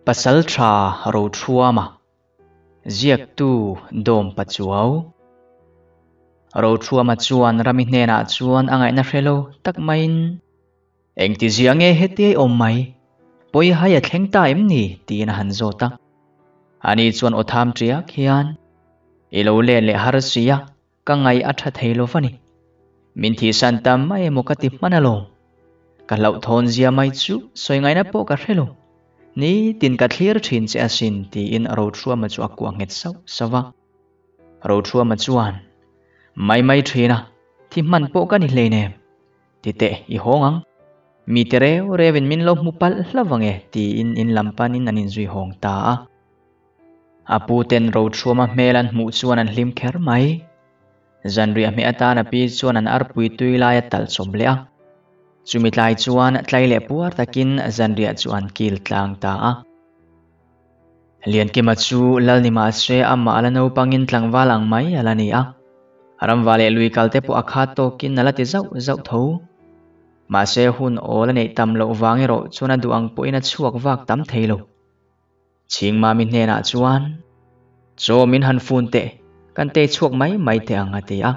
Pasalṭha Roṭhuama, Ziaktu Dawm Pachuau. Roṭhuama chuan Rami hnenah chuan a ngaihna hre lo tak maiin, Engtizia nge hetiai awm mai? Pawi hai a thleng ta em ni? tiin a han zawt a. Ani chuan aw tham ṭiak hian, I lo len leh har si a, Ka ngaih a tha thei lo va ni. Min thihsan ta mai emaw ka ti hman alawm. Ka hlauhthawn zia mai chu sawi ngaihna pawh ka hre lo. Nitin ka thlir thin che asin tiin Rothruama chu a kuah nghet sauh sauh a. Rothruama chuan, Mai mai thin a, thi hman pawh ka ni hleinem. Ti teh i hawng ang. Mi te reu reuin min lo hmu palh hlauh ang e tiin in lam panin an inzui hawng ta a. A pu ten Rothruama hmel an hmuh chuan an hlim kher mai. Zanriah hmeh atan a pi chuan an arpui tui lai a talh chawp leh a. Chumi tlai chuan tlai leh puar takin zanriah chu an kil tlang ta a. Liankima chu lal ni mahse amah ala naupangin tlangval ang mai a la ni a. Ramva leh lui kal te pawh a khat tawkin a la ti zauh zauh tho. Mahse hun awl a neih tam loh vang erawh chuan a duh ang pawhin a chhuak vak tam thei lo. Chhingmami hnenah chuan, Chaw min han fun teh, kan tei chhuak mai mai teh ang a ti a.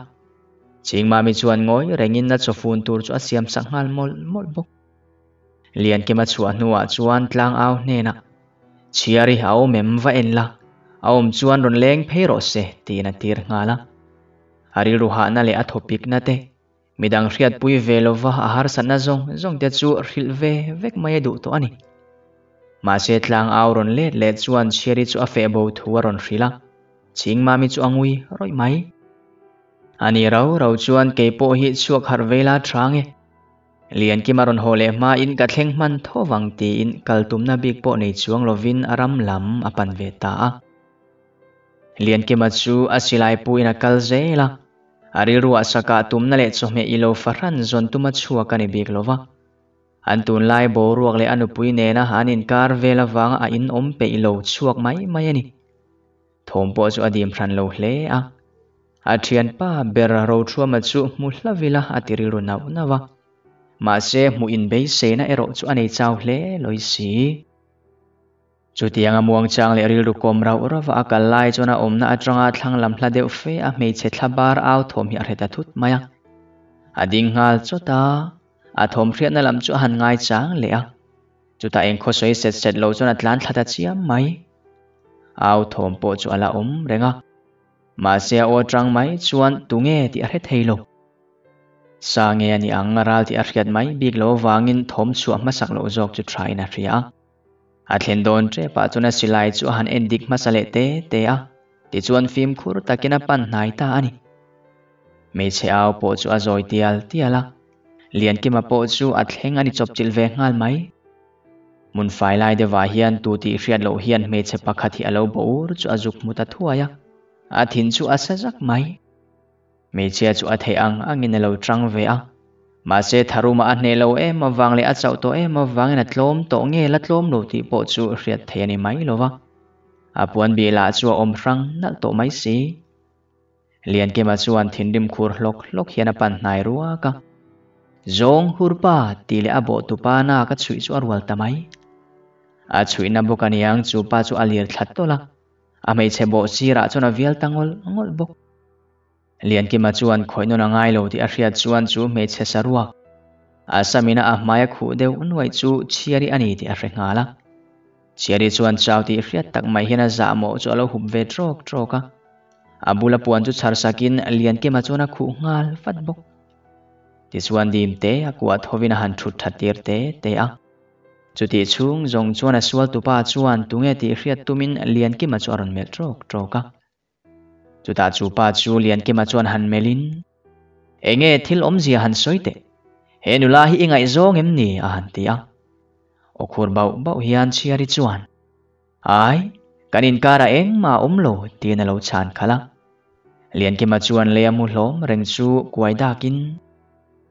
Chhingmami chuan ngawi rengin a chaw fun tur chu a siam sak nghal mawlh mawlh bawk. Liankima chhuah hnuah chuan tlangau hnenah, Chhiari a awm em va en la, a awm chuan rawn leng phei rawh se tiin a tir nghal a. A rilru hahna leh a thawpikna te, Midang hriatpui ve lova a harsatna zawng zawng te chu hrilh ve vek mai a duh tawh a ni. Mahse tlang au rawn let leh chuan Chhiari chu a feh bo thu a rawn hrilh a, Chhingmami chu a ngui rawih mai. A ni rau rau chuan kei pawh hi chhuak harh ve la tha nge. Liankima rawn haw leh hmain ka thleng hman tho vang tiin kal tumna bik pawh nei chuang lovin a ram lam a pan ve ta a. Liankima chu a silai puin a kal zel a. A rilruah sakah tumna leh chawhmeh i lo fahran zawn tuma chhuak a ni bik lo va. An tunlai boruak leh a nupui nena an inkar vel avanga a inawm peih lo chhuak mai mai a ni. Thawm pawh chu a dim hran lo hle a. A thianpa ber Rothuama chu hmu hlavila a ti rilru nauh nauh a. Mahse hmuh inbeiseina erawh chu a nei chau hle lawi si. Chutianga muangchang leh rilru kawm rauh rauh a kal lai chuan a awmna atanga thlang lam hla deuh fe a hmeichhe thla bar au thawm hi a hre ta thut mai a. A ding nghal chawt a, a thawm hriatna lam chu a han ngai chang leh a. Chutah eng khawsawi set set lo chuan a tlan thla ta chiam mai. Au thawm pawh chu a la awm reng a. Mahse a aw atang mai chuan tunge tih a hre thei lo. Sa nge a ni ang ral tih a hriat mai bik lo avangin thawm chhuah hmasak loh zawk chu thain a hria a. A thlen dawn ṭepah chuan a silai chu a han en dik hmasa leh te te a, tichuan fimkhur takin a pan hnai ta a ni. Hmeichhe au pawh chu a zawi tial tial a, Liankima pawh chu a thleng a ni chawpchilh ve nghal mai. Hmun fai lai deuhah hian tu tih hriat loh hian hmeichhe pakhat hi a lo bawh ur chu a zuk hmu ta thuai a, a thin chu a sa zak mai. Hmeichhia chu a theih ang angin a lo chang ve a. Mahse tharuma a hneh lo em avang leh a chauh tawh em avangin a tlawm tawh nge la tlawm lo tih pawh chu hriat theih a ni mai lo va. A puan bih lah chu a awm hrang nalh tawh mai si. Liankima chuan thinrim khur hlawk hlawk hian a pan hnai ruak a. Zawng hurpa tih leh a bawhtupa nak a chhuih chu a rual ta mai. A chhuihna bawk aniang chu pa chu a lir thla tawlh a. A hmeichhe bawh sirah chuan a vial ta ngawlh ngawlh bawk. Liankima chuan khawih nawn a ngai lo tih a hriat chuan chu hmeichhe saruak a samina a hmai a khuh deuh nuaih chu Chhiari a ni tih a hre nghal a. Chhiari chuan chau tih hriat tak mai hian a zahmawh chu a lo hup ve trawk trawk a. A bula puan chu chhar sakin Liankima chuan a khuh nghal vat bawk. Tichuan dim te a kuah thovin a han thut that tir te te a. Chutih chhung zawng chuan a sualtupa chuan tunge tih hriat tumin Liankima chu a rawn melh trawk trawk a. Chutah chu pa chu Liankima chuan han melhin, Enge thil awmzia han sawi teh? He nula hi i ngaihzawng em ni? a han ti a. Aw khur bauh bauh hian Chhiari chuan, Ai, kan inkarah engmah a awm lo, tiin a lo chhan khalh a. Liankima chuan lei a mu hlawm reng chu kuai dakin,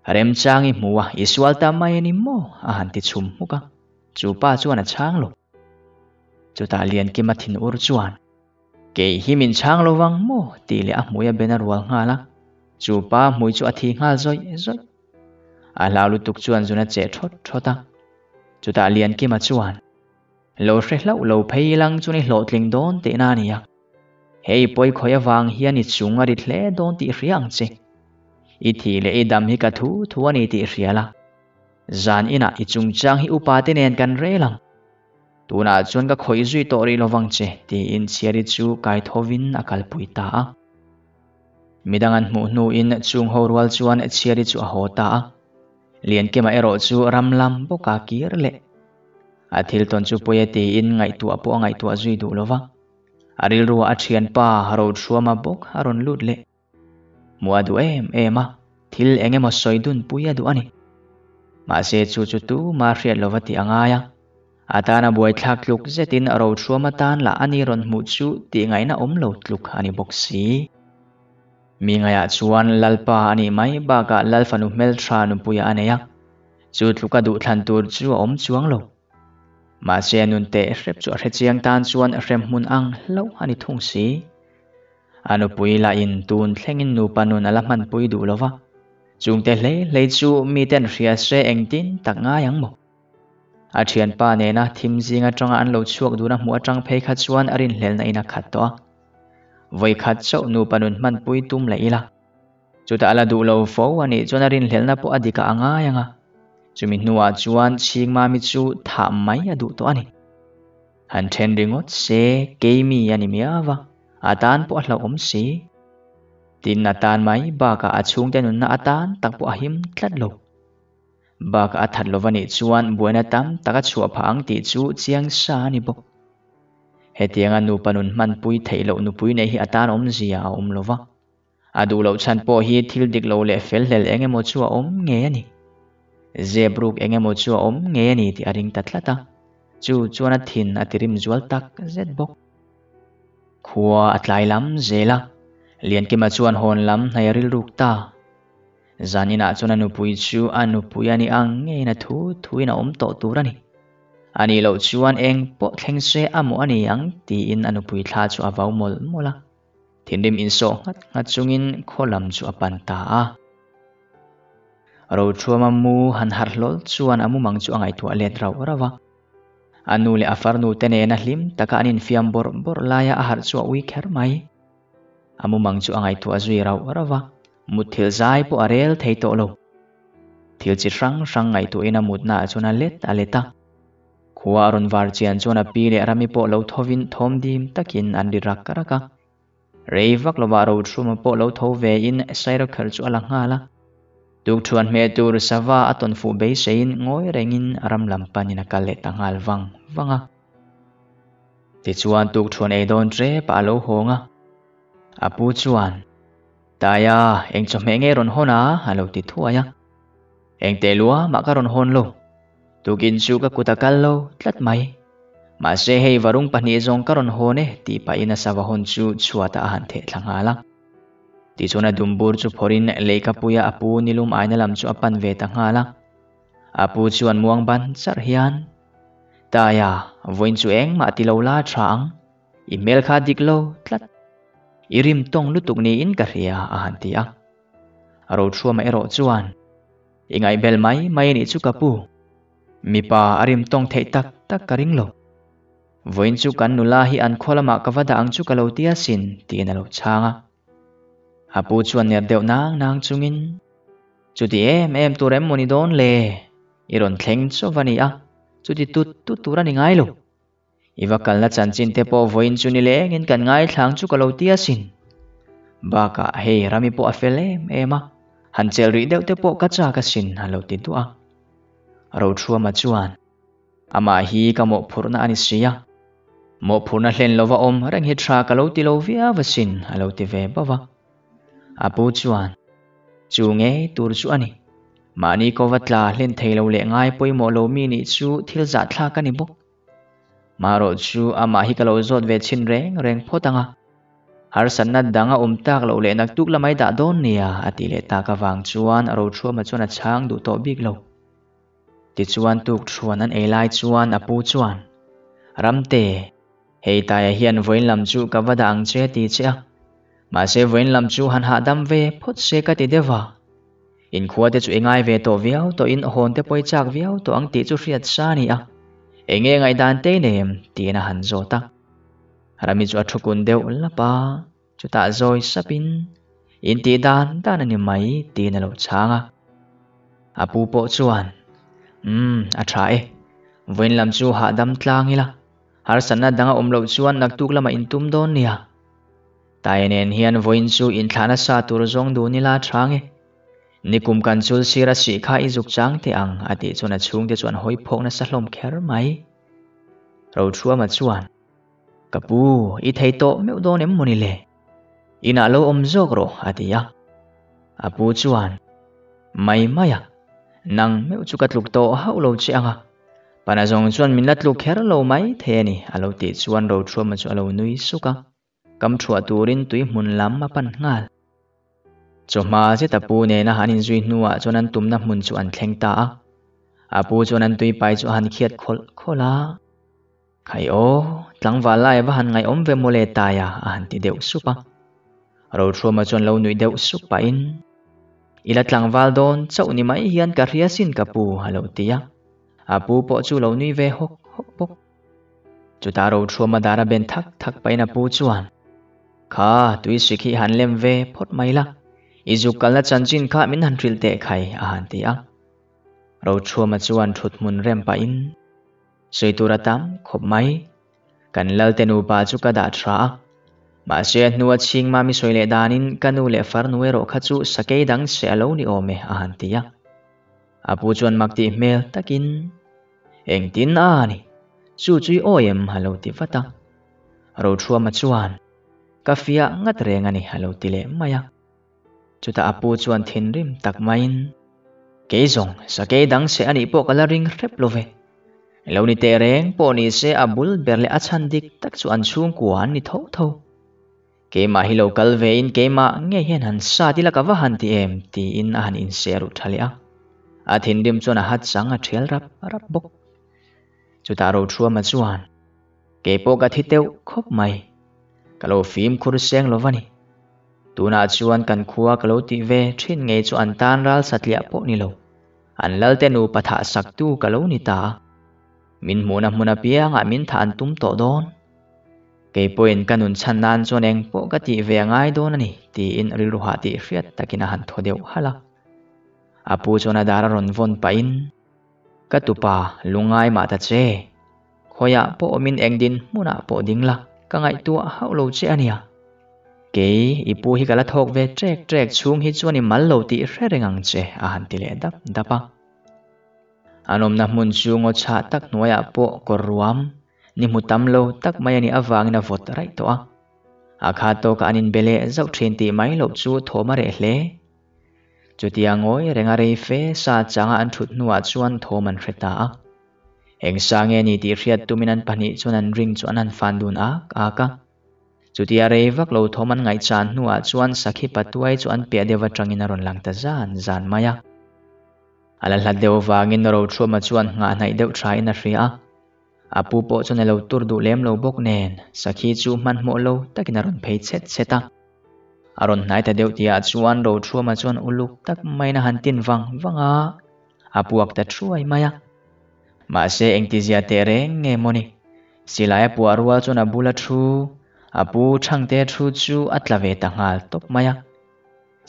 Remchang i hmu a, i sual ta mai a ni maw? a han ti chhum hmuk a. Chu pa chuan a chhang lo. Chutah Liankima thin ur chuan, Kei hi min chhang lo vang maw? tih leh a hmui a ben a rual nghal a, chu pa hmui chu a thi nghal zawih zawih. A hlau lutuk chuan zun a cheh thawt thawt a, chutah Liankima chuan. Lo hre hlauh lo phei lang chu ni hlawhtling dawn tihna a ni a. Hei pawi khawi avang hian i chung a rit hle dawn tih hria ang che. I thih leh i dam hi ka thu thu a ni tih hria la. Zan inah i chungchang hi upa te nen kan rel ang. Tunah chuan ka khawih zui tawh rih lovang che tiin Chhiari chu kai thovin a kalpui ta a. Midang an hmuh hnuin chung ho rual chuan Chhiari chu a haw ta a. Liankima erawh chu ram lam bawka kir leh. A thil tawn chu pawi a tiin ngaihtuah pawh a ngaihtuah zui duh lova. A rilruah a thianpa Rothruama bawk a rawn lut leh. Hmuh a duh em em a, thil eng emaw sawi dun pui a duh a ni. Mahse chu chu tuma hriat lova tih a ngai a. A tana buaithlak tluk zetin Rothruama tan lah a ni rawn hmuh chu tih ngaihna awm lo tluk a ni bawk si. Mi ngaiah chuan Lalpa a nih mai bakah Lalfanu hmeltha nupuia a nei a, chu tluka duhthlan tur chu a awm chuang lo. Mahse a nun teh hrep chu a hrechiang tan chuan hremhmun ang hlauh a ni thung si. A nupui lahin tun thlengin nupa nun a la hmanpui duh lo va, chungte hlei hlei chu miten hria se engtin tak ngai ang maw? A thianpa nena thim zing atanga an lo chhuak dun a hmuh atang phei kha chuan a rinhlelna in a khat tawh a. Vawikhat chauh nupa nun hmanpui tum leh ila. Chutah a la duh lo fo a nih chuan a rinhlelhna pawh a dikah a ngai ang a. Chumi hnuah chuan Chhingmami chu thah mai a duh tawh a ni. Han then ringawt se keimi a ni miau a, a tan pawh a hlauhawm si. Tin a tan mai bakah a chhungte nunna atan tak pawh a him tlat lo. Bakah a that lova nih chuan buaina tam tak a chhuah phah ang tih chu chiang sa a ni bawk. Hetianga nupa nun hmanpui theih loh nupui neih hi a tan awmzia a awm lova. A duh loh chhan pawh hi thil dik lo leh fel hlel eng emaw chu a awm ngei a ni. Zep ruk eng emaw chu a awm ngei a ni tih a ring ta tlat a, chu chuan a thin a tirim zual tak zet bawk. Khua a tlai lam zel a, Liankima chuan hawn lam hnai a rilruk ta. Zan inah chuan a nupui chu a nupui a ni ang ngeiin a thu thuin a awm tawh tur a ni. A nih loh chuan eng pawh thleng se a mawh a ni ang tiin a nupui thla chu a vau mawlh mawlh a. Thinrim insawh nghat nghat chungin khaw lam chu a pan ta a. Rothuama mu han harh hlawl chuan a mumang chu a ngaihtuah let rauh rauh a. A nu leh a farnu te nena hlim taka an infiam bawrh bawrh laia a harh chu a ui kher mai. A mumang chu a ngaihtuah zui rauh rauh a, mutthilh zai pawh a rel thei tawh lo. Thil chi hrang hrang ngaihtuahin a mutnaah chuan a let a let a. Khua a rawn var chian chuan a pi leh Rami pawh lo thovin thawm dim takin an ri rak rak a. Rei vak lovah Rochhuma pawh lo tho vein Sairawkherh chu a la nghal a. Tukthuan hmeh tur sava a tawn fuh beiseiin ngawi rengin ram lam panin a kal leh ta nghal vang vang a. Tichuan tukthuan ei dawn ṭep ah a lo hawng a. A pu chuan, Taia, eng chawhmeh nge rawn hawn a? a lo ti thuai a. Engteh lua mah ka rawn hawn lo. Tukin chu ka kut a kal lo tlat mai. Mahse hei varung pahnih zawng ka rawn hawn e tih pahin a sava hawn chu chhuatah a han theh thla nghal a. Tichuan a dumbur chu phawrhin leihkapuia a pu nilum aina lam chu a pan ve ta nghal a. A pu chuan muang ban charh hian, Taia, vawiin chu engmah ti lo la tha ang. I hmel kha dik lo tlat. I rim tawng lutuk niin ka hria a han ti a. A rothuama erawh chuan, I ngaihbel mai mai anih chu ka pu. Mipa a rim tawng theih tak tak ka ring lo. Vawiin chu kan nula hi an khaw lamah ka va dah ang chu ka lo ti asin, tiin a lo chhang a. A pu chuan ner deuh nang nang chungin, Chuti em em tur em maw ni dawn le? I rawn thleng chauh a ni a, chuti tut tut tur a ni ngai lo. I va kalna chanchin te pawh vawiin chu ni lengin kan ngaithlang chu ka lo ti asin. Bakah hei Rami pawh a fel em em a, han chelh rih deuh te pawh ka chak asin a lo ti duah a. Rothuama chuan, Amah hi ka mawhphurhna a ni si a, mawhphurhna hlen lova awm reng hi tha ka lo ti lo viau asin a lo ti ve bauh a. A pu chuan, Chu ngei tur chu a ni. Mahni ko va tla hlen thei lo leh ngai pawimawh lo mi nih chu thil zahthlak a ni bawk. Marawh chu amah hi ka lo zawt ve chhin reng reng phawt ang a. Harsatna dang a awm tak loh leh naktuk lamai dah dawn nia a tih leh tak avang chuan Rothuama chuan a chhang duh tawh bik lo. Tichuan tukthuan an ei lai chuan a pu chuan, Ramte, hei Taia hian vawiin lam chu ka va dah ang che a ti che a. Mahse vawiin lam chu han hahdam ve phawt se ka ti deuh a. Inkhua te chu i ngai ve tawh viau tawhin hawn te pawh i chak viau tawh ang tih chu hriat sa a ni a. Enge ngaihdan te i nei em? tiin a han zawt a. Rami chu a thu kun deuh lap a, chutah zawi sapin, In tih dan dan a ni mai, tiin a lo chhang a. A pu pawh chuan, Umm, a tha e. Vawiin lam chu hahdam tlang ila, harsatna dang a awm loh chuan naktuk lamah in tum dawn nia. Tae nen hian vawiin chu inthlah nasa tur zawng dun ila a tha nge. Nikum kan chul sir a sih kha i zuk chang teh ang a tih chuan a chhungte chu an hawi phawk nasa hlawm kher mai. Rothuama chuan, Ka pu, i thei tawh meuh dawn em mawni le? Inah lo awm zawk rawh a ti a. A pu chuan, Mai mai a, nang meuh chu ka tluk tawh hauh lo che ang a. Pana zawng chuan min la tluk kher lo mai thei a ni a lo tih chuan Rothuama chu a lo nui suk a. Kam thuah turin tui hmun lam a pan nghal. Chawhma zet a pu nena han inzui hnuah chuan an tumna hmun chu an thleng ta a. A pu chuan an tui pai chu a han khiat khawlh khawlh a. Khai aw, tlangval lai va han ngaihawm ve mawle Taia a han ti deuh sup a. Rothuama chuan lo nuih deuh sup pahin, I la tlangval dawn chauh ni mai hian ka hria sin ka pu a lo ti a. A pu pawh chu lo nui ve hawk hawk bawk. Chutah Rothuama dar a ben thak thak pahin a pu chuan, Kha, tui sik hi han lem ve phawt mai la, i zuk kalna chanchin kha min han hrilh teh khai a han ti a. Rothuama chuan thut hmun rem pahin, Sawi tur a tam khawp mai. Kan Lalte nupa chu ka dah tha a. Mahse a hnua chhing mami sawi leh danin ka nu leh farnu erawh kha chu sakei dang se a lo ni awm e a han ti a. A pu chuan mak tih hmel takin, Engtin a ni? Chu chu i awi em? a lo ti vat a. Rothuama chuan, Ka fiah ngat reng a ni a lo ti leh mai a. Chutah a pu chuan thinrim tak maiin, Kei zawng, sakei dang se anih pawh ka la ring hrep lo ve. Lo ni teh reng pawh ni se a bul ber leh a chhan dik tak chu an chhungkua an ni tho tho. Keimah hi lo kal vein keimah ngei hian han sat ila ka va han ti em tiin a han inseh ruh tha leh a. A thinrim chuan a hat chang a thial rap rap bawk. Chutah Rothuama chuan, Kei pawh ka thi teuh khawp mai. Ka lo fimkhur seng lo va ni. Tunah chuan kan khua ka lo tih ve thin ngei chu an tan ral satliah pawh ni lo. An lalte nupa thah saktu ka lo ni ta a. Min hmuhna hmun apiangah min thah an tum tawh dawn. Kei pawhin ka nun chhan nan chuan eng pawh ka tih ve a ngai dawn a ni, tiin rilru hah tih hriat takin a han thaw deuh halh a. A pu chuan a dar a rawn vawn pahin, Ka tupa, lungngai mah ta che. Khawiah pawh awmin eng din hmunah pawh ding la, ka ngaihtuah hauh lo che a nia. Kei, i pu hi ka la thawk ve trek trek chhung hi chuan i mal lo tih hre reng ang che, a han ti leh dap dap a. An awmna hmun chu ngaw chhah tak hnuaiah pawh kawr ruam, ni hmu tam lo tak mai a nih avangin a vawt raih tawh a. A khat tawkah an inbe leh zauh thin tih mai loh chu thawm a reh hle. Chutia ngawi renga rei fe sa changa an thut hnuah chuan thawm an hre ta a. Eng sa nge ni tih hriat tumin an pahnih chuan an ring chu an han fan dun ak ak a. Chutia rei vak lo thawm an ngaihchan hnuah chuan sakhi patuai chu an piah deuh atangin a rawn lang ta zan zan mai a. A la hlat deuh avangin Rothuama chuan nghahhnaih deuh thain a hria a. A pu pawh chuan a lo tur duh lem lo bawk nen sakhi chu hmanhmawh lo takin a rawn phei chhet chhet a. A rawn hnai ta deuh tihah chuan Rothuama chuan uluk tak maiin a han tin vang vang a, a puak ta thuai mai a. Mahse engtizia teh reng nge maw ni? Silai a puah rual chuan a bula thu, a pu Thangte thu chu a tla ve ta nghal tawp mai a.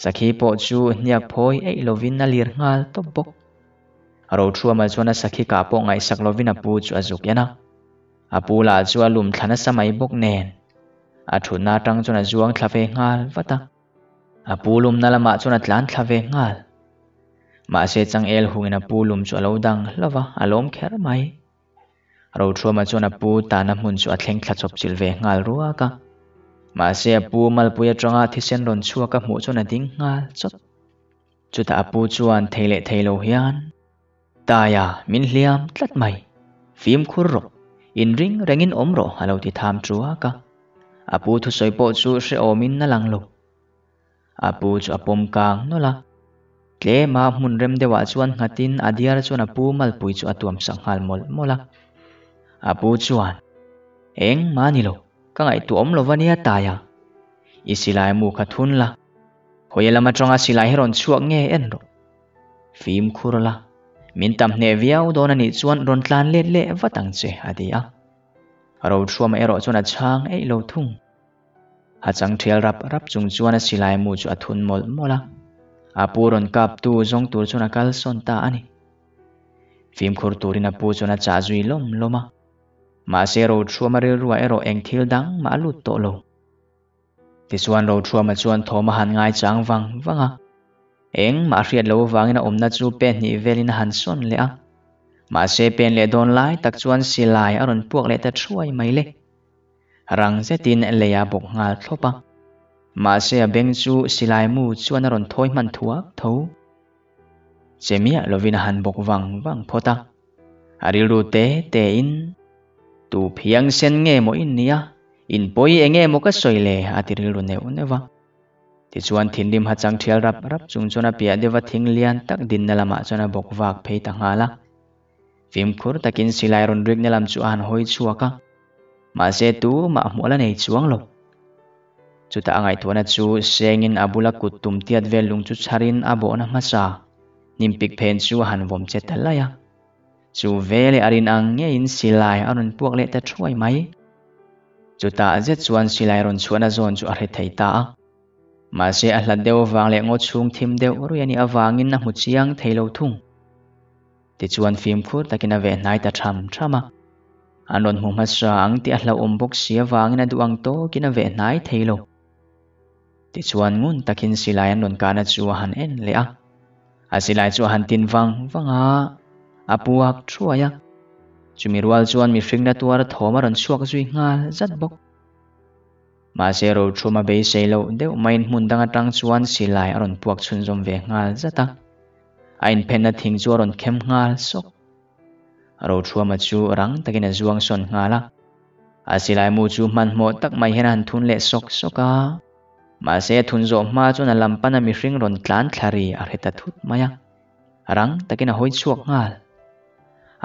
Sakhi pawh chu hniak phawi eih lovin a lir nghal tawp bawk. Rothuama chuan a sakhi kah pawh ngaihsak lovin a pu chu a zuk en a. A pu lah chu a lum thla nasa mai bawk nen. A thutna atang chuan a zuang thla ve nghal vat a. A pu lumna lamah chuan a tlan thla ve nghal. Mahse changel hungin a pu lum chu a lo dang hlauh va, a lawm kher mai. Rothuama chuan a pu tahna hmun chu a thleng thla chawp chilh ve nghal ruak a. Mahse a pu malpui atanga thisen rawn chhuak a hmuh chuan a ding nghal chawt. Chutah a pu chuan thei leh thei lo hian, Taia, min hliam tlat mai. Fimkhur rawh. Inring rengin awm rawh a lo ti tham truak a. A pu thusawi pawh chu hrehawmin a lang lo. A pu chu a pawm kang nawlh a. Tlema hmun rem deuhah chuan nghatin a diar chuan a pu malpui chu a tuam sak nghal mawlh mawlh a. A pu chuan, Eng mah ni lo, ka ngaihtuah awm lo va nia Taia. I silai mu kha thun la. Hawi lam atanga silai hi rawn chhuak nge en rawh. Fimkhur la. Min tam hneh viau dawn a nih chuan rawn tlan let leh vat ang che, a ti a. Rothuama erawh chuan a chhang eih lo thung. A chang thial rap rap chung chuan a silai mu chu a thun mawlh mawlh a. A pu rawn kaptu zawng tur chuan a kalsawn ta a ni. Fimkhur turin a pu chuan a chah zui lawm lawm a. Mahse Rothuama rilruah erawh eng thil dang mah a lut tawh lo. Tichuan Rothuama chuan thawm a han ngaichang vang vang a. Engmah a hriat loh avangin a awmna chu pen hnih velin a han sawn leh a. Mahse pen leh dawn lai tak chuan silai a rawn puak leh ta thuai mai le. Rang zetin lei a bawk nghal thlawp a. Mahse a beng chu silai mu chuan a rawn thawi hman thuak tho. Che miah lovin a han bawk vang vang phawt a. A rilru te tein, Tu phiang sen nge maw in nia? In pawi eng nge maw ka sawi le? a ti rilru neuh neuh va. Tichuan thinrim hachang thial rap rap chung chuan a piah deuha thing lian tak dinna lamah chuan a bawk vak phei ta nghal a. Fimkhur takin silai rawn rikna lam chu a han hawi chhuak a. Mahse tumah hmuh la nei chuang lo. Chutah a ngaihtuahna chu sengin a bula kut tum tiat vel lung chu chharin a bawhna hmasa hnimpik phen chu a han vawm che ta laih a. Chu veleh a rin ang ngeiin silai a rawn puak leh ta thuai mai. Chutah zet chuan silai rawn chhuahna zawn chu a hre thei ta a. Mahse a hlat deuh avang leh ngaw chhung thim deuh ruih a nih avangin a hmu chiang thei lo thung. Tichuan fimkhur takin a veh hnai ta tham tham a. An rawn hmu hmasa ang tih a hlauhawm bawk si avangin a duh ang tawkin a veh hnai thei lo. Tichuan ngun takin silai an rawn kahna chu a han en leh a. A silai chu a han tin vang vang a, a puak thuai a. Chumi rual chuan mihring na tuar thawm a rawn chhuak zui nghal zat bawk. Mahse Rothum a beisei loh deuh maiin hmun dang atang chuan silai a rawn puak chhunzawm ve nghal zat a. A inphenna thing chu a rawn khem nghal sawk. Rothuama chu rang takin a zuang sawn nghal a. A silai mu chu hmanhmawh tak mai hian a han thun leh sawk sawk a. Mahse a thun zawh hma chuan a lam pana mihring rawn tlan thla ri a hre ta thut mai a. Rang takin a hawi chhuak nghal.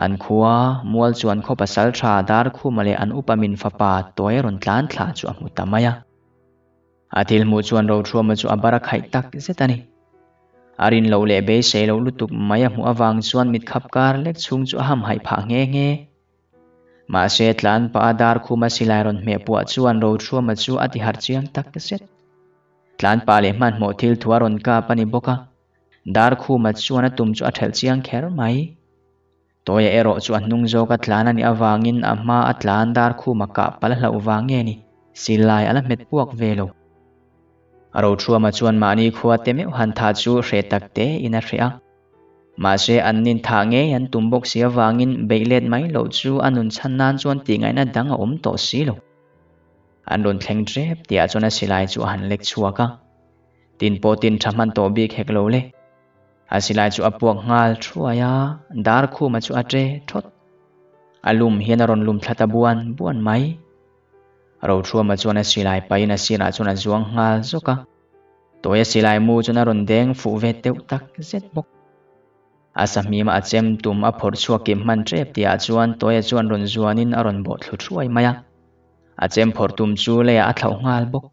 An khua, mual chu an khaw pasal tha Darkhuma leh an upa min fapa Tuai rawn tlan thla chu a hmu ta mai a. A thil hmuh chuan Rothuama chu a bar a khaih tak zet a ni. A rin loh leh beisei loh lutuk mai a hmuh avang chuan mitkhap kar lek chhung chu a hamhaih phah nghe nghe. Mahse tlan pah a Darkhuma silai rawn hmeh puah chuan Rothuama chu a ti harh chiang tak zet. Tlan pah leh hmanhmawh thil thu a rawn kap a ni bawk a. Darkhuma chuan a tum chu a thelh chiang kher mai. Tawia erawh chu a hnung zawka tlan a nih avangin a hma a tlan Darkhuma kah palh a hlauh vang nge ni, silai a la hmet puak ve lo. A Rothuama chuan mahni khua te meuh han thah chu hreh tak te in a hreh a. Mahse an nin thah ngei an tum bawk si avangin beih let mai loh chu a nun chhan nan chuan tihngaihna dang a awm tawh si lo. An rawn thleng tep tihah chuan a silai chu a han lek chhuak a. Tin pawh tin tha hman tawh bik hek lo le. A silai chu a puak nghal thuai a, Darkhuma chu a ṭe thawt. A lum hian a rawn lum thla ta buan buan mai. Rothuama chuan a silai pahin a sirah chuan a zuang nghal zawk a. Tawia silai mu chuan a rawn deng fuh ve deuh tak zet bawk. A sahmima a chem tum a phawrh chhuak kim hman ṭep tihah chuan Tawia chuan rawn zuanin a rawn bawh thlu thuai mai a. A chem phawrh tum chu leiah a thlauh nghal bawk.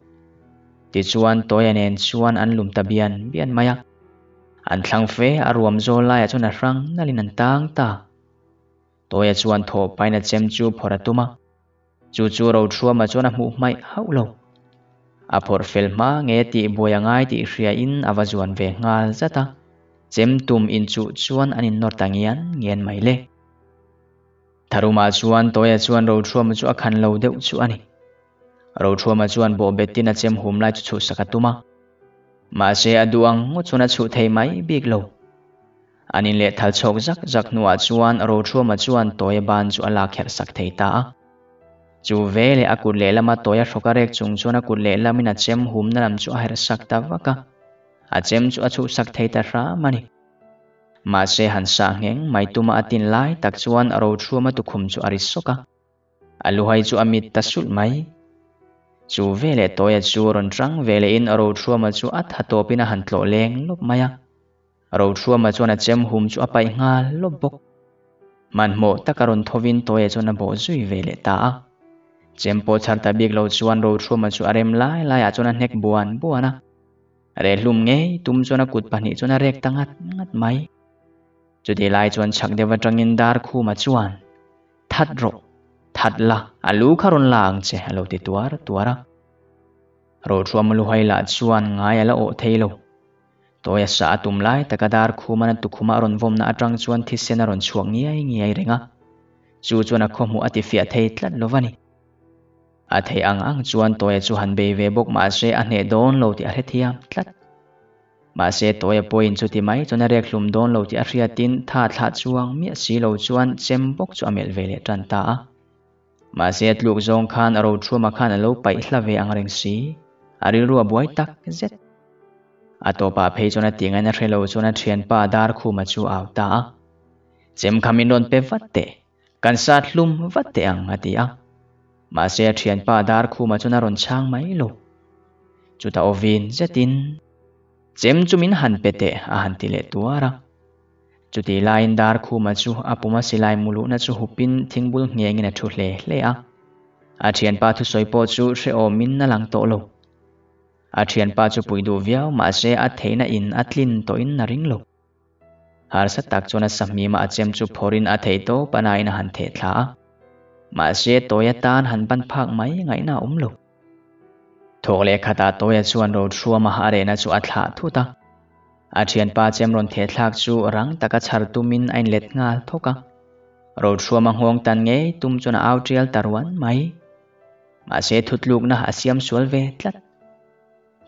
Tichuan Tawia nen chuan an lum ta bian bian mai a. An thlang fe a ruam zawl laiah chuan a hrang nalhin an tang ta. Tawia chuan thawh pahin a chem chu phawrh a tum a. Chu chu Rothuama chuan a hmuh hmaih hauh lo. A phawrh fel hma nge tih buai a ngai tih hriain a va zuan ve nghal zat a. Chem tum inchuh chuan an innawr ta ngian ngian mai le. Tharuma chuan Tawia chuan Rothuama chu a khan lo deuh chu a ni. Rothuama chuan bawhbetin a chem hum lai chu chhuhsak a tum a. Mahse a duh ang ngawt chuan a chhuh thei mai bik lo. An inleh thal chhawk zak zak hnuah chuan Rothuama chuan Tawia ban chu a lak kherh sak thei ta a. Chu veleh a kut lehlama Tawia hrawk a rek chung chuan a kut lehlamin a chem humna lam chu a herh sak ta vak a. A chem chu a chhuhsak thei ta hram a ni. Mahse han sah ngheng mai tuma a tin lai tak chuan a rothuama tukhum chu a ri sawk a. A luhai chu a mit ta sulh mai. Chu veleh Tawia chu rawn hrang velehin Rothuama chu a tha tawpin a han tlawh leng lawp mai a. Rothuama chuan a chem hum chu a paih nghal lawp bawk. Hmanhmawh taka rawn thovin Tawia chuan a bawh zui ve leh ta a. Chem pawh chhar ta bik lo chuan Rothuama chu a rem lai laiah chuan a hnek buan buan a. Reh hlum ngei tum chuan a kut pahnih chuan a rek ta ngat ngat mai. Chutih lai chuan chhak deuh atangin Darkhuma chuan, That rawh, that la, a lu kha rawn la ang che, a lo ti tuar tuar a. Rothruam luhai lah chuan ngai a la awh thei lo. Tawia sa a tum lai taka Darkhuman a tukhuma a rawn vawmna atang chuan thisen a rawn chhuak ngiai ngiai reng a. Chu chuan a khawhmuh a tifiah thei tlat lo va ni. A theih ang ang chuan Tawia chu han bei ve bawk mahse a hneh dawn lo tih a hrethiam tlat. Mahse Tawia pawhin chuti mai chuan a rek hlum dawn lo tih a hriatin tha thlah chuang miah si lo chuan chem bawk chu a melh ve leh tan ta a. Mahse a tluk zawng khan a rothruama khan a lo paih hla ve ang reng si, a rilru a buai tak zet. A tawpah phei chuan a tih ngaihna hre lo chuan a thianpa Darkhuma chu a au ta a. Chem kha min rawn pe vat teh, Kan sat hlum vat teh ang, a ti a. Mahse a thianpa Darkhuma chuan a rawn chhang mai lo. Chutah aw vin zetin, Chem chu min han pe teh, a han ti leh tuar a. Chutih laiin Darkhuma chu a puma silai muluhna chu hupin thingbul nghengin a thu hle hle a. A thianpa thusawi pawh chu hrehawmin a lang tawh lo. A thianpa chu pui duh viau mahse a theihna in a tlin tawhin a ring lo. Harsa tak chuan a sahmima a chem chu phawrhin a theih tawp a nain a han theh thla a. Mahse, Tawia tan han ban phak mai ngaihna a awm lo. Thawk leh khatah Tawia chuan Rothruama a rehna chu a thlah thut a. A thianpa chem rawn theh thlak chu rang taka chhar tumin a inlet nghal thawk a. Rothruama nghawng tan ngei tum chuan a au tial ta ruan mai. Mahse, thutlukna a siam sual ve tlat.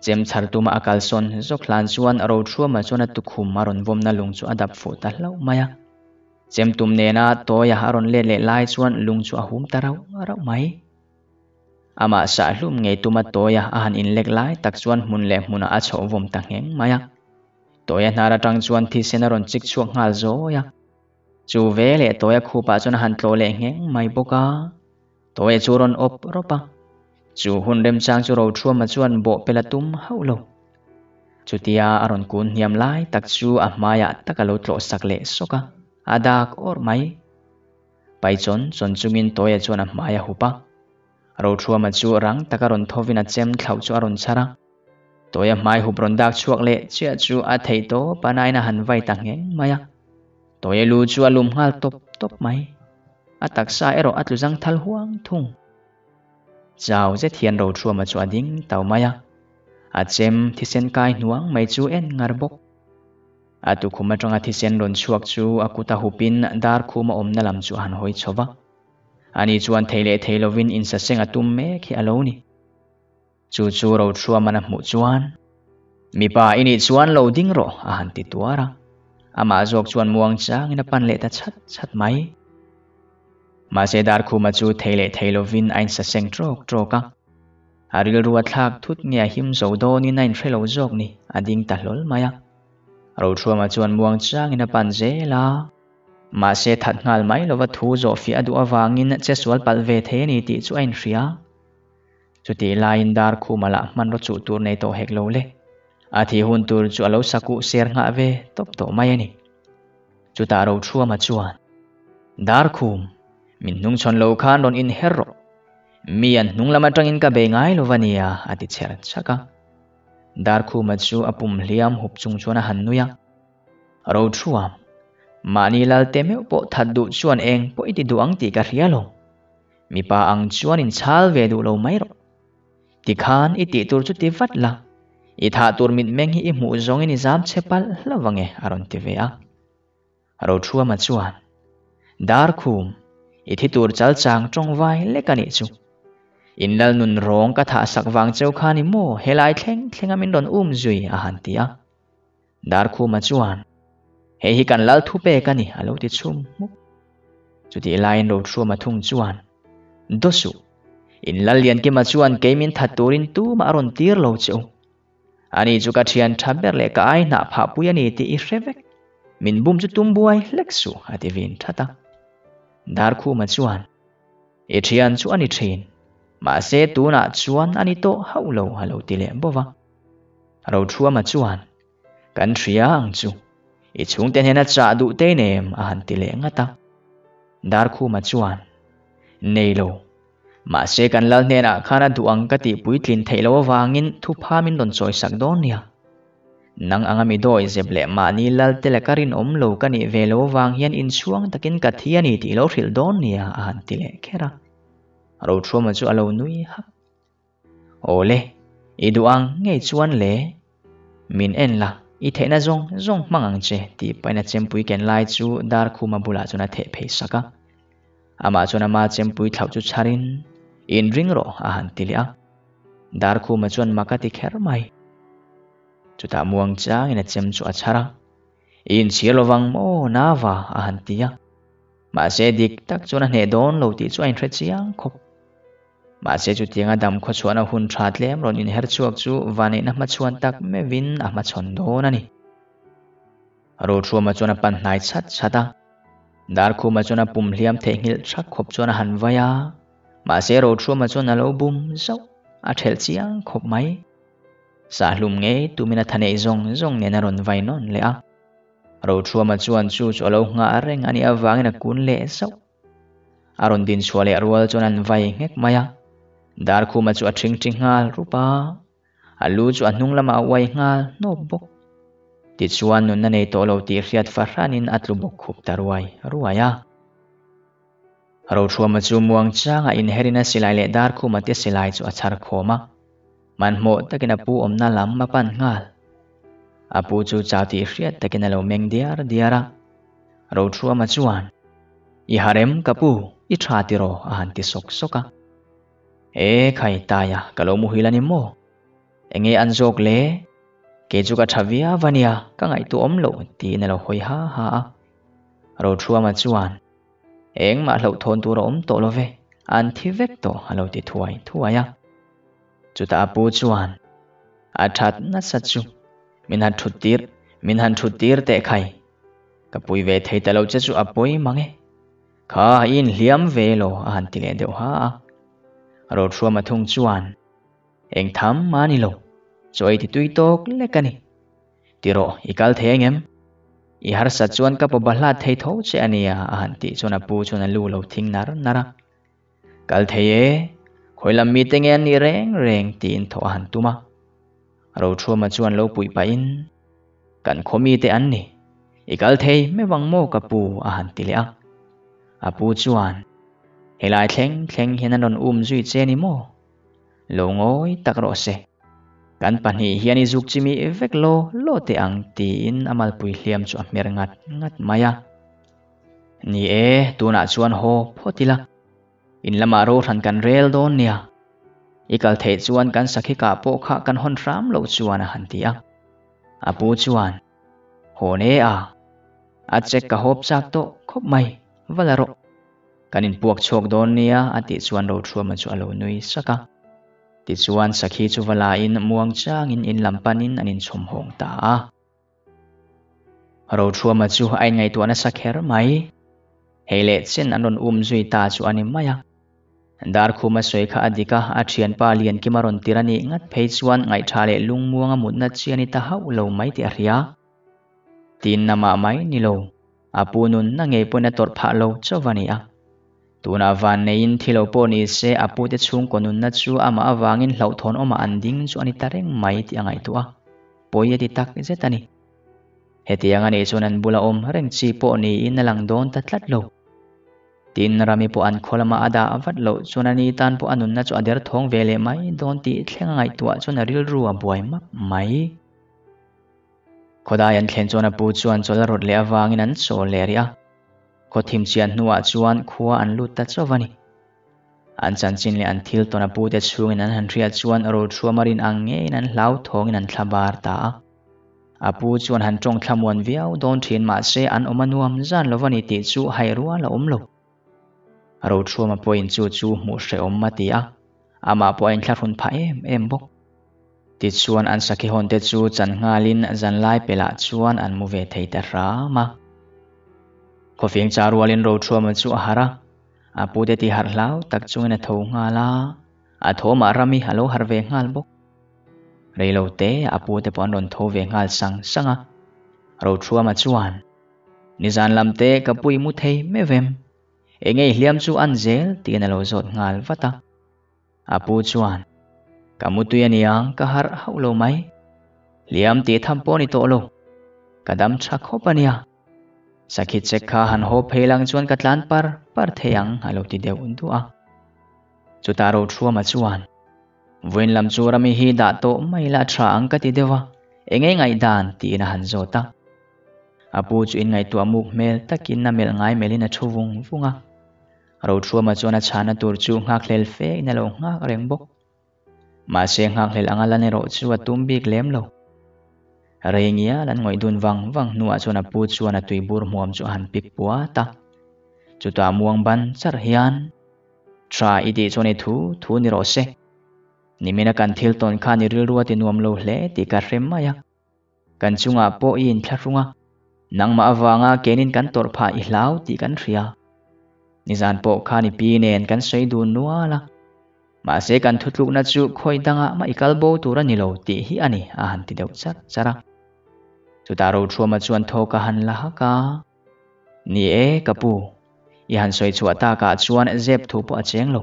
Chem chhar tuma a kalsawn zawk hlan chuan Rothruama chuan a tukhum a rawn vawmna lung chu a dap fuh ta hlauh mai a. Chem tum nena Tawia a rawn let leh lai chuan lung chu a hum ta rauh rauh mai. Amah sah hlum ngei tuma Tawia a han inlek lai tak chuan hmun leh hmunah a chhoh vawm ta ngheng mai a. Tawia hnar atang chuan thisen a rawn chik chhuak nghal zawi a. Chu ve leh Tawia khupah chuan a han tlawh leh ngheng mai bawk a. Tawia chu rawn awp rawp a, chu hun remchang chu Rothuama chuan bawh pel a tum hauh lo. Chutia a rawn kun hniam lai tak chu a hmaiah tak a lo tlawh sak leh sawk a, a dak awrh mai. Pai chawn chawn chungin Tawia chuan a hmai a hup a. Rothuama chu rang taka rawn thovin a chem thlauh chu a rawn chhar a. Tawia hmai hup rawn dak chhuak leh chiah chu a theih tawp a nain a han vai ta ngheng mai a. Tawia lu chu a lum nghal tawp tawp mai. A taksa erawh a tlu zang thal huang thung. Chau zet hian Rothuama chu a ding tau mai a. A chem thisen kai hnuang mai chu en ngar bawk. A tukhum atanga thisen rawn chhuak chu a kut a hupin Darkhuma awmna lam chu a han hawi chho va. Ani chuan thei leh thei lovin insaseng a tum mek hi a lo ni. Chu chu Rothruaman a hmuh chuan, Mipa i nih chuan lo ding rawh, a han ti tuar a. Amah zawk chuan muang changin a pan leh ta chhat chhat mai. Mahse Darkhuma chu thei leh thei lovin a insaseng trawk trawk a. A rilru a thlak thut nge a him zo dawnin a inhre lo zawk ni, a ding ta hlawl mai a. Rothruama chuan muang changin a pan zel a. Mahse that nghal mai lova thu zawhfiah a duh avangin che sual palh ve thei a ni tih chu a inhria. Chutih laiin dar khuma lah hmanraw chuh tur nei tawh hek lo le. A thih hun tur chu a lo sakuh ser nghah ve tawp tawh mai a ni. Chutah Rothuama chuan, Dar khum, min hnungchhawn lo khan rawn inher rawh. Mi an hnung lam atangin ka bei ngai lo va nia, a ti chher chhak a. Dar khuma chu a pum hliam hup chung chuan a han nui a. Rothuam, mahni lalte meuh pawh that duh chuan eng pawh i ti duh ang tih ka hria lo. Mipa ang chuan in chhal ve duh lo mai rawh. Tikhan i tih tur chu ti vat la, i thah tur mitmeng hi i hmuh zawngin i zam che palh hlauh ange a rawn ti ve a. Rothuama chuan, Darkhum, i thi tur chal chang tawng vai lek a nih chu. In lal nun rawng ka thah sak vang cheu khan i maw helai thleng thleng a min rawn um zui a han ti a. Darkhuma chuan, Hei hi kan lal thu pek a ni, a lo ti chhum hmuk. Chutih laiin Rothruama thung chuan, Daw suh, in lal Liankima chuan kei min that turin tumah a rawn tir lo che u. Ani chu ka thian tha ber leh ka ai hnah phah pui a ni tih i hre vek. Min bum chu tum buai hlek suh, a ti vin that a. Darkhuma chuan, I thian chu a ni thin, mahse tunah chuan a ni tawh hauh lo, a lo ti leh bawk a. Rothuama chuan, Kan hria ang chu, i chhungte hnena chah duh te nem a han ti leh ngat a. Darkhuma chuan, Nei lo, mahse kan lal hnenah khan a duh ang ka tih puitlin theih loh avangin thupha min rawn chawisak dawn nia. Nang anga mi dawi zep leh mahni lal te laka rinawm lo ka nih ve lo vang hian inchhuang takin ka thi a ni tih lo hrilh dawn nia a han ti leh kher a. Rothuama chu a lo nui hak. Awle, i duh ang ngei chuan le. Min en la, i theihna zawng zawng hmang ang che tih pahin a chempui ken lai chu Darkhuma bulah chuan a theh phei sak a. Amah chuan ama chempui thlauh chu chharin, Inring rawh a han ti leh a. Darkhuma chuan mak a ti kher mai. Chutah muang changin a chem chu a chhar a, I inchhir lovang maw Nava? a han ti a. Mahse dik tak chuan a hneh dawn lo tih chu a inhre chiang khawp. Mahse chutianga dam khawchhuahna hun tha tlem rawn inher chhuak chu vaneihna hmachhuan tak meuhin a hmachhawn dawn a ni. Rothuama chuan a pan hnai chhat chhat a, Darkhuma chuan a pum hliam theihnghilh thak khawp chuan a han vai a, mahse Rothuama chuan a lo bum zauh, a thelh chiang khawp mai. Sahlum ngei tumin a thaneih zawng zawng nen a rawn vai nawn leh a. Rothuama chuan chu chu a lo nghah reng a nih avangin a kun leh zauh. A rawn din chhuah leh rual chuan an vai nghek mai a. Darkhuma chu a ṭhingṭhi nghal rup a, a lu chu a hnung lamah a uai nghal hnawp bawk. Tichuan nunna nei tawh lo tih hriat fahranin a tlu bawk khup ta ruai ruai a. Rothuama chu muang changa inherin a silai leh Darkhuma te silai chu a chhar khawm a. Hmanhmawh takin a pu awmna lam a pan nghal. A pu chu chau tih hriat takin a lo meng diar diar a. Rothuama chuan, I harem ka pu, i tha tiraw? a han ti sawk sawk a. E khai Taia, ka lo muhil a ni maw? Enge an zawk le? Kei chu ka tha viau a nia, ka ngaihtuah awm loh, tiin a lo hawi ha ha a. Rothuama chuan, Engmah hlauhthawn tur a awm tawh lo ve, an thi vek tawh a lo ti thuai thuai a. Chutah a pu chuan, A that nasa chu, min han thut tir, min han thut tir teh khai. Ka pui ve thei ta lo che chu a pawi mang e. Kha i inhliam ve lo a han ti leh deuh ha a. Rothruama thung chuan, Eng tham a ni lo, chaw ei ti tui tawk lek a ni. Ti rawh, i kal thei ang em? I harsat chuan ka pawba hlat thei tho che a nia, a han tih chuan a pu chuan a lu lo thing nar nar a. Kal thei e, khawi lam mite nge an nih reng reng tiin thawh a han tum a. Rothuama chuan lo puih pahin, Kan khaw mite an ni, i kal thei meuh ang maw ka pu a han ti leh a. A pu chuan, Helai thleng thleng hian an rawn um zui che ni maw? Lo ngawi tak rawh se. Kan pahnih hian i zuk chimi vek law law teh ang tiin a malpui hliam chu a hmer ngat ngat mai a. Ni e, tunah chuan haw phawt ila. In lamah rohran kan rel dawn nia. I kal theih chuan kan sakhi kah pawh kha kan hawn hram loh chuan a han ti a. A pu chuan, Haw ne a, a check ka hawp chak tawh khawp mai, va la rawh. Kan inpuak chhuak dawn nia a tih chuan Rothuama chu a lo nui sak a. Tichuan sakhi chu va la in muang changin in lam panin an inchhawm hawng ta a. Rothuama chu a inngaihtuah nasa kher mai. Hei leh chen an rawn um zui ta chu a ni mai a. Darkhuma sawi kha a dik a, a thianpa Liankima rawn tir a nih ngat phei chuan ngaihtha leh lungmuanga mutna chi a ni ta hauh lo mai tih a hria. Tin namah mai ni lo, a pu nunna ngei pawhin a tawrh phah lo chauh a ni a. Tunah van neiin thi lo pawh ni se a pute chhungkaw nunna chu amah avangin hlauhthawn awmah an ding chu a ni ta reng mai tih a ngaihtuah a, pawi a ti tak zet a ni. Hetiang a nih chuan an bula awm reng chi pawh niin a lang dawn ta tlat lo. Tin, Rami pawh an khaw lama a dah vat loh chuan a ni tan pawh a nunna chu a derthawng ve leh mai dawn tih thleng a ngaihtuah chuan a rilru a buai map mai. Khawdai an thlen chuan a pu chuan chawl a rawt leh avangin an chawl leh rih a. Khaw thim chian hnuah chuan khua an lut ta chauh a ni. An chanchin leh an thil tawn a pute chhungin an han hriat chuan Rothuama rin ang ngeiin an hlauthawngin an thla bar ta a. A pu chuan han tawng thlamuan viau dawn thin mahse an awm a nuam zan lo a ni tih chu hai rual a awm lo. Rothuama pawhin chu chu hmuh hrehawm a ti a, amah pawh a inthlahrun phah em em bawk. Tichuan an sakhi hawnte chu chan nghalin zanlai pelah chuan an mu ve thei ta hram a. Khawfing cha rualin Rothuama chu a harh a, a pute ti harh hlau tak chungin a tho nghal a, a thawmah Rami a lo harh ve nghal bawk. Reilo te a pute pawh an rawn tho ve nghal sang sang a. Rothuama chuan, Nizan lam te ka pui mu thei meuh em? Enge i hliam chu an zel? tiin a lo zawt nghal vat a. A pu chuan, Ka mutui a niang, ka harh hauh lo mai. Hliam tih tham pawh a ni tawh lo. Ka dam tha khawp a nia. Sakhi chek kha han haw phei lang chuan ka tlan par par thei ang a lo ti deuh duah a. Chutah Rothuama chuan, Vawiin lam chu Rami hi dah tawh mai la tha ang ka ti deuh a, eng nge ngaihdan? tiin a han zawt a. A pu chu inngaihtuah muk hmel takin a melh ngai melhin a thu vung vung a. Rothuama chuan a chhahna tur chu nghakhlel fe in a lo nghak reng bawk. Mahse nghakhlel anga lan erawh chu a tum bik lem lo. Rei ngial an ngawih dun vang vang hnuah chuan a pu chuan a tuibur hmuam chu a han pik puat a. Chutah muang ban charh hian, Tha i tih chuan i thu thu ni rawh se. Nimina kan thil tawn khan i rilru a ti nuam lo hle tih ka hre mai a. Kan chungah pawh i inthlahrung a, nangmah avanga kenin kan tawrh phah i hlau tih kan hria. Nizan pawh khan i pi nen kan sawi dun nual a, mahse kan thutlukna chu khawi dangah mah i kal bo tur a ni lo tih hi a ni a han ti deuh charh charh a. Chutah Rothuama chuan thawk a han la hak a, Ni e, ka pu, i han sawi chhuah takah chuan zep thu pawh a cheng lo.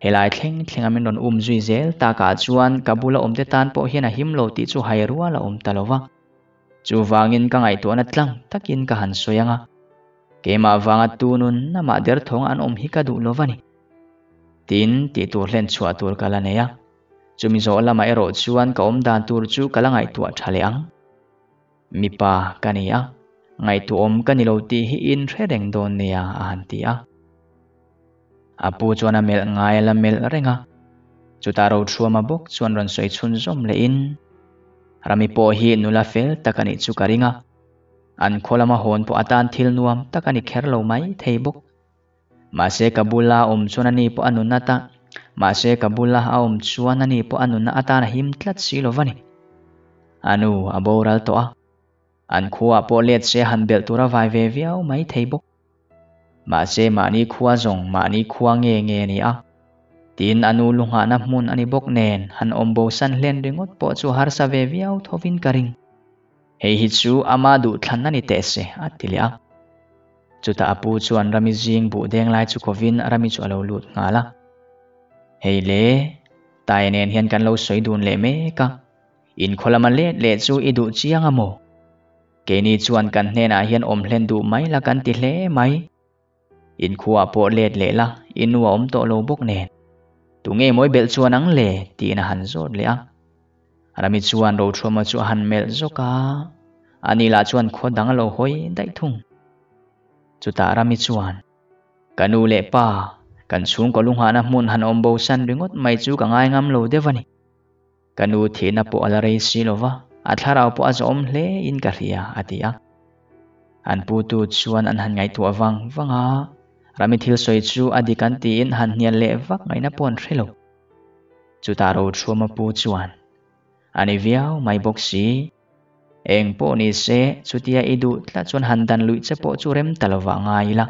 Helai thleng thlenga min rawn um zui zel takah chuan ka bula awmte tan pawh hian a him lo tih chu hai rual a awm ta lo va. Chuvangin ka ngaihtuahna tlang takin ka han sawi ang a, keimah vanga tunun amah derthawng an awm hi ka duh lo va ni. Tin, tih tur hlen chhuah tur ka la nei a, chumi zawh lamah erawh chuan ka awm dan tur chu ka la ngaihtuah tha leh ang. Mipa ka ni a, ngaihtuahawm ka ni lo tih hi in hre reng dawn nia a han ti a. A pu chuan a melh ngai a la melh reng a, chutah Rothuama bawk chuan rawn sawi chhunzawm lehin, Rami pawh hi nula fel tak a nih chu ka ring a, an khaw lama hawn pawh atan thil nuam tak a ni kher lo mai thei bawk. Mahse ka bula awm chuan a ni pawh a nunna ta mahse ka bula a awm chuan a ni pawh a nunna atan a him tlat si lo va ni. A nu a boral tawh a, an khuaah pawh let se han belh tur a vai ve viau mai thei bawk. Mahse mahni khua zawng mahni khua nge nge a ni a, tin a nu lu nghahna hmun a ni bawk nen han awm bosan hlen ringawt pawh chu harsa ve viau thovin ka ring. Hei hi chu ama duhthlan a ni teh se, a ti leh a. Chutah a pu chuan Rami zing buh deng lai chu kovin Rami chu a lo lut nghal a. Hei le, Taia nen hian kan lo sawi dun leh mek a, inkhaw lama let leh chu i duh chiang a maw? Keini chuan kan hnenah hian awm hlen duh mai la kan ti hle mai. Inkhuaah pawh let leh la, i nu a awm tawh lo bawk nen. Tunge mawi belh chuan ang le? tiin a han zawt leh a. Rami chuan Rothuama chu a han melh zawk a, ani lah chuan khaw dang a lo hawi daih thung. Chutah Rami chuan, Ka nu leh pa, kan chhungkaw lunghahna hmun han awm bosan ringawt mai chu ka ngai ngam lo deuh a ni. Ka nu thihna pawh a la rei si lo va, a thlarau pawh a zawhawm hle in ka hria, a ti a. An putu chuan an han ngaihtuah vang vang a, Rami thil sawi chu a dik an tiin han hnial leh vak ngaihna pawh an hre lo. Chutah Rothuama pu chuan, A ni viau mai bawk si. Eng pawh ni se, chutia i duh tlat chuan han dan luih che pawh chu rem ta lovah ngai ila.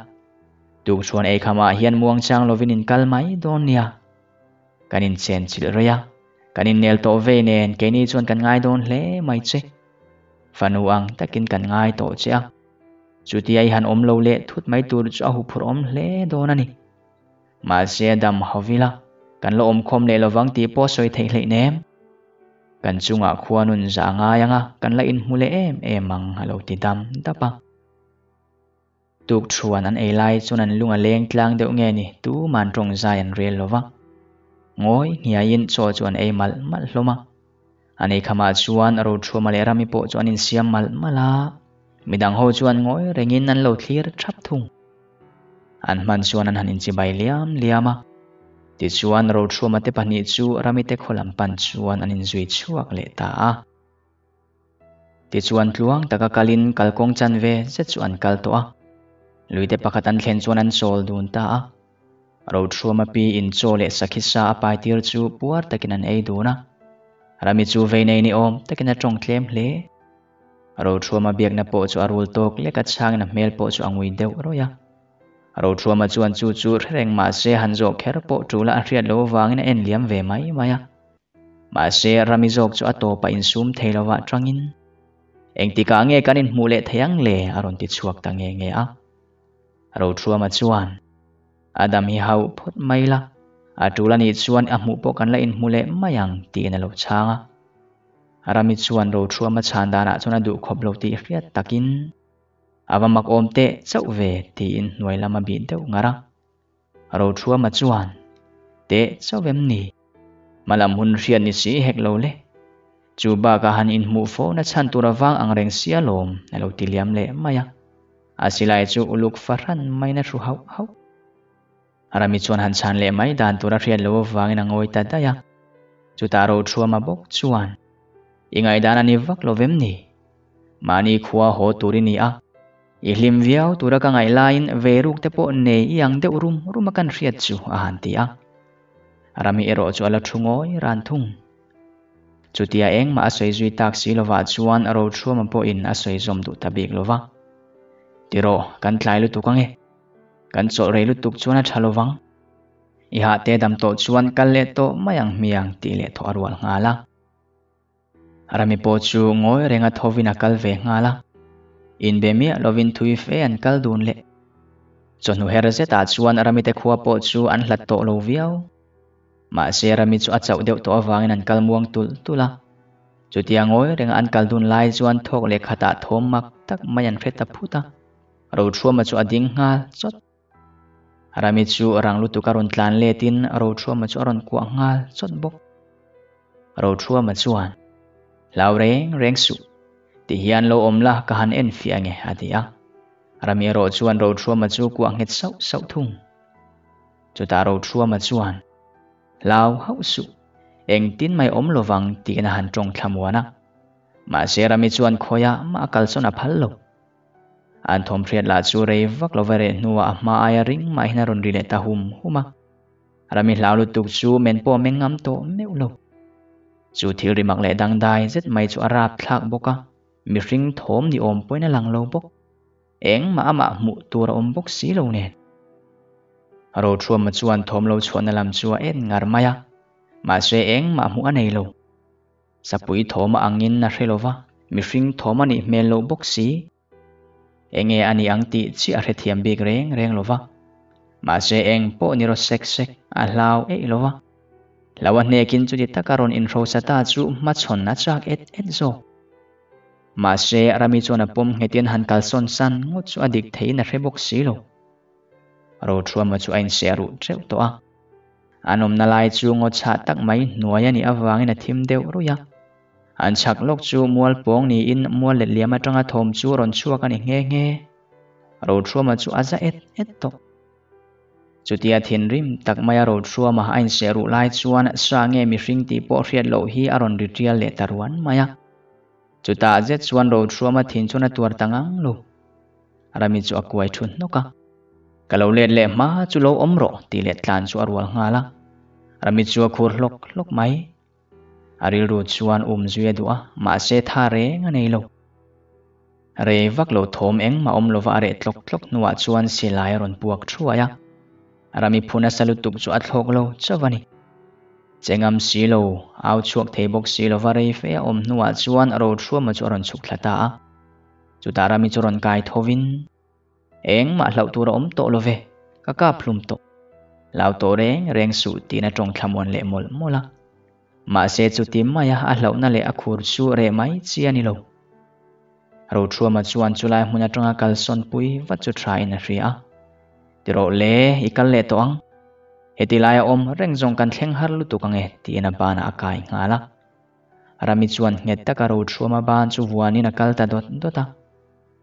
Tukchhuan eikhamah hian muangchang lovin in kal mai dawn nia. Kan inchen chilh rei a, kan innel tawh vei nen keini chuan kan ngai dawn hle mai che. Fanu ang takin kan ngai tawh che a, chutia i han awm lo leh thut mai tur chu a huphurh awm hle dawn a ni. Mahse a dam ho vila, kan la awmkhawm leh lovang tih pawh sawi theih hleih nem. Kan chungah khuanun zah ngai anga kan la inhmu leh em em ang a lo ti dam dap a. Tuk thuan an ei lai chuan an lung a leng tlang deuh nge ni tuman tawng zai an rel lo va. Ngawi hniaiin chaw chu an ei malh malh hlawm a. An ei khamah chuan Rothuama leh Rami pawh chu an insiam malh malh a, midang ho chuan ngawi rengin an lo thlir thap thung. An hman chuan an han inchibai liam liam a. Tichuan Rothuama te pahnih chu Rami te khaw lam pan chuan an inzui chhuak leh ta a. Tichuan tluang taka kalin kalkawng chanve zet chu an kal tawh a, luite pakhat an thlen chuan an chawl dun ta a. Rothuama pi in chaw leh sakhi sa a pai tir chu puar takin an ei dun a, Rami chu vei nei ni awm takin a tawng tlem hle. Rothuama biakna pawh chu a rul tawk lek a chhangin a hmel pawh chu a ngui deuh rawih a. Rothuama chuan chu chu hre reng mahse han zawh kher pawh tul a a hriat loh avangin a en liam ve mai mai a. Mahse, Rami zawk chu a tawpah insum thei lovah tangin, Engtikah nge kan inhmuh leh thei ang le? a rawn ti chhuak ta nge nge a. Rothuama chuan, A dam hi hauh phawt mai la, a tul a nih chuan a hmuh pawh kan la inhmu leh mai ang, tiin a lo chhang a. Rami chuan Rothuama chhan danah chuan a duh khawp lo tih hriat takin a va mak awm teh chauh ve tiin hnuai lam a bih deuh ngar a. Rothuama chuan teh chauh em ni? Hmalam hun hriat ni si hek lo le. Chu bakah han inhmuh fo na chhan tur avang ang reng sia lawm a lo ti liam leh mai a. A silai chu uluk fahran maiin a hru hauh hauh. Rami chuan han chhan leh mai dan tur a hriat loh avangin a ngawi ta daih a. Chutah Rothuama bawk chuan, I ngaihdan a ni vak lo vem ni? Mahni khua haw tur i ni a, i hlim viau tura ka ngaih laiin ve ruk te pawh nei i ang deuh rum rum a kan hriat chu a han ti a. Rami erawh chu a la thu ngawi ran thung. Chutia engmah a sawi zui tak si lovah chuan Rothuama pawhin a sawi zawm duh ta bik lova. Tirawh, kan tlai lutuk ange. Kan chawlh rei lutuk chuan a tha lovang. I hah te dam tawh chuan kal leh tawh mai ang hmiang tih leh thawh a rual nghal a. Rami pawh chu ngawi renga thovin a kal ve nghal a. Inbe miah lovin thui fe an kal dun leh. Chawhnu her zetah chuan Rami te khua pawh chu an hlat tawh lo viau. Mahse Rami chu a chauh deuh tawh avangin an kal muang tulh tulh a. Chutia ngawi renga an kal dun lai chuan thawk leh khatah thawm mak tak mai an hre ta phut a. Rothuama chu a ding nghal chawt. Rami chu rang lutuk a rawn tlan letin Rothuama chu a rawn kuah nghal chawt bawk. Rothuama chuan, Hlau reng reng suh, ti hian lo awm la ka han en fiah nge a ti a. Rami erawh chuan Rothuama chu kuah nghet sauh sauh thung. Chutah Rothuama chuan, Hlau hauh suh, engtin mai awm lovang tiin a han tawng thlamuan a. Mahse Rami chuan khawiah mah a kalsawn a phal lo. An thawmhriat lah chu rei vak lova reh hnuah a hma aia ring mahin a rawn ri leh ta hum hum a. Rami hlau lutuk chu men pawh a meng ngam tawh meuh lo. Chu thil ri mak leh dangdai zet mai chu a rap thlak bawk a, mihring thawm ni awm pawhin a lang lo bawk. Engmah amah hmuh tur a awm bawk si lo nen. Rothuama chuan thawm lo chhuahna lam chu a en ngar mai a, mahse engmah hmuh a nei lo. Sapui thawm a angin a hre lova, mihring thawm a nih hmel loh bawk si. Enge a nih ang tih chiah a hrethiam bik reng reng lova. Mahse eng pawh ni rawh sek sek, a hlau eih lova. Hlau a hnekin chuti taka rawn inhrosa ta chu hmachhawn a chak et et zawk. Mahse Rami chuan a pawm nghetin han kalsawn san ngawt chu a dik theiin a hre bawk si lo. Rothuama chu a inseh ruh teuh tawh a. An awmna lai chu ngaw chhah tak mai hnuai a nih avangin a thim deuh ruih a. An chhak lawk chu mual pawng niin mual let liam atanga thawm chu a rawn chhuak a ni nghe nghe. Rothuama chu a za et et tawh. Chutia thinrim tak maia Rothuama a inseh ruh lai chuan sa nge mihring tih pawh hriat loh hi a rawn ri tial leh ta ruan mai a. Chutah zet chuan Rothuama thin chuan a tuar ta ngang lo. Rami chu a kuai thu hnawk a. Ka lo let leh hma chu lo awm rawh tih leh tlan chu a rual nghal a. Rami chu a khur hlawk hlawk mai. A rilru chuan um zui a duh a, mahse tha reng a nei lo. Rei vak lo thawm engmah awm lova a reh tlawk tlawk hnuah chuan silai a rawn puak thuai a. Rami phu nasa lutuk chu a thlawk lo chauh a ni. Chengam si lo, au chhuak thei bawk si lova rei fe a awm hnuah chuan Rothuama chu a rawn chhuk thla ta a. Chutah Rami chu rawn kai thovin, Engmah hlauh tur a awm tawh lo ve, ka kap hlum tawh. Hlau tawh reng reng suh tiin a tawng thlamuan leh mawlh mawlh a. Mahse chuti maia a hlauhna leh a khur chu reh mai chi a ni lo. Rothuama chuan chulai hmun atanga kalsawn pui vat chu tha in a hria a. Ti rawh le, i kal leh tawh ang. Heti laia awm reng zawng kan thleng har lutuk ang e tiin a banah a kai nghal a. Rami chuan nghet taka Rothuama ban chu vuanin a kal ta dawt dawt a,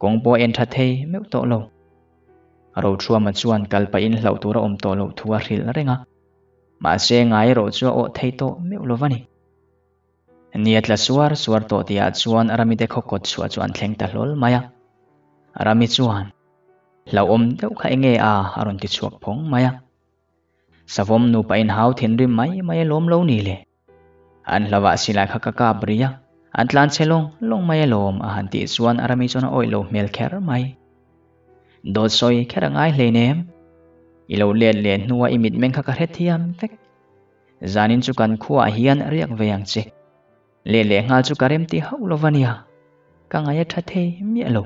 kawng pawh a en tha thei meuh tawh lo. Rothuama chuan kal pahin hlauh tur a awm tawh loh thu a hrilh reng a, mahse ngai erawh chu a awh thei tawh meuh lo va ni. Ni a tla suar suar tawh tihah chuan Rami te khaw kawt chhuah chu an thleng ta hlawl mai a. Rami chuan, Hlauhawm deuh kha enge a? a rawn ti chhuak phawng mai a. Savawm nupa inhau thinrim mai mai a lawm lo ni le. An hlavah silai kha ka kap ri a, an tlan chhe lawng lawng mai alawm a han tih chuan Rami chuan a awih lo hmel kher mai. Dawt sawi kher a ngai hleinem. I lo let leh hnua i mitmeng kha ka hrethiam vek. Zanin chu kan khuaah hian riak ve ang che. Let leh nghal chu ka rem ti hauh lo va nia. Ka ngaih a tha thei miah lo.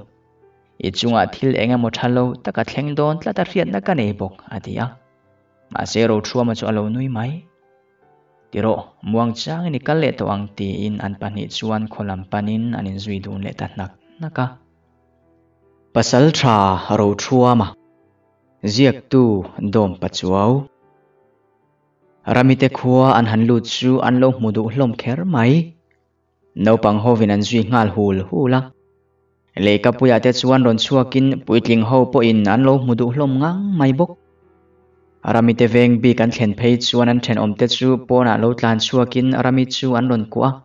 I chungah thil eng emaw tha lo taka thleng dawn tlat a hriatna ka nei bawk a ti a. Mahse Rothuama chu a lo nui mai. Tirawh, muangchangin i kal leh tawh ang tiin an pahnih chuan khaw lam panin an inzui dun leh ta hnak hnak a. Pasalṭha Rothuama, Ziaktu Dawm Pachuau. Ramite khua an han lut chu an lo hmu duh hlawm kher mai. Naupang hovin an zui nghal hul hul a. Lehkhapuiah te chuan rawn chhuakin puitling ho pawhin an lo hmu duh hlawm ngang mai bawk. Ramite veng bik an thlen phei chuan an thenawmte chu pawnah lo tlan chhuakin Rami chu an rawn kuah a.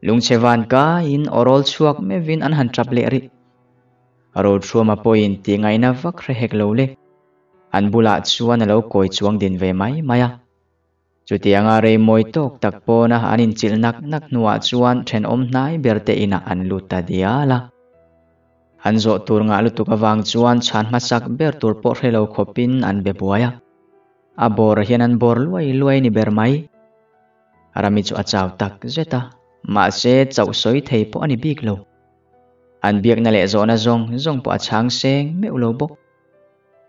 Lungchhe van kaiin aw rawl chhuak meuhin an han tap leh rih. Rothuama pawhin tih ngaihna vak hre hek lo le. An bulah chuan a lo kawi chuang din ve mai mai a. Chutianga rei mawi tawk tak pawna an inchilh nak nak hnuah chuan thenawm hnai ber te inah an lut ta dial a. An zawh tur ngah lutuk avang chuan chhan hmasak ber tur pawh hre lo khawpin an be buai a. A bawr hian an bawr luai luai ni ber mai. Rami chu a chau tak zet a, mahse chauh sawi thei pawh a ni bik lo. An biakna leh zawhna zawng zawng pawh a chhang seng meuh lo bawk.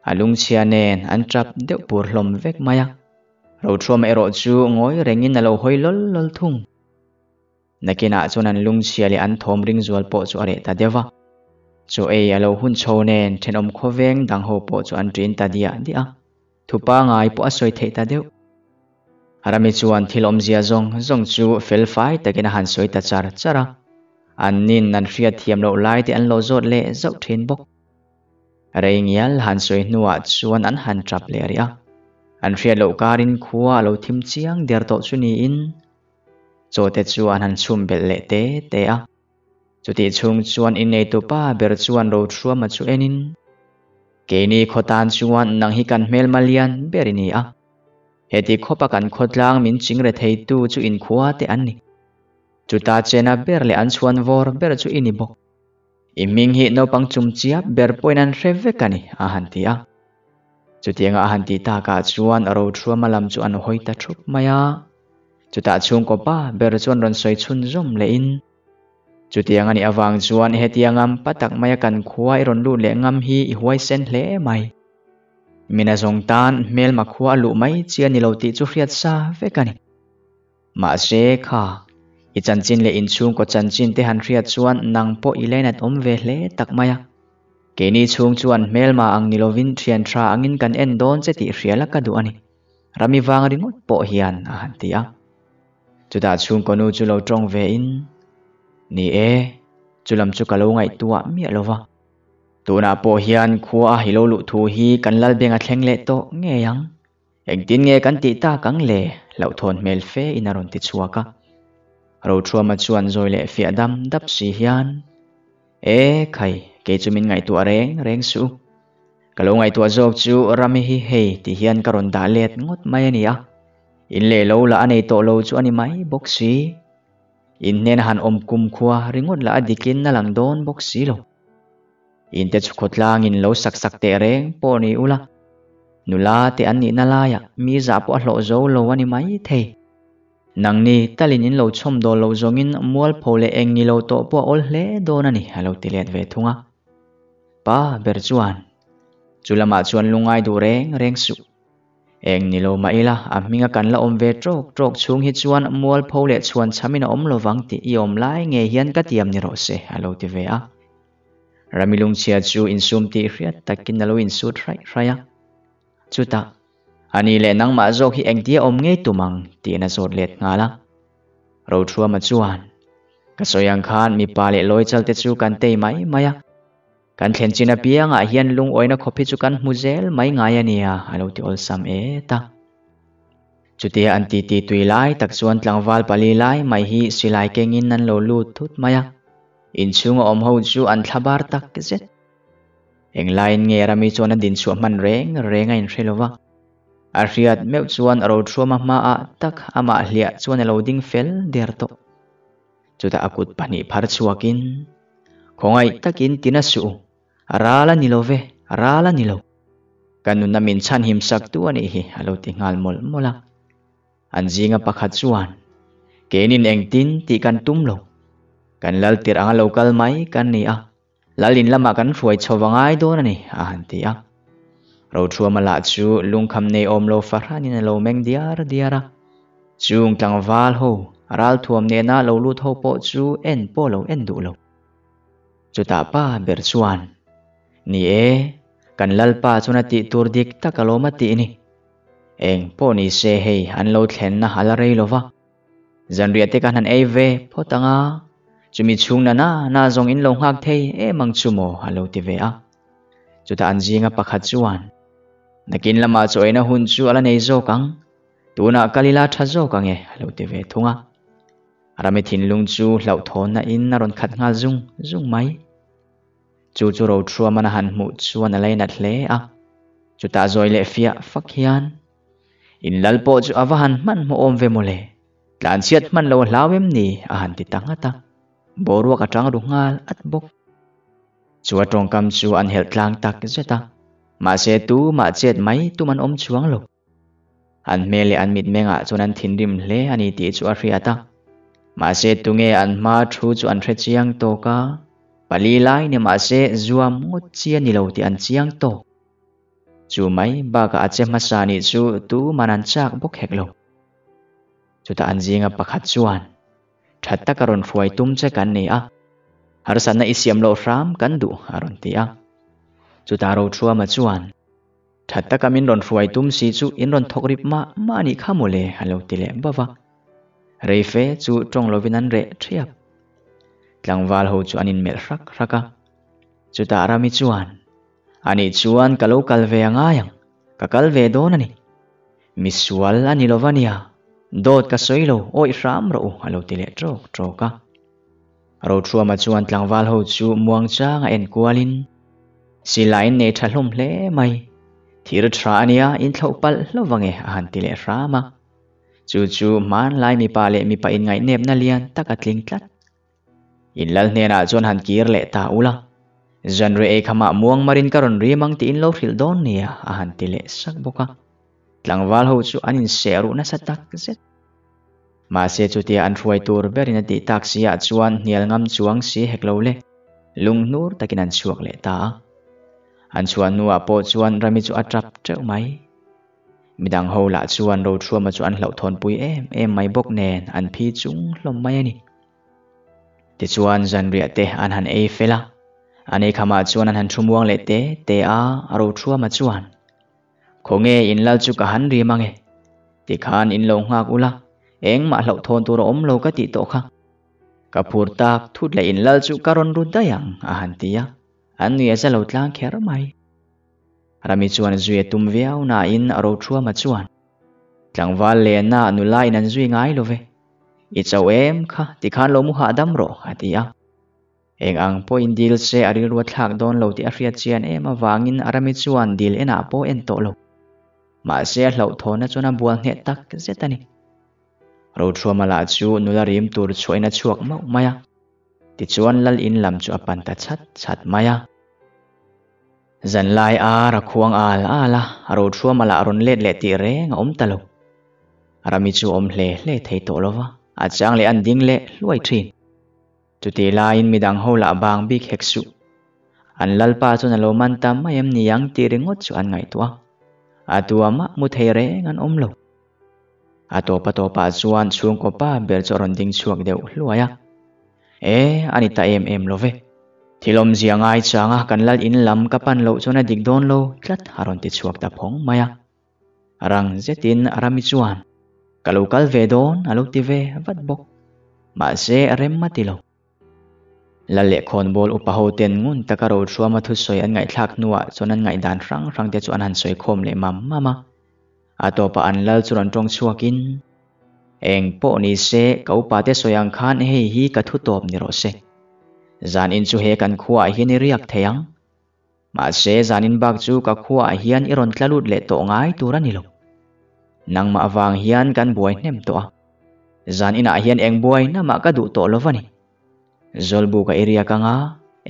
A lungchhia nen an tap deuh pur hlawm vek mai a. Rothuama erawh chu ngawi rengin a lo hawi lawl lawl thung. Nakinah chuan an lungchhia leh an thawm ring zual pawh chu a reh ta deuh va. Chaw ei a lo hun chho nen thenawm khawveng dang ho pawh chu an ṭin ta diah diah a. Thupa ngai pawh a sawi theih ta deuh. Rami chuan thil awmzia zawng zawng chu fel fai takin a han sawi ta char char a. An nin an hriat thiam loh lai te an lo zawt leh zauh ṭhin bawk. Rei ngial han sawi hnuah chuan an han tap leh rih a. An hriat loh karin khua a lo thim chiang der tawh chu niin chaw te chu an han chhum belh leh te te a. Chutih chhung chuan inneitu pa ber chuan Rothuama chu enin, Keini khaw tan chuan nang hi kan hmelma lian ber i ni a. Heti khawpa kan khawtlang min ching re theitu chu inkhua te an ni. Chuta chena ber leh an chhuan vawr ber chu i ni bawk. I hming hi naupang chum chiap ber pawhin an hre vek a ni, a han ti a. Chutianga a han tih takah chuan Rothuama lam chu an hawi ta thup mai a. Chutah chhungkaw pa ber chuan rawn sawi chhunzawm lehin, Chutiang a nih avang chuan hetia ngam pa tak maia kan khua i rawn lut leh ngam hi i huaisen hle mai. Mina zawng tan hmelma khua a luh mai chi a ni lo tih chu hriat sa vek a ni. Mahse kha, i chanchin leh inchhungkaw chanchin te han hriat chuan nang pawh i lainat awm ve hle tak mai a. Keini chhung chuan hmelma ang ni lovin thian tha angin kan en dawn che tih hria la ka duh a ni. Rami vang ringawt pawh hian a han ti a. Chutah chhungkaw nu chu lo tawng ve in, Ni e, chulam chu ka lo ngaihtuah miah lo va. Tunah pawh hian khua a i lo luh thu hi kan lalbeng a thleng leh tawh ngei ang. Engtin nge kan tih tak ang le? Hlauhthawn hmel fe in a rawn ti chhuak a. Rothuama chuan zawi leh fiah dam dap si hian, E khai, kei chu min ngaihtuah reng reng suh. Ka lo ngaihtuah zawk chu Rami hi hei ti hian ka rawn dah let ngawt mai a ni a. In leh lo lah a nei tawh lo chu a ni mai bawk si. In hnena han awm kumkhua ringawt lah a dikin a lang dawn bawk si lo. Inte chu khawtlangin lo sak sak teh reng pawh ni ula, nula te an nihna laiah mi zah pawh a hlawh zo lo a ni mai thei. Nangni talin in lo chhawm dawl lo zawngin mualpho leh eng ni lo tawh pawh a awl hle dawn a ni, a lo ti let ve thung a. Pa ber chuan, Chu lamah chuan lungngai duh reng reng suh. Eng ni lo mah ila, a hminga kan la awm ve tawk tawk chhung hi chuan mualpho leh chhuan chhamin a awm lovang tih i awm lai ngei hian ka tiam ni rawh se, a lo ti ve a. Rami lungchhia chu insum tih hriat takin a lo insut hraih hraih a. Chutah, A ni leh nangmah zawk hi engtia awm ngei tum ang? tiin a zawt let nghal a. Rothuama chuan, Ka sawi ang khan mipa leh lawichal te chu kan tei mai mai a. Kan thlen chin apiangah hian lungawina khawp hi chu kan hmu zel mai ngai a nia, a lo ti awlsam et a. Chutia an titi tui lai tak chuan tlangval pali lai mai hi silai kengin an lo lut thut mai a. Inchhunga awm ho chu an thlabar tak zet. Englaiin nge Rami chuan a dinchhuah hman reng reng a inhre lo va. A hriat meuh chuan Rothuama hmaah tak amah hliah chuan a lo ding fel der tawh. Chutah a kut pahnih phar chhuakin, Khawngaih takin tina suh u, ral a ni lo ve, ral a ni lo. Ka nunna min chhanhim sak tu a nih hi, a lo ti nghal mawlh mawlh a. An zinga pakhat chuan, Keinin engtin tih kan tum lo. Kan lal tirh anga lo kal mai kan ni a, lal in lamah kan hruai chho va ngai dawn a ni, a han ti a. Rothuama lah chu lungkham nei awm lo fahranin a lo meng diar diar a. Chung tlangval ho ralthuam nena lo lut ho pawh chu en pawh lo en duh lo. Chutah pa ber chuan, Ni e, kan Lalpa chuan a tih tur dik tak alawm a tih ni. Eng pawh ni se hei an lo thlenna a la rei lo va. Zanriah te kan han ei ve phawt ang a, chumi chhung na na na zawng in lo nghak thei em ang chu maw a lo ti ve a. Chutah an zinga pakhat chuan, Nakin lamah chaw eina hun chu a la nei zawk ang, tunah kal ila tha zawk ang e a lo ti ve thung a. Rami thinlung chu hlauhthawnna in a rawn khat nghal zung zung mai. Chu chu Rothuaman a han hmuh chuan a lainat hle a, chutah zawi leh fiah fak hian, In lal pawh chu a va han hmanhmawh awm ve mawle, tlanchhiat hman lo a hlau em ni? a han ti ta nghat a, boruak a tang ru nghal at bawk. Chu a tawngkam chu an helh tlang tak zet a, mahse tumah chet mai tum an awm chuang lo. An hmel leh an mitmengah chuan an thinrim hle a ni tih chu a hriat a. Mahse tunge an hma thu chu an hre chiang tawk a, pali lai ni mahse zuam ngawt chi a ni lo tih an chiang tawk. Chu mai bakah a che hmasa nih chu tuman an chak bawk hek lo. Chutah an zinga pakhat chuan, Tha taka rawn hruai tum che kan ni a, harsatna i siam loh hram kan duh a rawn ti a. Chutah Rothuama chuan, Tha taka min rawn hruai tum si chu in rawn thawk rip mah mah anih kha mawle a lo ti leh bauh a. Reife chu tawng lovin an reh thiap. Tlangval ho chu an inmelh hrak hrak a. Chutah Rami chuan, Anih chuan ka lo kal ve a ngai ang, ka kal ve dawn a ni. Misual a ni lo va nia, dawt ka sawi lo, awih hram rawh u a lo ti leh tawk tawk a. Rothuama chuan tlangval ho chu muangchang a en kualin, Silai in nei tha hlawm hle mai, thir tha a nia, in thlauh palh hlauh ange a han ti leh hram a. Chu chu hmanlai mipa leh mipa inngaih-nepna lian tak a tling tlat. In lal hnenah chuan han kir leh ta ula, Zanriah ei khamah muang marin ka rawn rim ang tiin lo hrilh dawn nia a han ti leh sak bawk a. Tlangval ho chu an inseh ruh nasa tak zet. Mahse chutia an hruai tur berin a tih tak si ah chuan hnial ngam chuang si hek lo le, lunghnur takin an chhuak leh ta a. An chhuah hnuah pawh chuan Rami chu a tap teuh mai. Midang ho lah chuan Rothuama chu an hlauhthawnpui em em mai bawk nen an phi chung hlawm mai a ni. Tichuan zanriah te an han ei fel a, an ei khamah chuan an han thu muang leh te te a, Rothuama chuan, Khawnge in lal chu ka han rim ange? Tikhan in lo nghak ula, engmah hlauhthawn tur a awm lo ka tih tawh kha. Ka phur tak thut leh in lal chu ka rawn ru daih ang, a han ti a, an nui a za lo tlang kher mai. Rami chuan zui a tum viau nain Rothuama chuan, Tlangval lenna nula in an zui ngai lo ve. I chauh em kha, tikhan lo mu hahdam rawh, a ti a. Eng ang pawhin dil se a rilru a thlak dawn lo tih a hriat chian em avangin Rami chuan dil enah pawh en tawh lo. Mahse a hlauhthawhna chuan a bual hneh tak zet a ni. Rothuama lah chu nula rim tur chhuahin a chhuak mauh mai a. Tichuan lal in lam chu a pan ta chhat chhat mai a. Zanlai ar a khuang al al a, Rothuama lah rawn let leh tih reng a awm ta lo. Rami chu a awm hle hle thei tawh lo va, a chang leh an ding leh hluai thin. Chutih laiin midang ho lah bang bik hek suh. An lalpa chuan a lo man ta mai em ni ang tih ringawt chu an ngaihtuah a. A tua mah mu thei reng an awm lo. A tawpa tawpah chuan chhungkaw pa ber chu a rawn ding chhuak deuh hluai a. E, a ni ta em em lo ve. Thil awmzia ngai changa kan lal in lam ka pan loh chuan a dik dawn lo tlat a rawn ti chhuak ta phawng mai a. Rang zetin Rami chuan, Ka lo kal ve dawn a lo ti ve vat bawk. Mahse rem a ti lo. Lal leh khawnbawl upa ho ten ngun taka Rothuama thusawi an ngaihthlak hnuah chuan an ngaihdan hrang hrang te chu an han sawi khawm leh mam mam a. A tawpah an lal chu rawn tawng chhuakin, Eng pawh ni se, ka upa te sawi ang khan hei hi ka thu tawp ni rawh se. Zanin chu he kan khuaah hian i riak thei ang. Mahse, zanin bak chu ka khuaah hian i rawn tla lut leh tawh ngai tur a ni lo. Nangmah avang hian kan buai hnem tawh a. Zan inah hian eng buai namah ka duh tawh lo va ni. Zawlbu ka i riak anga,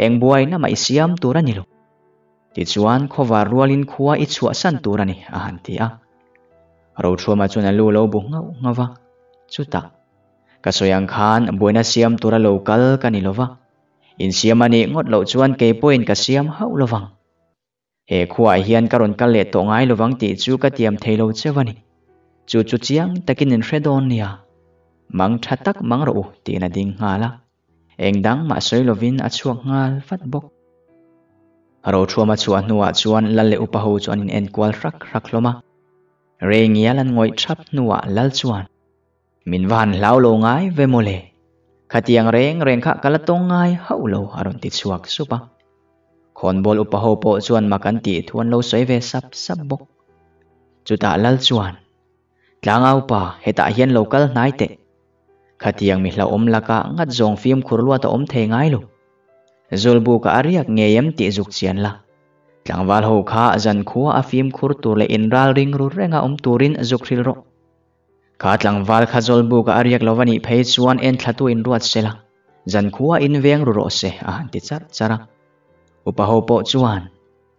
eng buai namah i siam tur a ni lo. Tichuan, khawvar rualin khua i chhuahsan tur a ni, a han ti a. Rothuama chuan a lu lo bu nghauh nghauh va. Chutah, ka sawi ang khan buaina siam tura lo kal ka ni lo va. Insiam a nih ngawt loh chuan kei pawhin ka siam hauh lo vang. He khuaah hian ka rawn kal leh tawh ngai lovang tih chu ka tiam thei lo cheu a ni. Chu chu chiang takin in hre dawn nia. Mang tha tak mang rawh u tiin a ding nghal a. Eng dang mah sawi lovin a chhuak nghal vat bawk. Rothuama chhuah hnuah chuan Lal leh upa ho chu an in enkual hrak hrak hlawm a. Rei ngial an ngawih thap hnuah Lal chuan, Min va han hlau lo ngai ve mawle. Khatiang reng reng kha ka la tawng ngai hauh lo a rawn ti chhuak sup a. Khawnbawl upa ho pawh chuan mak an tih thu an lo sawi ve sap sap bawk. Chutah Lal chuan, Tlangau pa, hetah hian lo kal hnai teh. Khatiang mi hlauhawm lakah ngat zawng fimkhur luat a awm thei ngai lo. Zawlbuka a riak ngei em tih zuk chian la. Tlangval ho kha zankhua a fimkhur tur leh inral ring ru renga awm turin zuk hrilh rawh. Kha tlangval kha Zawlbuka a riak lo va nih phei chuan enthlatu inruat se la, zankhua inveng ru rawh se a han ti charh charh a. Upa ho pawh chuan,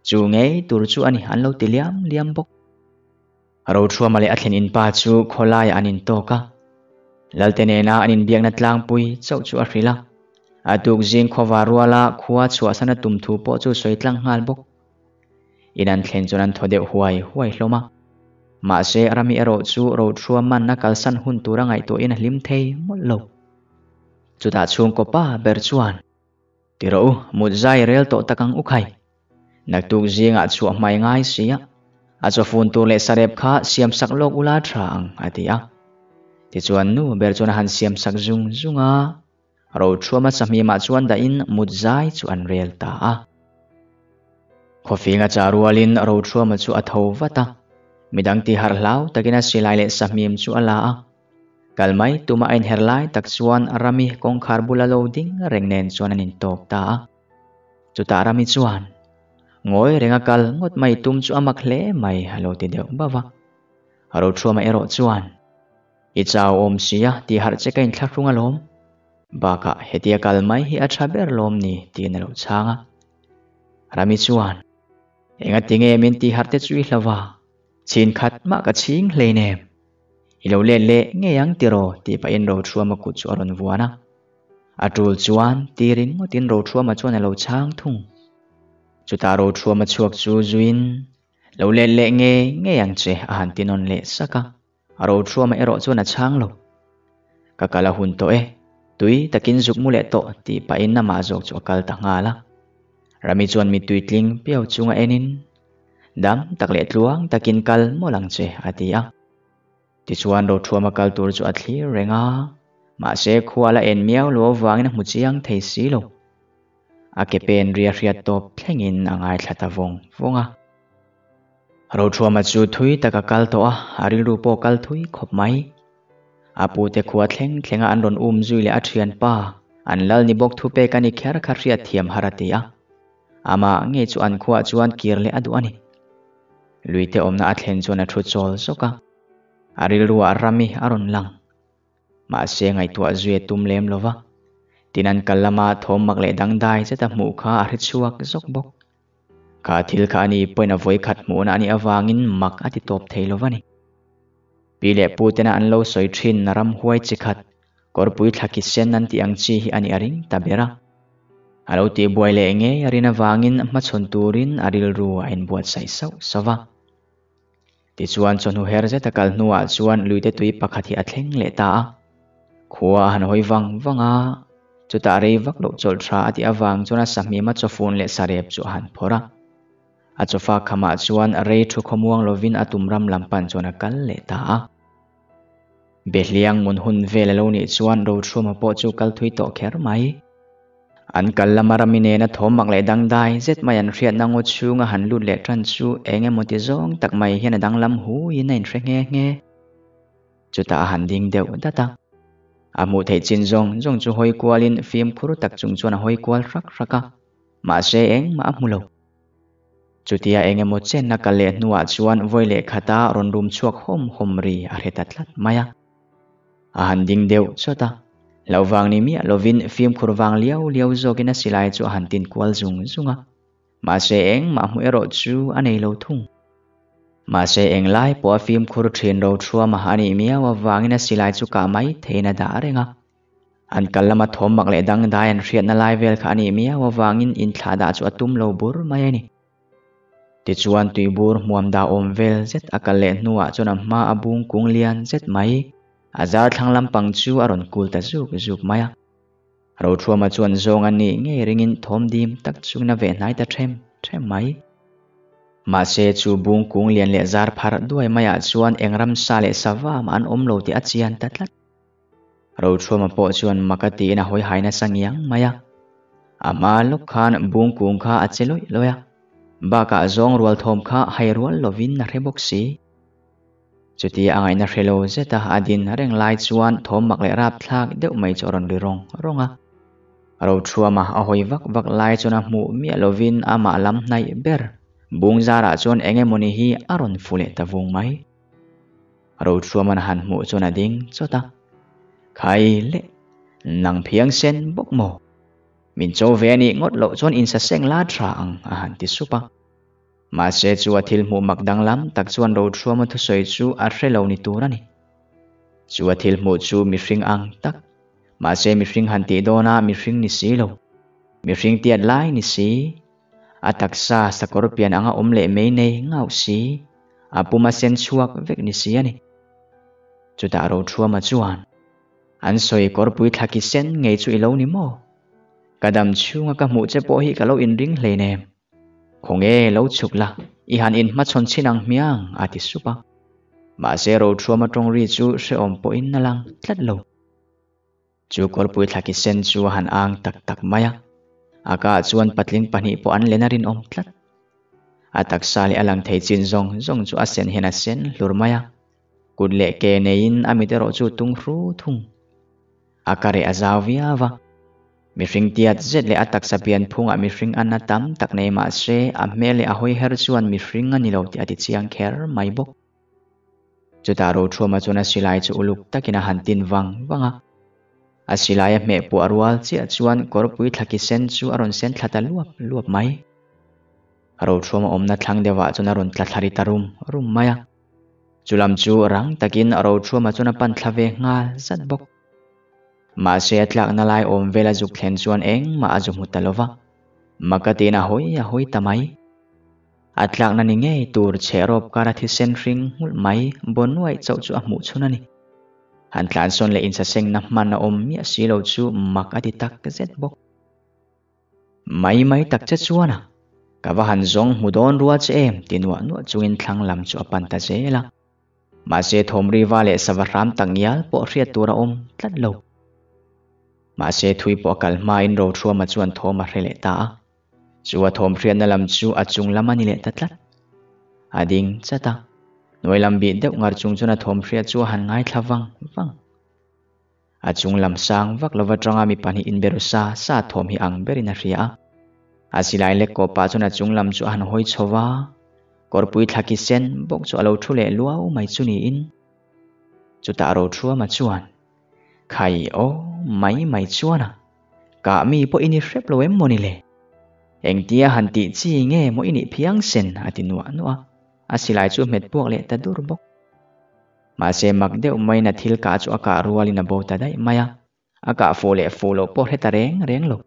Chu ngei tur chu a ni an lo ti liam liam bawk. Rothuama leh a thlen inpa chu khawlaiah an intawk a. Lalte nena an inbiakna tlangpui chauh chu a hrilh a. A tuk zing khawva ruala khua chhuahsan a tum thu pawh chu sawi tlang nghal bawk. In an thlen chuan an thaw deuh huai huai hlawm a. Mahse, Rami erawh chu Rothuaman a kalsan hun tura ngaihtuahin a hlim thei mawlh lo. Chutah chhungkaw pa ber chuan, Ti rawh u, mut zai rel tawh tak ang u khai. Naktuk zingah chhuah hmai ngai si a, a chawfun tur leh sarep kha siam sak lawk ula tha ang, a ti a. Tichuan nu ber chuan a han siam sak zung zung a, Rothuama sahmimah chuan dahin mut zai chu an rel ta a. Khawfing a chah rualin Rothuama chu a tho vat a, midang tihharh hlau takin a silai leh sahmim chu a la a. Kal mai tuma a inher lai tak chuan Rami kawngkhar bula lo ding reng nen chuan an intawk ta a. Chutah Rami chuan, Ngawi renga kal ngawt mai tum chu a mak hle mai a lo ti deuh bauh a. Rothuama erawh chuan, I chau awm sia tih harh che ka inthlahrung alawm. Bakah hetia kal mai hi a tha ber lawm ni tiin a lo chhang a. Rami chuan, Engatinge min tih harh te chu i hlo va, chhin khat mah ka chhing hleinem. I lo let leh ngei ang tiraw tih pahin Rothuama kut chu a rawn vuan a. A tul chuan ti ringawtin Rothuama chuan a lo chhang thung. Chutah Rothuama chhuak chu zuiin, Lo let leh ngei ngei ang che a han ti nawn leh sak a. Rothuama erawh chuan a chhang lo. Ka kal a hun tawh e, tui takin zuk mu leh tawh tih pahin amah zawk chu a kal ta nghal a. Rami chuan mittui tling piau chunga enin, Dam tak leh tluang takin kal mawlh ang che a ti a. Tichuan Rothuama kal tur chu a thlir reng a, mahse khua la en miau lo avangin a hmu chiang thei si lo. A ke pen ria hriat tawp thlengin a ngaithla ta vawng vawng a. Rothuama chu thui tak a kal tawh a, a rilru pawh kal thui khawp mai. A pute khua thleng thlenga an rawn um zui leh a thianpa, an lal ni bawk thupek a ni kher kha hriat thiam har a ti a. Amah ngei chu an khuah chuan kir leh a duh a ni. Luite awmna a thlen chuan a thu chawl zawk a, a rilruah Rami a rawn lang. Mahse ngaihtuah zui a tum lem lo va, tin an kal lama thawm mak leh dangdai zet a hmuh kha a hre chhuak zawk bawk. Kha thil kha ani pawhin a vawikhat hmuhna a nih avangin mak a ti tawp thei lo va ni. Pi leh pu tena an lo sawi thin ramhuai chi khat Kawrpui thla ki sen an tih ang chi hi a nih a ring ta ber a. A lo tihbuai leh ngei a rin avangin hmachhawn turin a rilru a inbuatsaih sauh sauh va. Tichuan chawhnu her zeta kal hnuah chuan luite tui pakhat hi a thleng leh ta a. Khua a han hawi vang vang a, chutah rei vak loh chawlh tha a tih avang chuan a sahmima chawfun leh sarep chu a han phawrh a. A chawfa khamah chuan rei thu khawmuang lovin a tum ram lam pan chuan a kal leh ta a. Behliang mun hun vel a lo nih chuan Rothruma pawh chu kal thui tawh kher mai. An kal lama rami nena thawm mak leh dangdai zet mai an hriatna ngaw chhunga han lut leh tan chu eng emaw ti zawng tak mai hian a danglam huiin a inhre nghe nghe. Chutah a han ding deuh dat a. A hmuh theih chin zawng zawng chu hawi kualin fimkhur tak chung chuan a hawi kual hrak hrak a. Mahse engmah a hmu lo. Chutia eng emaw chenna kal leh hnuah chuan vawi leh khata rawn rum chhuak hawm hawm ri a hre ta tlat mai a. A han ding deuh chawt a, hlauh vang ni miah lovin fimkhur vang liau liau zawkin a silai chu a han tin kual zung zung a. Mahse engmah hmuh erawh chu a nei lo thung. Mahse englai pawh a fimkhur thin ro thuam a nih miau avangin a silai chu kah mai theihin a dah reng a. An kal lama thawm mak leh dangdai an hriatna lai vel kha a nih miau avangin inthlah dah chu a tum lo bur mai a ni. Tichuan tuibur hmuam dah awm vel zet a kal leh hnuah chuan a hma a bung kung lian zet mai a zar thlang lampang chu a rawn kul ta zuk zuk mai a. Rothuama chuan zawng a nih ngei ringin thawm dim tak chungin a veh hnai ta them them mai. Mahse chu bung kung lian leh zar pharh duai maiah chuan eng ramsa leh sava mah an awm lo tih a chian ta tlat. Rothuama pawh chuan mak a tiin a hawi hai nasa ngiang mai a. A hma lawk khan bung kung kha a che lawih lawih a, bakah zawng rual thawm kha hai rual lovin a hre bawk si. Chutia a ngaihna hre lo zeta a din reng lai chuan thawm mak leh rapthlak deuh mai chu a rawn ri rawng rawng a. Rothuama a hawi vak vak lai chuan a hmuh miah lovin amah lam hnaih ber bung zarah chuan eng emawni hi a rawn fu leh ta vung mai. Rothuaman a han hmuh chuan a ding chawt a, Khai le, nang phiang sen bawk maw? Min cho ve a nih ngawt loh chuan insaseng la tha ang a han ti sup a. Mahse chu a thil hmuh mak danglam tak chuan Rothuama thusawi chu a hre lo ni tur a ni. Chu a thil hmuh chu mihring ang tak, mahse mihring han tih dawnah mihring ni si lo, mihring tiat lai ni si, A taksa sakawr pian anga awm leh mai nei ngauh si, a pum a sen chhuak vek ni si a ni. Chutah Rothuama chuan, An sawi kawrpui thla ki sen ngei chu i lo ni maw? Ka dam chhunga ka hmuh che pawh hi ka lo inring hleinem. Khawnge lo chhuk la, i han inhmachhawn chhin ang hmiang, a ti sup a. Mahse Rothuama tawng ri chu hrehawm pawhin a lang tlat lo. Chu kawrpui thlaki sen chu a han ang tak tak mai a, a kaah chuan patling pahnih pawh an len a rinawm tlat. A taksa leh a lang thei chin zawng zawng chu a sen hian a sen hlur mai a, kut leh ke neiin a mit erawh chu tung hru thung. A ka reh a zau viau a, mihring tiat zet leh a taksa pian phungah mihring an a tam tak nei mah se a hmel leh a hawi her chuan mihring a ni lo tih a ti chiang kher mai bawk. Chutah Rothuama chuan a silai chu uluk takin a han tin vang vang a. A silai a hmeh puah rual chiah chuan kawrpui thlaki sen chu a rawn sen thla ta luap luap mai. Rothuama awmna thlang deuhah chuan a rawn tla thla ri ta rum rum mai a. Chulam chu rang takin Rothuama chuan a pan thla ve nghal zat bawk. Mahse a tlakna lai awm vel a zuk thlen chuan engmah a zu hmu ta lo va. Maka tiin a hawi a hawi ta mai. A tlakna ni ngei tur chhe rawp kara thisen hring nghulh mai baw nuaih chauh chu a hmuh chhun a ni. Han tlansawn leh insasengna hman a awm miah si lo chu mak a ti tak zet bawk. Mai mai tak che chuan a, ka va han zawng hmu dawn rual che em ti nuah nuah chungin thlang lam chu a pan ta zel a. Mahse thawmriva leh sava hram tak ngial pawh hriat tur a awm tlat lo. Mahse thui pawh a kal hmain Rothuama chuan thawm a hre leh ta a. Chu a thawm hriatna lam chu a chung lam a ni leh ta tlat. A ding chat a, hnuai lam bih deuh ngar chung chuan a thawm hriat chu a han ngaithla vang vang. A chung lam sang vak lova tanga mi pahnih inberu sa sa thawm hi ang berin a hria a. A silai lek kawh pah chuan a chung lam chu a han hawi chho va, kawrpui thla ki sen bawk chu a lo thu leh luau mai chu niin. Chutah Rothuama chuan, Khai aw, mai mai chuan a. Kah mi pawh i ni hrep lo em maw ni le? Engtia han tih chi nge maw i nih phiang sen a ti nuah nuah a, a silai chu hmet puak leh ta dur bawk. Mahse mak deuh maiin a thil kah chu a kah rualin a bo ta daih mai a, a kah fuh leh fuh loh pawh hre ta reng reng lo.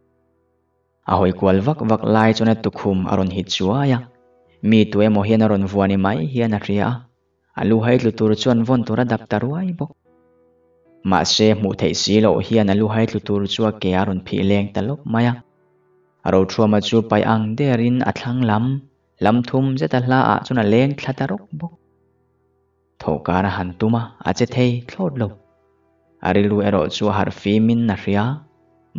A hawi kual vak vak lai chuan a tukhum a rawn hit chuai a, mi tu emaw hian a rawn vuah ni mai hian a hria a, A lu hai tlu tur chuan vawn tur a dap ta ruai bawk. Mahse, hmuh theih si loh hian a lu hai tlu tur chu a ke a rawn phih leng ta lawp mai a. A rothuama chu paih ang derin a thlang lam, lam thum zeta hla ah chuan a leng thla ta rawk bawk. Thawhkar a han tum a, a che thei thlawt lo. A rilru erawh chu a harh fimin a hria,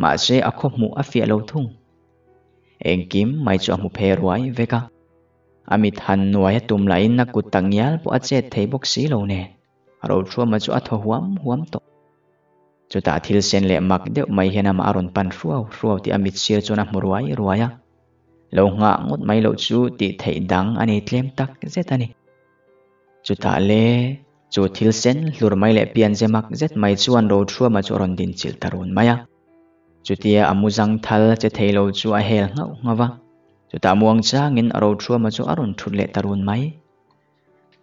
mahse a khaw hmuh a fiah lo thung. Engkim mai chu a hmu phe ruai vek a. A mit han nuai a tum lahin a kut tak ngial pawh a chet thei bawk si lo nen, Rothuama chu a thaw huam huam tawh. Chutah thil sen leh mak deuh mai hian amah a rawn pan hruau hruau tih a mit sir chuan a hmu ruai ruai a. Lo nghah ngawt mai loh chu tih theih dang a nei tlem tak zet a ni. Chutah le, chu thil sen hlur mai leh pian ze mak zet mai chuan Rothuama chu a rawn din chilh ta run mai a. Chutia a mu zang thal che thei lo chu a hel nghauh nghauh va. Chutah muang changin Rothuama chu a rawn thut leh ta run mai.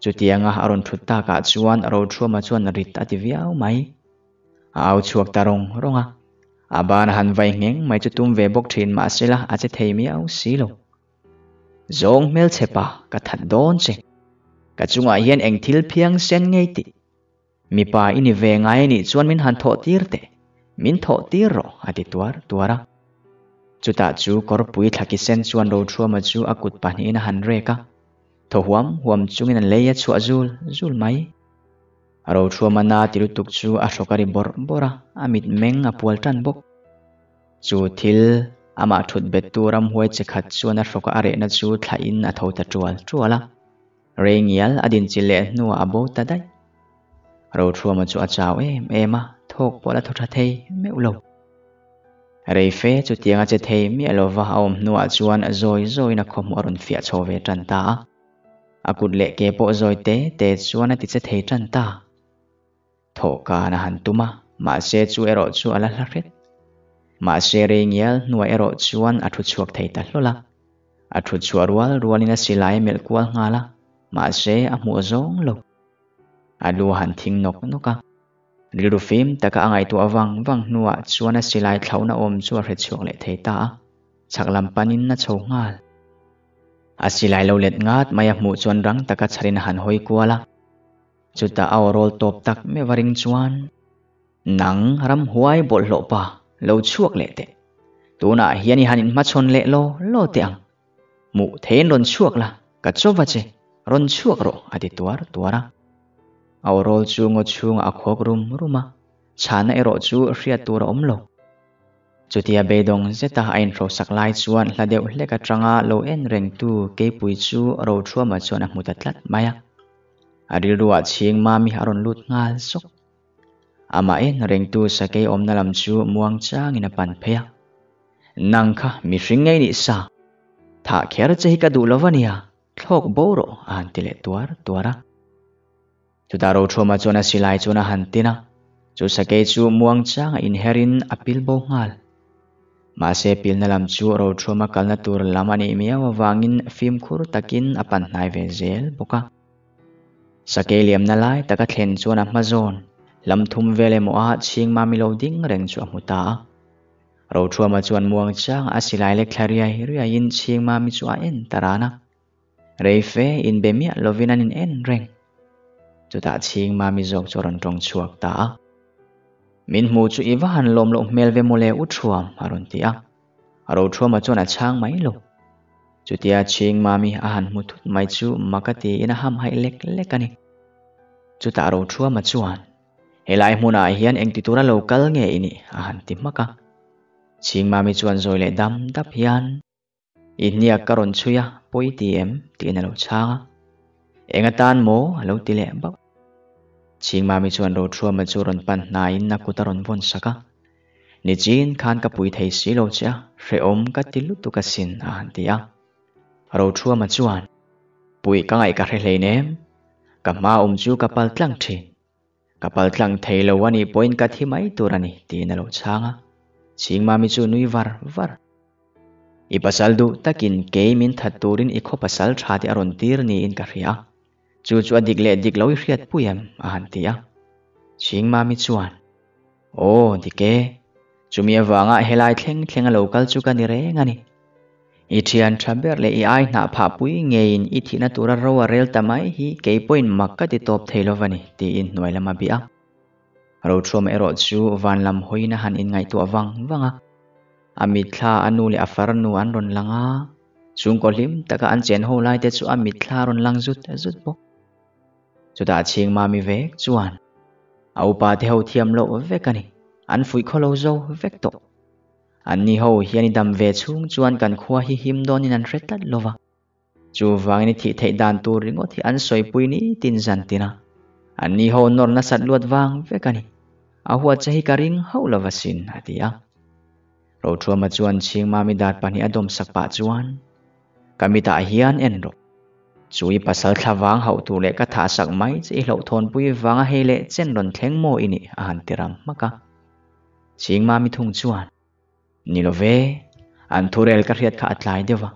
Chutianga a rawn thut takah chuan Rothuama chuan rit a ti viau mai. A au chhuak ta rawng rawng a. A ban a han vai ngheng mai chu tum ve bawk thin mahsela a che thei miau si lo. Zawng hmelchhe pa, ka that dawn che. Ka chungah hian eng thil phiang sen ngei tih. Mipa i ni ve ngai a nih chuan min han thawh tir teh, min thawh tir rawh, a ti tuar tuar a. Chutah chu kawrpui thlaki sen chuan Rothuama chu a kut pahnihin a han rek a, thaw huam huam chungin a lei a chhuah zul zul mai. Rothuama na ti lutuk chu a hrawk a ri bawrh bawrh a, a mitmeng a pual tan bawk. Chu thil amah thut bettu ramhuai che khat chuan a hrawk a rehna chu thlahin a tho ta tual tual a. Rei ngial a din chi leh hnuah a bo ta daih. Rothuama chu a chau em em a, thawk pawh la thaw tha thei meuh lo. Rei fe chutiang a che thei miah lova a awm hnuah chuan zawi zawiin a khawhmuh a rawn fiah chho ve tan ta a. A kut leh ke pawh zawi te te chuan a ti che thei tan ta. Thawhkan a han tum a, mahse chu erawh chu a la hla hret. Mahse rei ngial hnuai erawh chuan a thu chhuak thei ta hlawl a. A thu chhuah rual rualin a silai a melh kual nghal a, mahse a hmuh zawng lo. A lu a han thing nawk nawk a. Rilru fim taka a ngaihtuah vang vang hnuah chuan a silai thlauhna awm chu a hre chhuak leh thei ta a, chhak lam panin a chho nghal. A silai lo let ngat mai a hmuh chuan rang taka chharin a han hawi kual a. Chutah a aw rawl tawp tak meuh a ring chuan, Nang ramhuai bawlhhlawh pa, lo chhuak leh teh. Tunah hian i han inhmachhawn leh law law teh ang. Hmuh theiin rawn chhuak la, ka chauva che, rawn chhuak rawh, a ti tuar tuar a. A aw rawl chu ngaw chhungah a khawk rum rum a, chhana erawh chu hriat tur a awm lo. Chutia beidawng zeta a inhrosak lai chuan hla deuh hlek atanga lo en rengtu keipui chu Rothuama chuan a hmu ta tlat mai a. A rilruah chhing mami a rawn lut nghal sawk. Amah en rengtu sakei awmna lam chu muang changin a pan phei a. Nang kha mihring ngei nih sa. Thah kher che hi ka duh lo va nia, thlawk bo rawh a han ti leh tuar tuar a. Chutah Rothuama chuan a silai chuan a han tin a, chu sakei chu muang changa inherin a pil bo nghal. Mahse pilna lam chu Rothuama kalna tur lam a nih miau avangin fimkhur takin a pan hnai ve zel bawk a. Sakei liamna lai taka thlen chuan a hma zawn, lam thum vel emaw a chhing mami lo ding reng chu a hmu ta a. Rothuama chuan muang changa a silai lek thla riai riaiin chhing mami chu a en ta ran a. Rei fe inbe miah lovin an in en reng. Chutah chhing mami zawk chu a rawn tawng chhuak ta a. Min hmu chu i va han lawm loh hmel ve mawle u Thuam a rawn ti a. Rothuama chuan a chhang mai lo. Chutia chhing mami a han hmu thut mai chu mak a tiin a hamhaih lek lek a ni. Chutah Rothuama chuan, Helai hmunah hian engti tura lo kal nge i nih? a han ti hmak a. Chhing mami chuan zawi leh dam dap hian, I hniak ka rawn chhui a, pawi ti em? tiin a lo chhang a. Eng atan maw? a lo ti leh bauh. Chhingmami chuan Rothuama chu rawn pan hnaiin a kut a rawn vawn sak a. Nichin khan ka pui thei si lo che a, hrehawm ka ti lutuk asin a han ti a. Rothuama chuan, Puih ka ngaih ka hre hleinem, ka hma awm chu ka pal tlang thin. Ka pal tlang thei lo a nih pawhin ka thi mai tur a ni, tiin a lo chhang a. Chhingmami chu nui var var. I pasal duh takin kei min that turin i khaw pasal tha te a rawn tir niin ka hria a, chu chu a dik leh dik lo i hriat pui em? a han ti a. Chhingmami chuan, Aw, dik e, chumi avanga helai thleng thleng a lo kal chu ka ni reng a ni. I thian tha ber leh i ai hnah phah pui ngeiin i thihna tura ro a rel ta mai hi kei pawhin mak ka ti tawp thei lo va ni, tiin hnuai lam a bih a. Rothuama erawh chu van lam hawiin a han inngaihtuah vang vang a. A mitthla a nu leh a farnu an rawn lang a, chhungkaw hlim taka an chen ho lai te chu a mitthla a rawn lang zut zut bawk. Chutah chhing mami vek chuan a upa te ho thiam loh vek a ni, an fuih khaw lo zo vek tawh. Anni ho hian i dam ve chhung chuan kan khua hi him dawnin an hre tlat lo va. Chuvangin i thih theih dan tur ringawt hi an sawipui ni tin zan tin a. Anni ho nawr nasat luat vang vek a ni. A huat che hi ka ring hauh lo va sin, a ti a. Rothuama chuan Chhingmami dar pahnih a dawmsak pah chuan, Ka mitah hian en rawh. Chu i pasal thla vang hauh tur leh ka thahsak mai che i hlauhthawnpui vanga hei leh chen rawn thleng maw i nih, a han ti ram hmak a. Chhingmami thung chuan, Ni lo ve, an thurel ka hriat kha a tlai deuh a.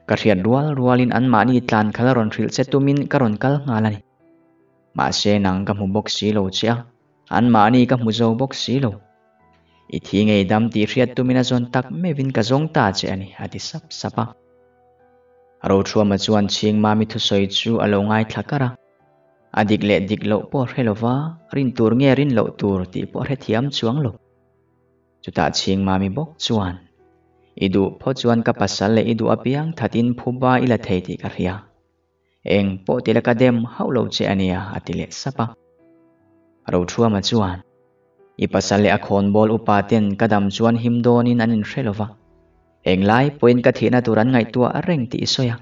Ka hriat rual rualin anmahni tlan kha la rawn hrilh che tumin ka rawn kal nghal a ni. Mahse nang ka hmu bawk si lo che a, anmahni ka hmu zo bawk si lo. I thi ngei dam tih hriat tumin a zawn tak meuhin ka zawng ta che a ni, a ti sap sap a. Rothuama chuan Chhingmami thusawi chu a lo ngaithla kar a. A dik leh dik loh pawh a hre lova, rin tur nge rin loh tur tih pawh a hrethiam chuang lo. Chutah Chhingmami bawk chuan, I duh phawt chuan ka pasal leh i duh apiang thatin phuba i la thei tih ka hria. Eng pawh ti la ka dem hauh lo che a nia, a ti leh sap a. Rothuama chuan, I pasal leh a khawnbawl upa ten ka dam chuan him dawnin an inhre lova, englai pawhin ka thihna tur an ngaihtuah reng tih i sawi a.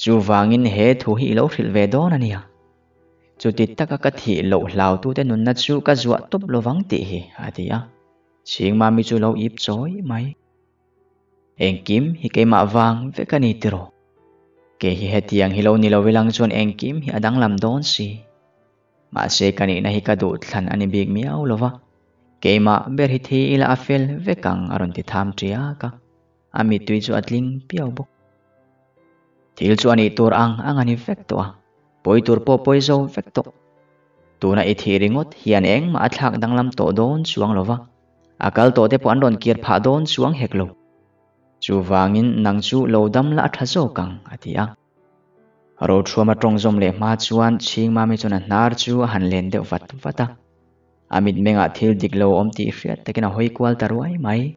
Chuvangin he thu hi i lo hrilh ve dawn a nia. Chuti taka ka thih loh hlautute nunna chu ka zuah tawp lovang tih hi, a ti a. Chhingmami chu lo ip chawi mai. Engkim hi keimah vang vek a ni tiraw? Ke hi hetiang hi lo ni lo ilang chuan engkim hi a danglam dawn si. Mahse ka nihna hi ka duh thlan a ni bik miau lo va, keimah ber hi thi ila a fel vek ang a rawn ti tham ṭiak a, a mittui chu a tling piau bawk. Thil chu a nih tur ang ang a ni vek tawh a, pawi tur pawh pawi zo vek tawh. Tuna i thih ringawt hian engmah a thlak danglam tawh dawn chuang lo va, a kal tawh te pawh an rawn kir phah dawn chuang hek lo. Chuvangin nang chu lo dam la a ṭha zawk ang, a ti a. Rothuama tawng zawm leh hma chuan Chhingmami chuan a hnar chu a han len deuh vat vat a. A mitmengah thil dik lo awm tih hriat takin a hawi kual ta ruai mai.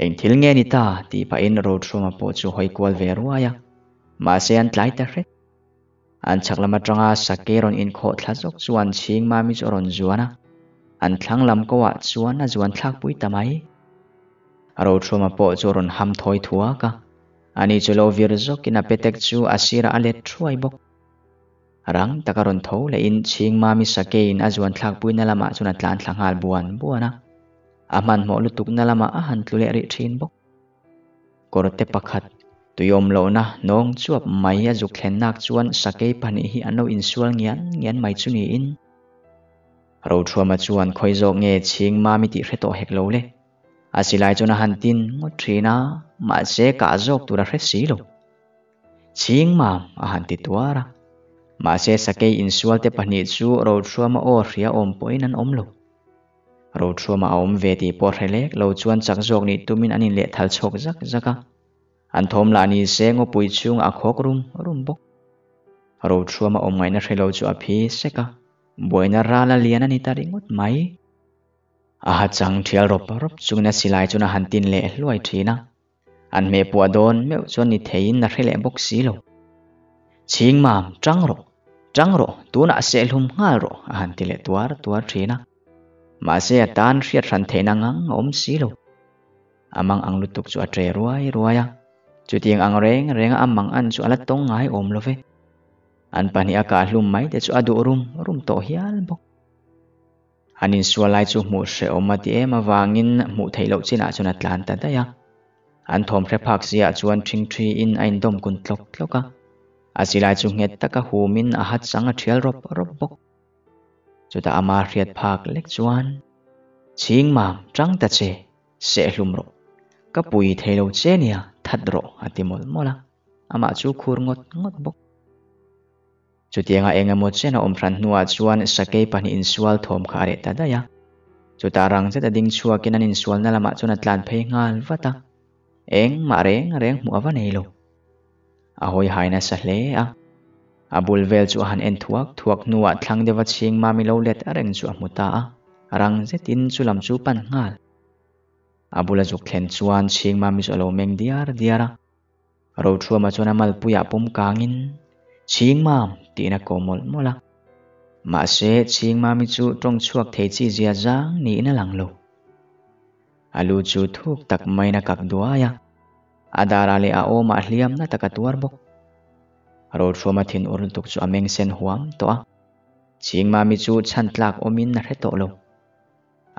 Eng thil nge ni ta? tih pahin Rothuama pawh chu hawi kual ve ruai a. Mahse an tlai ta hret. An chhak lam atanga sake rawn inkhawh thla zawk chuan Chhingmami chu a rawn zuan a. An thlang lam ko ah chuan a zuan thlakpui ta mai. Rothuama pawh chu a rawn ham thawi thuak a. Ani chu lo vir zawkin a petek chu a sirah a let thuai bawk. Rang taka rawn tho lehin Chhingmami sakeiin a zuan thlakpuina lamah chuan a tlan thla nghal buan buan a. A hmanhmawh lutukna lamah a han tlu leh rih thin bawk. Kawrte pakhat, tuiawm lohna nawng chuap mai a zuk thlennak chuan sakei pahnih hi an lo insual ngian ngian mai chu niin. Rothuama chuan khawi zawk nge Chhingmami tih hre tawh hek lo le. A silai chuan a han tin ngawt thin a, mahse kah zawk tur a hre si lo. Chhing mam a han ti tuar a, mahse sakei insualte pahnih chu Rothuama aw hria awm pawhin an awm lo. Rothuama a awm ve tih pawh hre lek lo chuan chak zawk nih tumin an inlehthal chhawk zak zak a. An thawm lah ni se ngawpui chhungah a khawk rum rum bawk. Rothuama awm ngaihna hre lo chu a phi sek a, buaina ral a lian a ni ta ringawt mai. A ha chang thial rawp rawp chungin a silai chuan a han tin leh hluai thin a. An hmeh puah dawn meuh chuan ni theiin a hre leh bawk si lo. Chhing mam, tang rawh, tang rawh, tunah sehlum nghal rawh, a han ti leh tuar tuar thin a. Mahse a tan hriat hran theihna ngang a awm si lo. A mang ang lutuk chu a tre ruai ruai a. Chutiang ang reng renga a mang an chu a la tawng ngai awm lo ve. An pahnih a kah hlum mai te chu a duh rum rum tawh hial bawk. An insual lai chu hmuh hrehawm a ti em avangin hmuh theih loh chinah chuan a tlan ta daih a. An thawm hre phak ziah chuan ṭhingṭhiin a indawm kun tlawk tlawk a. A silai chu nghet taka humin a hat chang a ṭhial rawp rawp bawk. Chutah ama hriat phak lek chuan, Chhing mam, ṭang ta che, sehhlum rawh. Ka pui thei lo che nia, that rawh, a ti mawlh mawlh a. Amah chu khur ngawt ngawt bawk. Chutianga eng emaw chen a awm hran hnuah chuan sakei pahnih insual thawm kha a reh ta daih a. Chutah rang zet a ding chhuakin an insualna lamah chuan a tlan phei nghal vat a. Engmah reng reng hmuh a va nei lo. A hawi hai nasa hle a. A bul vel chu a han en thuak thuak hnuah thlang deuha chhing mami lo let reng chu a hmu ta a. Rang zetin chu lam chu pan nghal. A bula zuk thlen chuan chhing mami chu a lo meng diar diar a. Rothuama chuan a malpuiah pawm kangin, Chhingmam! tiin a ko mawlh mawlh a. Mahse, Chhingmami chu tawng chhuak thei chi zia zang niin a lang lo. A lu chu thuk tak maiin a kak duai a, a darah leh a awmah hliam na tak a tuar bawk. Rothuama thinur lutuk chu a meng sen huam tawh a, Chhingmami chu chhan tlak awmin a hre tawh lo.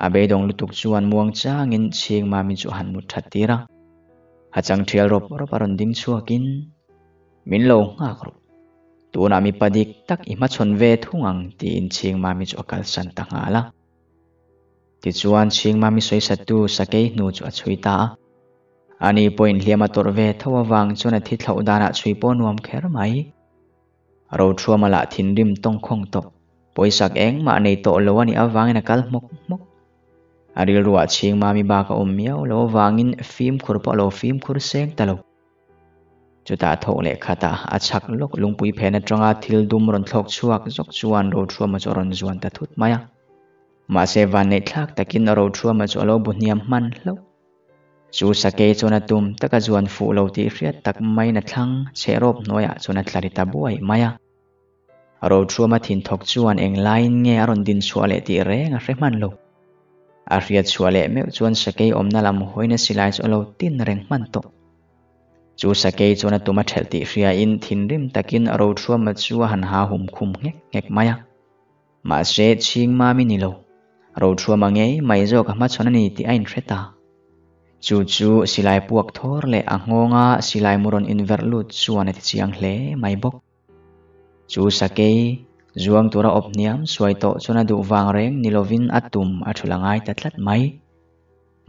A beidawng lutuk chuan muang changin Chhingmami chu a han mut that tir a. A chang thial rawp rawp a rawn ding chhuakin, Min lo nghak rawh. Tunah mipa dik tak i hmachhawn ve thung ang tiin Chhingmami chu a kalsan ta nghal a. Tichuan Chhingmami sawisattu sakei hnu chu a chhui ta a. Ani pawhin hliam a tawrh ve tho avang chuan a thi thlauh danah chhui pawh nuam kher mai. Rothuama lah thinrim tawngkhawng tawh, pawisak engmah nei tawh lo a nih avangin a kal hmawk hmawk. A rilruah chhing mami bak a awm miau lo avangin fimkhur pawh a lo fimkhur seng ta lo. Chutah thawk leh khatah a chhak lawk lungpui phen atanga thil dum rawn thlawk chhuak zawk chuan Rothuama chu a rawn zuan ta thut mai a. Mahse vanneih thlak takin Rothuama chu a lo bu hniam hman hlauh. Chu sakei chuan a tum taka zuan fuh lo tih hriat tak maiin a thlang chhehrawp hnuaiah chuan a tla ri ta buai mai a. Rothuama thinthawk chuan eng laiin nge a rawn din chhuah leh tih reng a hre hman lo. A hriat chhuah leh meuh chuan sakei awmna lam hawina silai chu a lo tin reng hman tawh. Chu sakei chuan a tum a ṭhelh tih hriain thinrim takin Rothuama chu a han ha hum khum nghek nghek mai a. Mahse, chhing mami ni lo. Rothuama ngei mai zawk a hmachhawn a ni tih a inhre ta. Chu chu silai puak thawr leh a nghawnga silai mu rawn inverh lut chuan a ti chiang hle mai bawk. Chu sakei, zuang tura awp hniam suai tawh chuan a duh vang reng ni lovin a tum a thul a ngai ta tlat mai.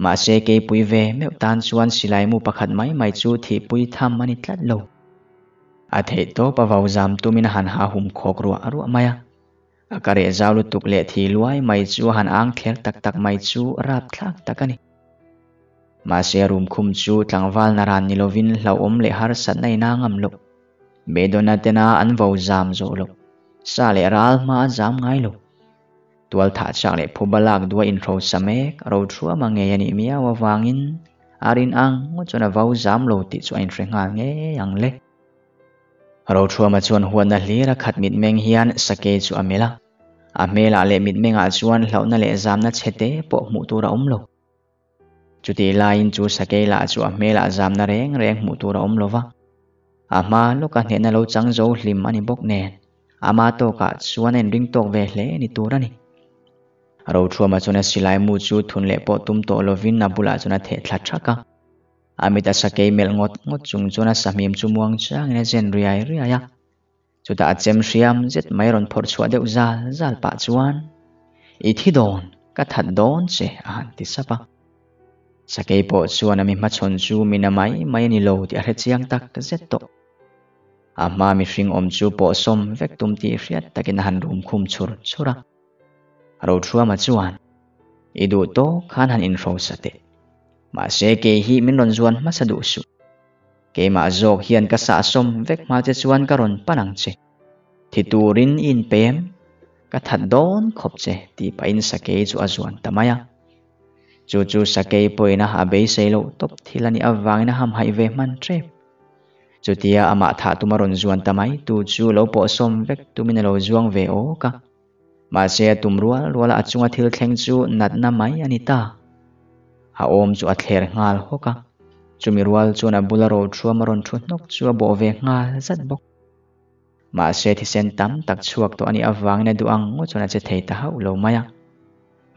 Mahse keipui ve meuh tan chuan silai mu pakhat mai mai chu thihpui tham a ni tlat lo. A theih tawp a vau zam tumin a han ha hum khawk ruah ruah mai a. A ka reh zau lutuk leh thi luai mai chu a han ang thler tak tak mai chu rapthlak tak a ni. Mahse a rum khum chu tlangval naran ni lovin hlauhawm leh harsatna in a ngam loh. Beidawna tena an vo zam zawh loh. Sa leh ral hma a zam ngai lo. Tualthah chak leh phuba lak duah inhrosa mek Rothuama ngei a nih miau avangin a rin ang ngawt chuan a vo zam lo tih chu a inhre nghal ngei ang le. Rothuama chuan huatna hlir a khat mitmeng hian Sakei chu a melh a. A hmelah leh mitmengah chuan hlauhna leh zamna chhete pawh hmuh tur a awm lo. Chutih laiin chu sakei lah chu a hmelah zamna reng reng hmuh tur a awm lo va. A hma lawka hnehna lo chang zo hlim a ni bawk nen, ama tawkah chuan a inring tawk ve hle ni tur a ni. Rothuama chuan a silai mu chu thun leh pawh tum tawh lovin a bulah chuan a theh thla thak a. A mit a sakei melh ngawt ngawt chung chuan a sahmim chu muang changin a zen riai riai a. Chutah a chem hriam zet mai rawn phawrh chhuah deuh zal zal pah chuan, I thi dawn, ka that dawn che, a han ti sap a. Sakei pawh chuan a mi hmachhawn chu mi na mai mai a ni lo tih a hre chiang tak zet tawh. A hma mihring awm chu pawh sawm vek tum tih hriat takin a han rum khum chhur chhur a. Rothuama chuan, I duh tawk khan han inhrosa teh. Mahse kei hi min rawn zuan hmasa duh suh. Keimah zawk hian ka sahsawm vek hma che chuan ka rawn pan ang che. Thi turin i inpem, ka that dawn khawp che tih pahin sakei chu a zuan ta mai a. Chu chu sakei pawhin a ha beisei loh tawp thil a nih avangin a hamhaih ve hman tep. Chutia amah thah tum a rawn zuan ta mai tu chu lo pawhsawm vek tumin a lo zuang ve awk a. Mahse a tum rual rual a a chunga thil thleng chu natna mai a ni ta. A awm chu a thler nghal hawk a, chumi rual chuan a bula rothuam a rawn thu hnawk chu a bawh ve nghal zat bawk. Mahse thisen tam tak chhuak tawh a nih avangin a duh ang ngawt chuan a che thei ta hauh lo mai a.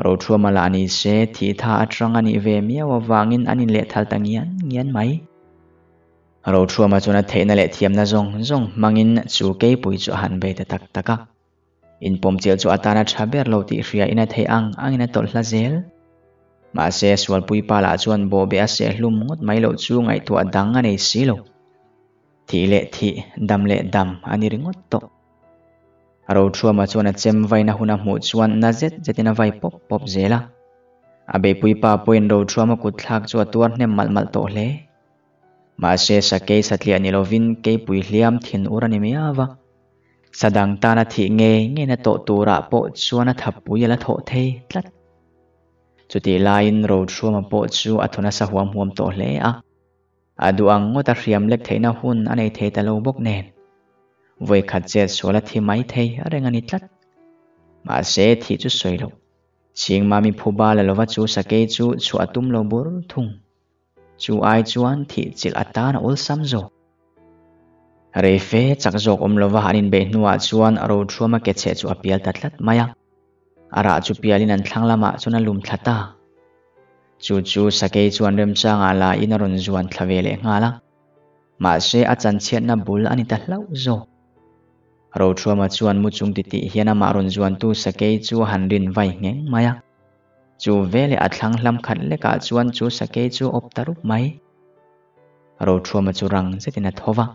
Rothuama lah ni se thih tha atang a nih ve miau avangin an inlehthal ta ngian ngian mai. Rothuama chuan a theihna leh thiamna zawng zawng hmangin chu keipui chu a han bei ta tak tak a. Inpawmchial chu atana tha ber lo tih hria in a theih ang angin a tawlh hla zel. Mahse, sualpuipa lah chuan bawhbeh a seh hlum ngawt mai loh chu ngaihtuah dang a nei si lo. Thih leh thih, dam leh dam a ni ringawt tawh. Rothuama chuan a chem vaina hun a hmuh chuan na zet zetin a vai pawp pawp zel a. A beipuipa pawhin Rothuama kut thlak chu a tuar hnem malh malh tawh hle. Mahse, sakei satliah ni lovin keipui hliam thin ur a ni miau a. Sa dang tana thih ngei ngeina tawh turah pawh chuan a thapui a la thawh thei tlat. Chutih laiin Rothruama pawh chu a thaw nasa huam huam tawh hle a. A duh ang ngawt a hriam lek theihna hun a nei thei ta lo bawk nen. Vawikhat chet sual a thi mai thei reng a ni tlat. Mahse thih chu sawi loh. Chhingmami phuba la lova chu sakei chu chhuah a tum lo bur thung. Chu ai chuan thih chilh atan a awlsam zawk. Rei fe chak zawk awm lova an inbeih hnuah chuan Rothuama ke chheh chu a pial ta tlat mai a. A rah chu pialin an thlang lamah chuan a lum thla ta. Chu chu sakei chuan remchangah la in a rawn zuan thla ve leh nghal a. Mahse a chanchhiatna bul a ni ta hlauh zawk. Rothuama chuan mu chung titih hian amah rawn zuantu sakei chu a han rin vai ngheng mai a. Chu veleh a thlang hlam khat lekah chuan chu sakei chu a awp ta rup mai. Rothuama chu rang zetin a tho va.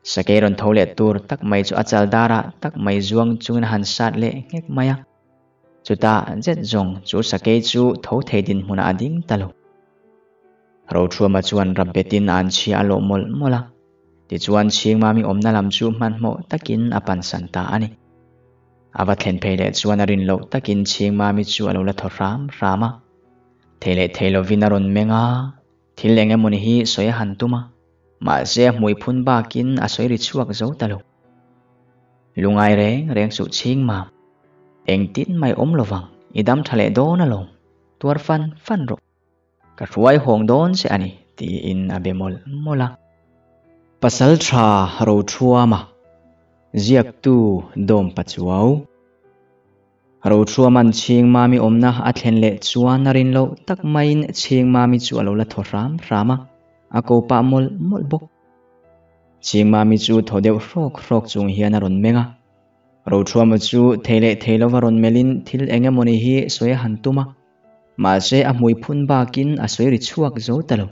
Sakei rawn tho leh tur tak mai chu a chal darah tak mai zuang chungin a han sat leh nghek mai a. Chutah zet zawng chu sakei chu tho thei dinhmunah a ding ta lo. Rothuama chuan rap betin a an chhia a lawh mawlh mawlh a. Tichuan Chhingmami awmna lam chu hmanhmawh takin a pansan ta a ni. A va thlen phei leh chuan a rin loh takin Chhingmami chu a lo la thaw hram hram a. Thei leh thei lovin a rawn meng a, thil eng emawni hi sawi a han tum a, mahse a hmui phun bakin a sawi ri chhuak zo ta lo. Lungai reng reng suh Chhingmam, engtin mai awm lovang, i dam tha leh dawn alawm, tuar fan fan rawh. Ka hruai hawng dawn che a ni, tiin a be mawlh mawlh a. Pasalṭha Rothuama, ziaktu Dawm Pachuau. Rothuama'n Chhingmami awmna a thlen leh chuan a rin loh tak maiin Chhingmami chu a lo la thaw hram hram a, a ko pah mawlh mawlh bawk. Chhingmami chu thaw deuh hrawk hrawk chung hian a rawn meng a. Rothuama chu thei leh thei lova rawn melhin thil eng emawni hi sawi a han tum a. Mahse a hmui phun bakin a sawi ri chhuak zo ta lo.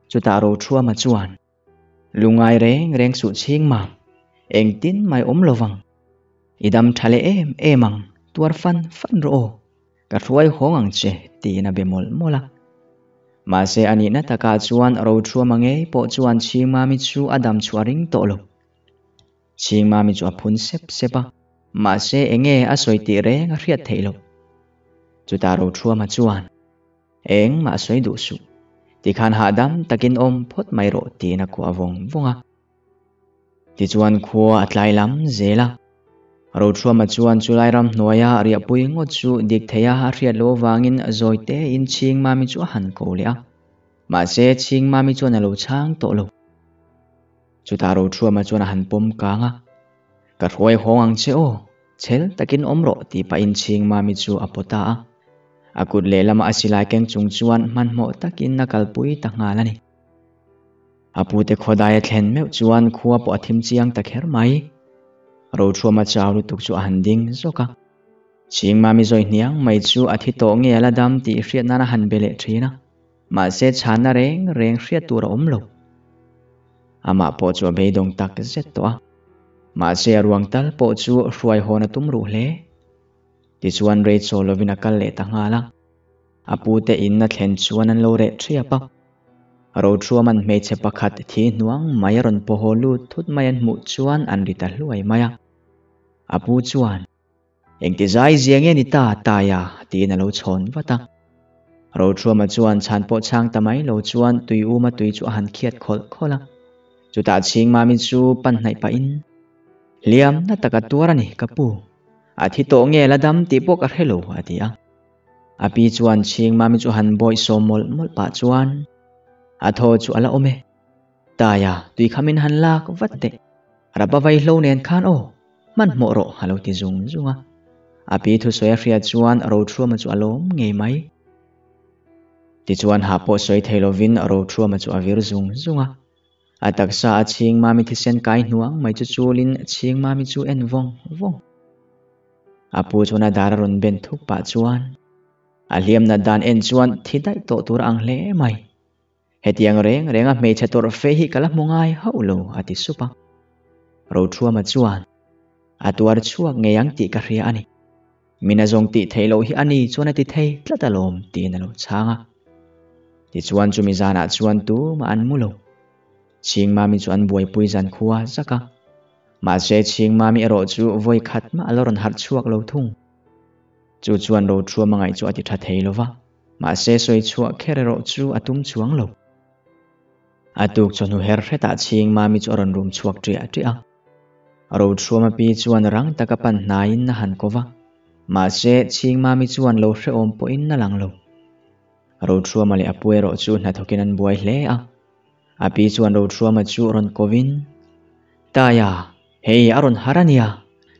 Chutah Rothuama chuan, Lungai reng reng suh chhing mam, engtin mai awm lo vang. I dam tha leh em em ang, tuar fan fan rawh aw, ka hruai hawng ang che, tiin a be mawlh mawlh a. Mahse a nihna takah chuan Rothuama ngei pawh chuan Chhingmami chu a dam chhuah ring tawh lo. Chhingmami chu a phun sep sep a, mahse enge a sawi tih reng a hriat theih loh. Chutah Rothuama chuan, Engmah sawi duh suh, tikhan hahdam takin awm phawt mai rawh tiin a kuah vawng vawng a. Tichuan khua a tlai lam zel a. Rothuama chuan chulai ram hnuaia riahpui ngawt chu dik theia a hriat loh avangin zawi tein Chhingmami chu a han ko leh a. Mahse Chhingmami chuan a lo chhang tawh lo. Chutah Rothuama chuan a han pawm kang a, Ka hruai hawng ang che aw, chhel takin awm rawh tih pahin Chhingmami chu a pawt ta a. A kut lehlamah a silai keng chung chuan hmanhmawh takin a kalpui ta nghal a ni. A pute khawdai a thlen meuh chuan khua pawh a thim chiang ta kher mai. Rothuama chau lutuk chu a han ding zawk a. Chhingmami zawi hniang mai chu a thi tawh nge a la dam tih hriat nan a han be leh thin a. Mahse chhanna reng reng hriat tur a awm lo. Amah pawh chu a beidawng tak zet tawh a. Mahse a ruang tal pawh chu hruai hawn a tum ruh hle. Tichuan Rachel lovin a kal leh ta nghal a. A pute in a thlen chuan an lo reh thiap a. Rothuaman hmeichhe pakhat thi hnuang mai a rawn pawhaw lut thut mai an hmuh chuan an ri ta hluai mai a. A pu chuan. Engti zai zia nge ni ta Taia? tiin a lo chhawn vat a. Rothuama chuan chhan pawh chhang ta mai lo chuan tui uma tui chu a han khiat khawlh khawlh a. Chutah Chhingmami chu pan hnaih pahin, Hliam na taka tuar a ni ka pu. A thi tawh nge la dam tih pawh ka hre lo, a ti a. A pi chuan Chhingmami chu han bawih sawm mawlh mawlh pah chuan, A thaw chu a la awm e. Taia, tui kha min han lak vat teh. Rapa vaihlo nen khan aw. Hmanhmawh rawh a lo ti zung zung a. A pi thusawi a hriat chuan Rothuama chu a lawm ngei mai. Tichuan ha pawh sawi thei lovin Rothuama chu a vir zung zung a. A taksa a Chhingmami thisen kai hnuang mai chu chulin Chhingmami chu en vawng vawng. A pu chuan a dar a rawn ben thuk pah chuan a hliamna dan en chuan thi daih tawh tur a ang hle mai. Hetiang reng renga hmeichhe tawrh fe hi ka la hmu ngai hauh lo, a ti sup a. Rothuama chuan, A tuar chhuak ngei ang tih ka hria a ni. Min a zawng tih theih loh hi a ni chuan a ti thei tlat alawm, tiin a lo chhang a. Tichuan chumi zanah chuan tumah an mu lo. Chhingmami chu an buaipui zan khua zak a. Mahse Chhingmami erawh chu vawi khat mah a la rawn harh chhuak lo thung. Chu chuan Rothuama ngaih chu a ti tha thei lo va. Mahse sawi chhuah kher erawh chu a tum chuang lo. A tuk chawhnu her hretah chhing Mami chu a rawn rum chhuak ṭiah ṭiah a. Rothuama pi chuan rang taka pan hnaiin a han ko va. Mahse chhing Mami chuan lo hrehawm pawhin a lang lo. Rothuama leh a pu erawh chu hnathawkin an buai hle a. A pi chuan Rothuama chu rawn kovin, Taia, hei a rawn har a nia,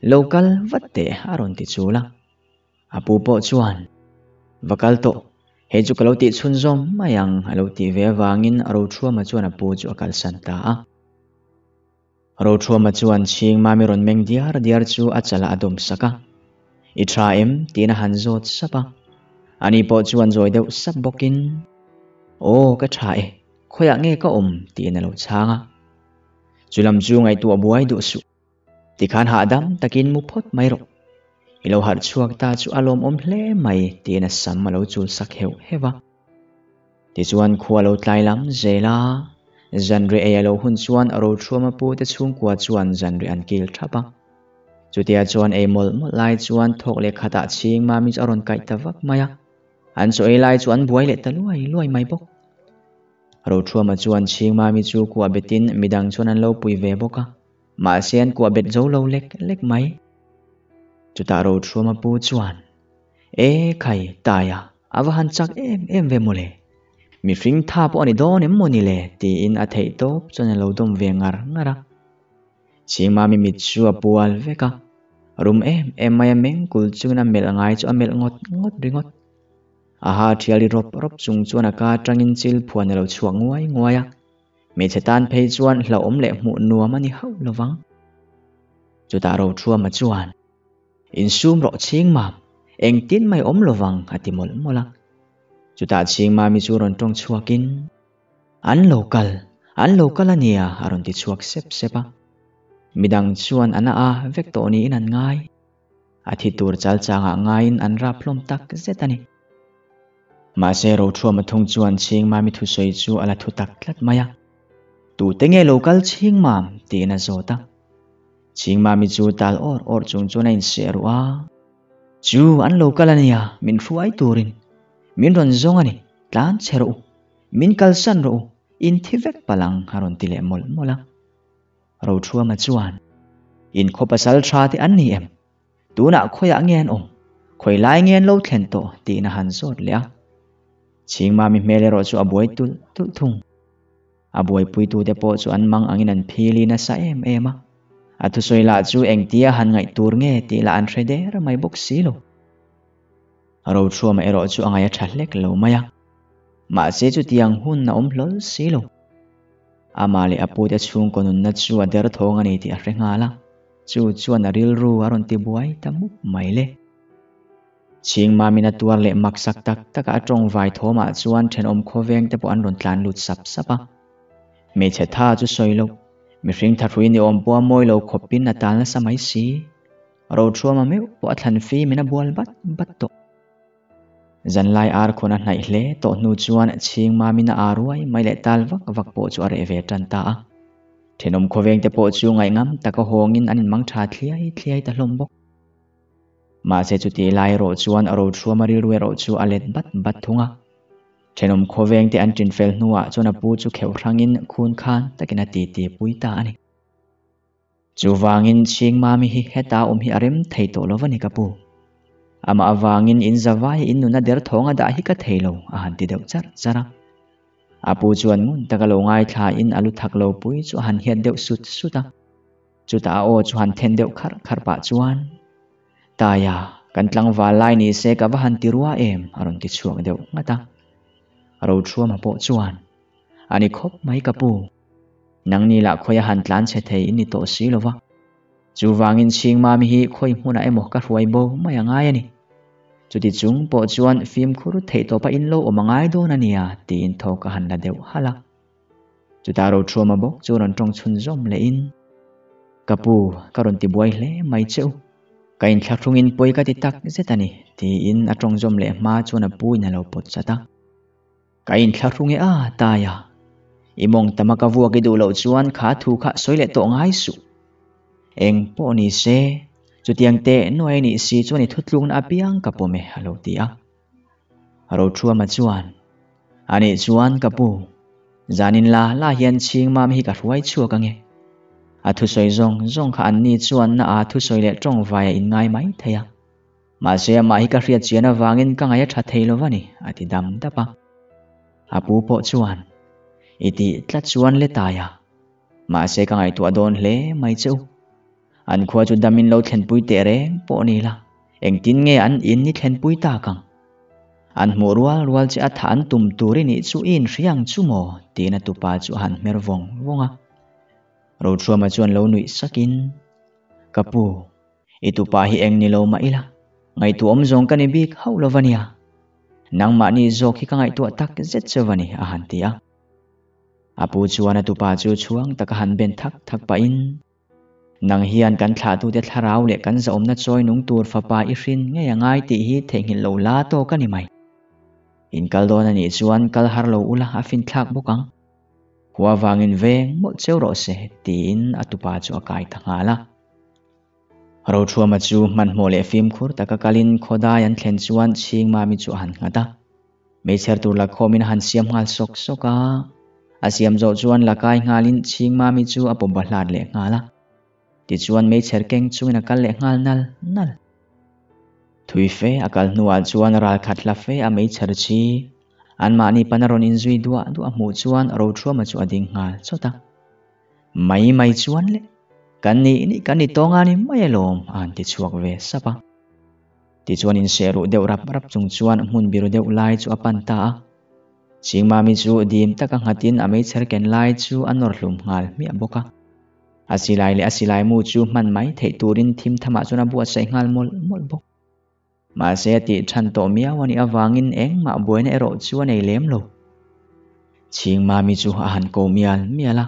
lo kal vat teh a rawn ti chul a. A pu pawh chuan, Va kal tawh, hei chu ka lo tih chhun zawm mai ang a lo tih ve avangin Rothuama chuan a pu chu a kalsan ta a. Rothuama chuan chhing mami rawn meng diar diar chu a chalah a dawm sak a. I tha em? tiin a han zawt sap a. Ani pawh chuan zawi deuh sap bawkin, Aw, ka tha e, khawiah nge ka awm? tiin a lo chhang a. Chu lam chu ngaihtuah buai duh suh. Tikhan hahdam takin mu phawt mai rawh. I lo harh chhuak ta chu a lawmawm hle mai tiin a sam a lo chul sak heuh heuh a. Tichuan khua lo tlai lam zel a, Zanriah ei a lo hun chuan Rothuama pu te chhungkua chuan zanriah an kil thap a. Chutia chuan ei mawlh mawlh lai chuan thawk leh khatah chhing mami chu a rawn kaih ta vak mai a. An chaw ei lai chu an buai leh ta luai luai mai bawk. Rothuama chuan chhing mami chu kuah betin midang chuan an lo pui ve bawk a. Mahse an kuah bet zo lo lek lek mai. Chutah Rothuama pu chuan, E khai, Taia, a va han chak em em ve mawle. Mihring tha pawh a ni dawn em maw ni le? tiin a theih tawp chuan a lo dawm ve ngar ngar a. Chhingmami mit chu a pual vek a, rum em em mai a meng kul chungin a melh ngai chu a melh ngawt ngawt ringawt. A ha thial ri rawp rawp chung chuan a ka atangin chil phuan a lo chhuak nguai nguai a, hmeichhe tan phei chuan hlauhawm leh hmuh nuam a ni hauh lovang. Chutah Rothuama chuan, Insum rawh Chhingmam, engtin mai awm lovang a ti mawlh mawlh a. Chutah Chhingmami chu rawn tawng chhuakin, An lo kal, an lo kal a nia a rawn ti chhuak sep sep a. Midang chuan a na a vek tawh niin an ngai. A thi tur chal changah ngaiin an rap hlawm tak zet a ni. Mahse Rothuama thung chuan Chhingmami thusawi chu a la thu tak tlat mai a. Tute nge lo kal Chhingmam? tiin a zawt a. Chhingmami chu tal awr awr chung chuan a inseh ruh a. Chu an lo kal a nia, min hruai turin. Min rawn zawng a ni, tlan chhe rawh u. Min kalsan rawh u, in thi vek palh ang a rawn ti leh mawlh mawlh a. Rothuama chuan, In khaw pasal tha te an ni em? Tunah khawiah nge an awm? Khawi lai nge an lo thlen tawh? tiin a han zawt leh a. Chhingmami hmel erawh chu a buai tulh tulh thung. A buaipuitute pawh chu an mang angin an phili nasa em em a. A thusawi lah chu engtia han ngaih tur nge tih lah an hre der mai bawk si lo. Rothuama erawh chu a ngaih a tha hlek lo mai a. Mahse chutiang hun a awm hlawl si lo. Amah leh a pute chhungkaw nunna chu a derthawng a ni tih a hre nghal a, chu chuan a rilru a rawn ti buai ta mup mai le. Chhingmamin a tuar leh maksak tak taka a tawng vai thawmah chuan thenawm khawveng te pawh an rawn tlan lut sap sap a. Hmeichhe tha chu sawi lo, mihring thahrui ni awm pawh a mawi lo khawpin a tal nasa mai si. Rothuama meuh pawh a thlan fimin a bual bat bat tawh. Zanlai ar khawn a hnaih hle tawh hnu chuan Chhingmamin a ar ruai mai leh tal vak vak pawh chu a reh ve tan ta a. Thenawm khawveng te pawh chu ngaihngam taka hawngin an inmang tha thliai thliai ta hlawm bawk. Mahse chutih lai erawh chuan Rothuama rilru erawh chu a let bat bat thung a. Thenawm khawveng te an tinfel hnuah chuan a pu chu kheuh hrangin khun khan takin a titi pui ta a ni. Chuvangin Chhingmami hi heta awm hi a rem thei tawh lo va ni ka pu. Amah avangin in zavai in nuna derthawng a dah hi ka thei lo a han ti deuh charh charh a. A pu chuan ngun taka lo ngaithlain a lu thak lo pui chu a han hiat deuh sut sut a. Chutah a aw chu han then deuh kharh kharh pah chuan, Taia, kan tlangval lai ni se ka va han ti rua em a rawn ti chhuak deuh nghat a. Rothuama pawh chuan, A ni khawp mai ka pu. Nangni lah khawi a han tlan chhe thei in ni tawh si lo va. Chuvangin Chhingmami hi khawi hmunah emaw ka hruai bo mai a ngai a ni. Chuti chung pawh chuan fimkhur theih tawpa in lo awm a ngai dawn a nia tiin thawk a han la deuh halh a. Chutah Rothuama bawk chu rawn tawng chhun zawm lehin, Ka pu, ka rawn ti buai hle mai che u. Ka inthlahrungin pawi ka ti tak zet a ni tiin a tawng zawm leh hma chuan a pu in a lo pawt chat a. Ka inthlahrung e a, Taia. I mawng tama ka vuak i duh loh chuan kha thu kha sawi leh tawh ngai suh. Eng pawh ni se, chutiang teh nuai nih si chuan i thutlukna apiang ka pawm e, a lo ti a. Rothuama chuan, Anih chuan ka pu, zanin la la hian Chhingmam hi ka hruai chhuak ange. A thusawi zawng zawng kha anni chuan na a thusawi leh tawngvai a inngai mai thei a. Mahse amah hi ka hriat chian avangin ka ngaih a tha thei lo va ni, a ti dam dap a. A pu pawh chuan, I tih tlat chuan le tai a. Mahse ka ngaihtuah dawn hle mai che u. An khua chu damin lo thlenpui teh reng pawh ni la, engtin nge an in i thlenpui tak ang? An hmuh rual rual che a thah an tum tur i nih chu i inhria ang chu maw? tiin a tupa chu a han hmer vawng vawng a. Rothuama chuan lo nuih sakin, Ka pu, I tupa hi eng ni lo mah ila, ngaihtuah awm zawng ka ni bik hauh lo va nia. Nangmahni zawk hi ka ngaihtuah tak zet che va ni, a han ti a. A pu chuan a tupa chu chhuang taka han ben thak thak pahin, Nang hian kan thlahtute thlarau leh kan zahawmna chawi nung tur fapa i hrin ngei a ngai tih hi theihnghilh lo la tawk a ni mai. In kal dawn a nih chuan kal har lo ula a finthlak bawk ang. Khua vangin veng mawlh cheu rawh se, tiin a tupa chu a kai ta nghal a. Rothuama chu hmanhmawh leh fimkhur taka kalin khawdai an thlen chuan Chhingmami chu a han nghat a. Meichher tur la khawmin a han siam nghal sawk sawk a. A siam zawh chuan la kai nghalin Chhingmami chu a pawmba hlat leh nghal a. Tichuan meichher keng chungin a kal leh nghal nal nal. Thui fe a kal hnuah chuan ralkhat hla fe a meichher chi anmahni pan a rawn inzui duah duah hmuh chuan Rothuama chu a ding nghal chawt a. Mai mai chuan le, kan nih nih kan ni tawng a ni mai alawm a han ti chhuak ve sap a. Tichuan inseh ruh deuh rap rap chung chuan hmun biru deuh lai chu a pan ta a. Chingmami chu dim taka nghatin a meichher ken lai chu a nawr hlum nghal hmiah bawk a. A silai leh a silai mu chu hman mai theih turin thim thamah chuan a buatsaih nghal mawlh mawlh bawk. Mahse a tih than tawh miau a nih avangin engmah buaina erawh chu a nei lem lo. Chhingmami chu a han ko mial mial a.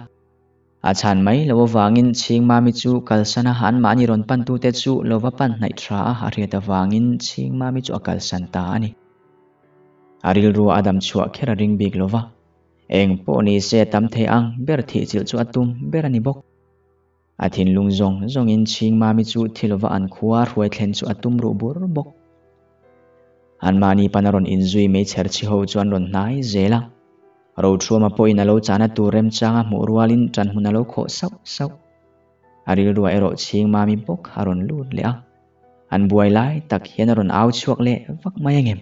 A chhan mai lo avangin Chhingmami chu kalsan a anmahni rawn pantute chu lo va pan hnaih tha a a hriat avangin Chhingmami chu a kalsan ta a ni. A rilru a dam chhuah kher a ring bik lo va. Eng pawh ni se tam thei ang ber thih chilh chu a tum ber a ni bawk. A thinlung zawng zawngin Chhingmami chu thi lova an khua hruai thlen chu a tum ruh bur bawk. Anmahni pan a rawn inzui mai chher chhi ho chu an rawn hnai zel a. Rothuama pawhin a lo chahna tur remchanga hmuh rualin ṭanhmun a lo khawh sauh sauh. A rilruah erawh Chhingmami bawk a rawn lut leh a. An buai lai tak hian a rawn au chhuak leh vak mai angem?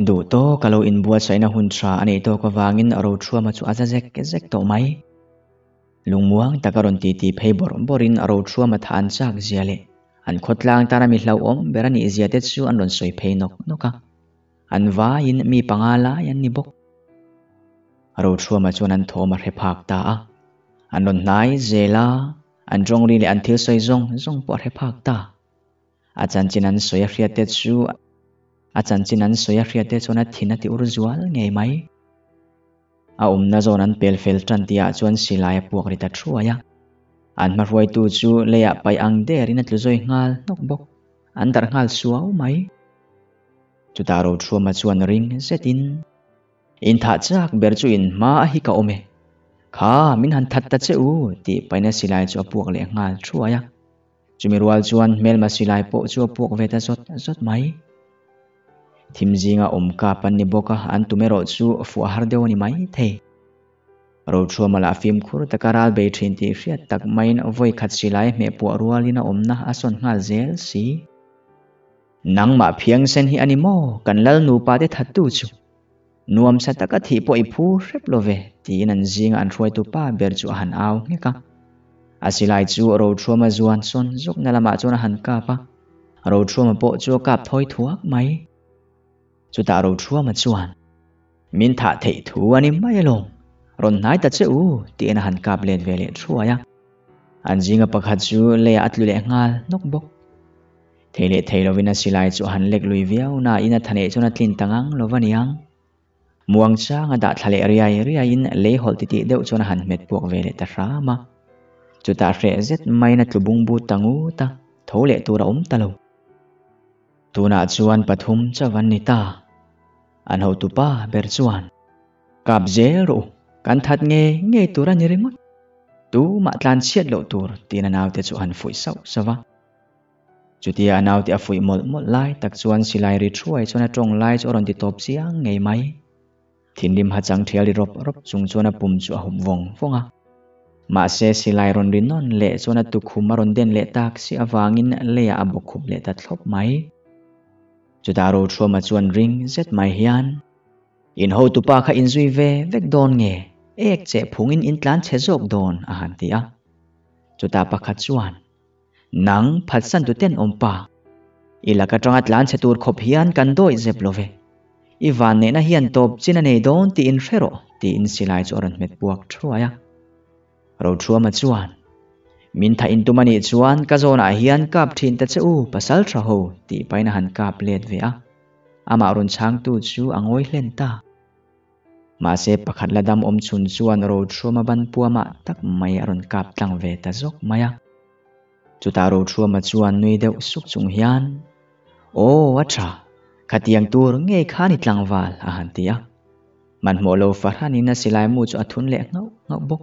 Duh tawk a lo inbuatsaihna hun tha a neih tawk avangin Rothuama chu a za zek zek tawh mai. Lungmuang taka rawn titi phei bawrh bawrhin Rothuama tha an chak zia leh an khawtlang tana mi hlauhawm ber a nih zia te chu an rawn sawi phei nawk nawk a. An vaiin mi panga lai an ni bawk. Rothuama chuan an thawm a hre phak ta a. An rawn hnai zel a, an tawngri leh an thil sawi zawng zawng pawh a hre phak ta. A chanchin an sawi a hriat te chu a chanchin an sawi a hriat te chuan a thin a ti ur zual ngei mai. A awmna zawn an pel fel tan tihah chuan silai a puak ri ta thuai a. An hmahruaitu chu leiah paih ang derin a tlu zawi nghal hnawk bawk. An darh nghal suau mai. Chutah Rothuama chuan ring zetin, Inthah chak ber chu in hma a hi ka awm e. Kha, min han that ta che u, tih paihna silai chu a puak leh nghal thuai a. Chumi rual chuan hmelma silai pawh chu a puak ve ta zawt zawt mai. Thim zinga awm kap an ni bawk a, an tum erawh chu fuah har deuh a ni mai thei. Rothuama lah fimkhur taka ral bei thin tih hriat tak maiin vawi khat silai hmeh puah rualin a awmna a sawn nghal zel si. Nangmah phiangsen hi a ni maw kan lal nupa te thattu chu? Nuamsa taka thih pawh i phu hrep lo ve, tiin an zinga an hruaitu pa ber chu a han au nghek a. A silai chu Rothuama zuan sawn zukna lamah chuan a han kap a, Rothuama pawh chu a kap thawi thuak mai. Chutah Rothuama chuan, Min thah theih thu a ni mai alawm, rawn hnai ta che u, tiin a han kap let ve leh thuai a. An zinga pakhat chu leiah a tlu leh nghal nawk bawk. Thei leh thei lovin a silai chu a han lek lui viau nain a thaneh chuan a tlin ta ngang lo va niang. Muang chang a dah thla leh riai riaiin lei hawlh titih deuh chuan a han hmet puak ve leh ta hram a. Chutah hreh zet maiin a tlu bungbu ta ngut a, tho leh tur a awm ta lo. Tunah chuan pathum chauh an ni ta. An hotupa ber chuan. Kap zel rawh u, kan that nge nge tur a ni ringawt. Tumah tlan chhiat loh tur tiin a naute chu a han fuih sauh sauh va. Chutia a naute a fuih mawlh mawlh lai tak chuan silai ri thuai chuan a tawng lai chu a rawn ti tawp chiang ngei mai. Thinrim hachang thial ri rawp rawp chung chuan a pum chu a hup vawng vawng a. Mahse silai rawn ri nawn leh chuan a tukhum a rawn den leh tak si avangin leiah a bawk khup leh ta thlawp mai. Chutah Rothuama chuan ring zet mai hian, In hotupa kha inzui ve vek dawn nge? Ek cheh phungin in tlan chhe zawk dawn a han ti a. Chutah pakhat chuan, Nang phatsan tu ten awm pa. I lak atanga tlan chhe tur khawp hian kan dawih zep lo ve. I van neihna hian tawp chin a nei dawn tiin hre rawh, tiin silai chu a rawn hmet puak thuai a. Rothuama chuan, Min tha intum a nih chuan ka zawnah hian kap thin ta che u, pasal tha ho, tih pahin a han kap let ve a. Amah rawn chhangtu chu a ngawi hlen ta. Mahse pakhat la dam awm chhun chuan Rothuama ban puamah tak mai a rawn kap tlang ve ta zawk mai a. Chutah Rothuama chuan nui deuh suk chung hian, Aw, a tha, khatiang tur ngei kha ni tlangval, a han ti a. Hmanhmawh lo fahranin a silai mu chu a thun leh nghauh nghauh bawk.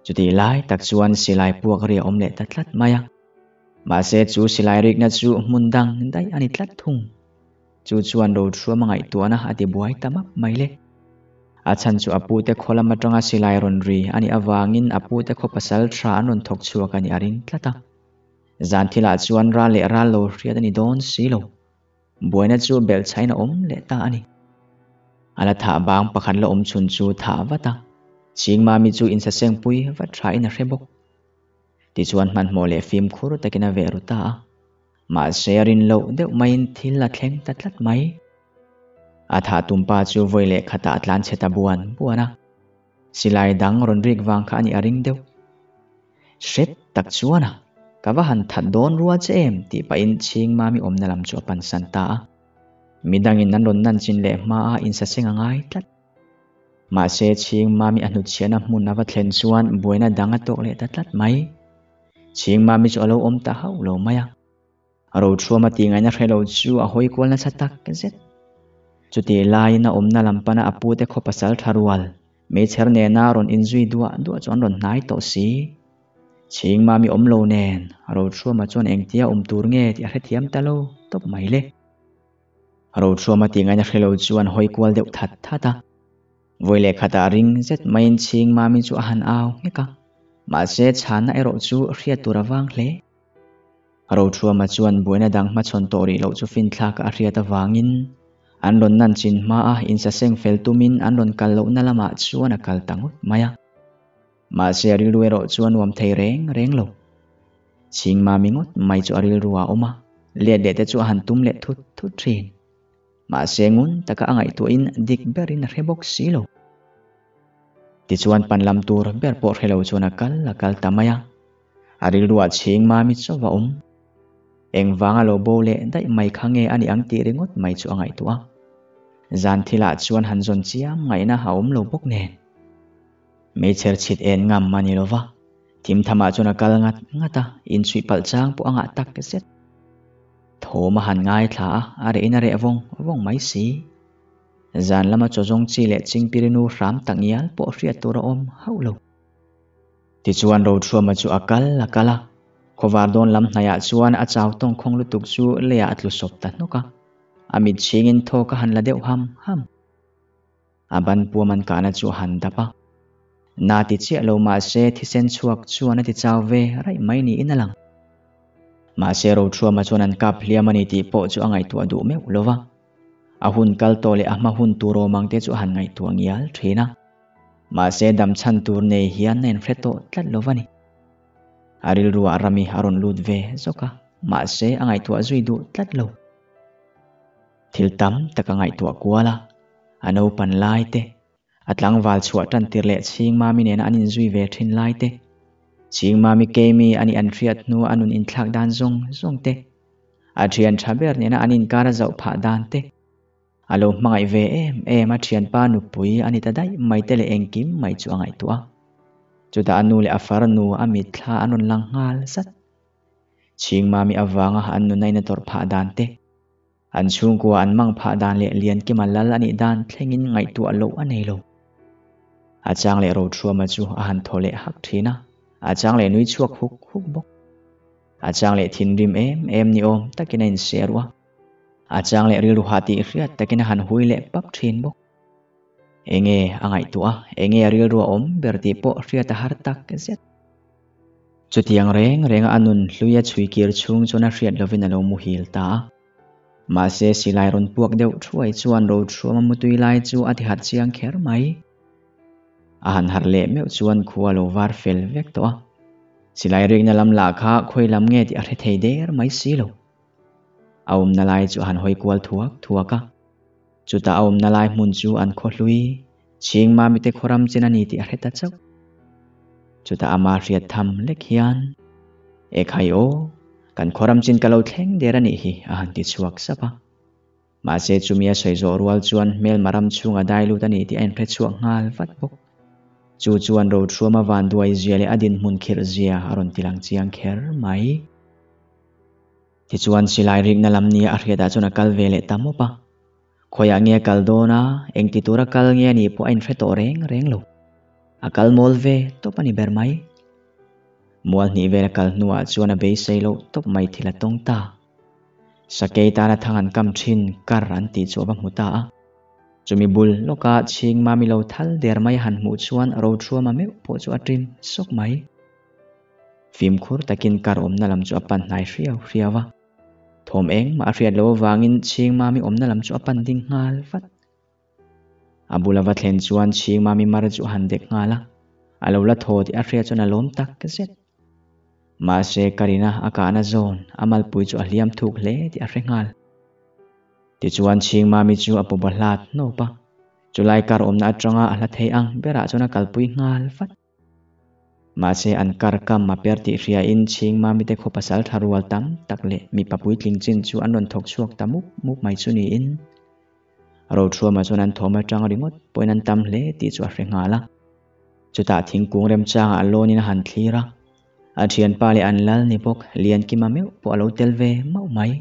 Chutih lai tak chuan silai puak ri a awm leh ta tlat mai a. Mahse chu silai rikna chu hmun dang daih a ni tlat thung. Chu chuan Rothruam a ngaihtuahna a ti buai ta map mai le. A chhan chu a pute khaw lam atanga silai rawn ri a nih avangin a pute khaw pasal tha an rawn thawk chhuak a nih a ring tlat a. Zan thilah chuan ral leh ral lo hriat a ni dawn si lo. Buaina chu belhchhain a awm leh ta a ni. A la thah bang pakhat la awm chhun chu thah vat a, Chhingmami chu insasengpui vat thain a hre bawk. Tichuan hmanhmawh leh fimkhur takin a veh ru ta a. Mahse a rin loh deuh maiin thil a thleng ta tlat mai. A thah tumpa chu vawi leh khatah a tlan chhe ta buan buan a. Silai dang rawn rik vang kha a nih a ring deuh. Hrep tak chuan a, ka va han that dawn rua che em tih pahin Chhingmami awmna lam chu a pansan ta a. Midangin an rawn nan chin leh hma a insaseng a ngai tlat. Mahse Chhingmami a hnutchhiahna hmun a va thlen chuan buaina dang a tawk leh ta tlat mai. Chhingmami chu a lo awm ta hauh lo mai a. Rothuama tih ngaihna hre lo chu a hawi kual nasa tak zet. Chutih laiin a awmna lam pana a pute khaw pasal tha rual, meichher nena rawn inzui duah duah chu an rawn hnai tawh si. Chhingmami awm lo nen, Rothuama chuan engtia awm tur nge tih a hrethiam ta lo tawp mai le. Rothuama tih ngaihna hre lo chu an hawi kual deuh that that a. Vawi leh khatah ring zet maiin Chhingmami chu a han au nghek a, mahse chhanna erawh chu hriat tur a vang hle. Rothuama chuan buaina dang hmachhawn tawh rih loh chu finthlak a hriat avangin an rawn nan chin hma a insaseng fel tumin an rawn kal lohna lamah chuan a kal ta ngawt mai a. Mahse a rilru erawh chu a nuam thei reng reng lo. Chhingmami ngawt mai chu a rilru a awm a, let leh te chu a han tum leh thut thut thin. Mahse ngun taka a ngaihtuahin dik berin a hre bawk si lo. Tichuan pan lam tur ber pawh hre lo chuan a kal a kal ta mai a. A rilruah chhing mami chauh a awm. Engvanga lo bo leh daih mai kha nge a nih ang tih ringawt mai chu a ngaihtuah a. Zan thilah chuan han zawn chiam ngaihna a awm lo bawk nen. Meichher chhit en ngam a ni lo va, thimthamah chuan a kal ngat ngat a, inchhuih palh chang pawh a ngah tak zet. Thawm a han ngaithla a, a rehin a reh vawng vawng mai si. Zan lama chaw zawng chi leh chingpirinu hram tak ngial pawh hriat tur a awm hauh lo. Tichuan Rothuama chu a kal a kal a, khawvar dawn lam hnaiah chuan a chau tawngkhawng lutuk chu leiah a tlu sawp ta hnawk a, a mit chhingin thawk a han la deuh ham ham. A ban puam an kahna chu a han dap a, na ti chiah lo mahse thisen chhuak chuan a ti chau ve raih mai niin a lang. Mahse Rothuama chuan an kap hliam a ni tih pawh chu a ngaihtuah duh meuh lo va, a hun kal tawh leh a hma hun tur awm ang te chu a han ngaihtuah ngial thin a. Mahse dam chhan tur nei hian a inhre tawh tlat lo va ni. A rilruah Rami a rawn lut ve zawk a, mahse a ngaihtuah zui duh tlat lo. Thil tam tak a ngaihtuah kual a, a naupan lai te, a tlangval chhuah tan tir leh Chhingmami nena an inzui ve thin lai te, Chhingmami keimi a nih an hriat hnua a nun inthlak dan zawng zawng te, a thian tha ber nena an inkar a zauh phah dan te, A lo hmangaih ve em em a thianpa nupui a ni ta daih mai te leh engkim mai chu a ngaihtuah a. Chutah a nu leh a farnu a mitthla an rawn lang nghal zat. Chhingmami avanga an nuna in a tawrh phah dan te, an chhungkua an mang phah dan leh Liankima lal a nih dan thlengin ngaihtuah loh a nei lo. A chang leh Rothuama chu a han thaw leh hak thin a, a chang leh nui chhuak huk huk bawk. A chang leh thinrim em em ni awm takin a inser u a. A chang leh rilru hah tih hriat takin a han hui leh pap thin bawk. Enge a ngaihtuah a, enge a rilru a awm ber tih pawh hriat a har tak zet. Chutiang reng renga a nun hlui a chhui kir chhung chuan a hriat lovin a lo muhil ta a. Mahse silai rawn puak deuh thuai chuan Rothuama mutui lai chu a ti harh chiang kher mai. A han harh leh meuh chuan khua a lo var fel vek tawh a. Silai rikna lam lah kha khawi lam nge tih a hre thei der mai si lo. A awmna lai chu a han hawi kual thuak thuak a. Chutah a awmna lai hmun chu an khaw hlui, Chhingmami te khawram chen a ni tih a hre ta chauh. Chutah ama hriat tham lek hian, Ekhai aw, kan khawram chin ka lo thleng der a nih hi, a han ti chhuak sap a. Mahse chumi a sawi zawh rual chuan hmelma ram chhunga dai lut a ni tih a inhre chhuak nghal vat bawk. Chu chuan Rothuama vanduai zia leh a dinhmun khirh zia a rawn tilang chiang kher mai. Tichuan silai rikna lam nia a hriatah chuan a kal ve leh ta mawp a. Khawiah nge a kal dawn a, engti tura kal nge a nih pawh a inhre tawh reng reng lo. A kal mawl ve tawp a ni ber mai. Mual hnih vel a kal hnuah chuan a beisei loh tawp mai thil a tawng ta. Sakei tana thang an kam thin kar an tih chu a va hmu ta a. Chumi bul lawka chhing mami lo thal der mai a han hmuh chuan Rothuama meuh pawh chu a ṭim sawk mai. Fimkhur takin kar awmna lam chu a pan hnai hriau hriau a. Thawm engmah a hriat loh avangin chhing mami awmna lam chu a pan ding nghal vat. A bula va thlen chuan chhing mami mar chu a han dek nghal a, a lo la thaw tih a hriat chuan a lawm tak zet. Mahse Karina a kahna zawn a malpui chu a hliam thuk hle tih a hre nghal. Tichuan chhing mami chu a pawba hlat hnawp a, chulai kar awmna atanga a hla thei ang berah chuan a kalpui nghal vat. Mahse an kar kam a per tih hriain chhing mamite khaw pasal tha rual tam tak leh mipa puitling chin chu an rawn thawk chhuak ta mup mup mai chu niin Rothuama chuan an thawm atang ringawt pawhin an tam hle tih chu a hre nghal a. Chutah thingkung remchangah lawnin a han thlir a, a thianpa leh an lal ni bawk Liankima meuh pawh a lo tel ve mauh mai.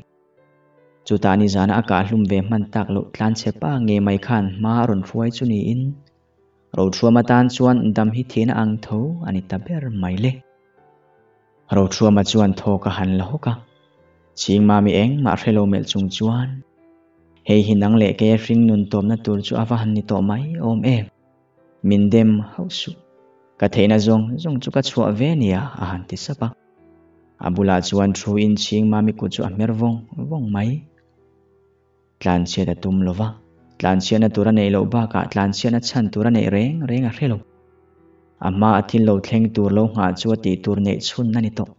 Chutah nizana a kahhlum ve hman tak loh tlanchhe pa ngei mai khan hma a rawn hruai chu niin Rothuama tan chuan dam hi thihna ang tho a ni ta ber mai le. Rothuama chuan thawk a han la hawk a, Chhingmami engmah hre lo melh chung chuan, Hei hi nang leh kei a hring nun tawpna tur chu a va han ni tawh mai awm em? Min dem hauh suh. Ka theihna zawng zawng chu ka chhuah ve nia a han ti sap a. A bulah chuan thu in Chhingmami kut chu a hmer vawng vawng mai. Tlanchhiat a tum lo va, tlanchhiatna tur a neih loh bakah tlanchhiatna chhan tur a neih reng reng a hre lo. A hma a thil lo thleng tur lo nghah chu a tih tur neih chhun a ni tawh.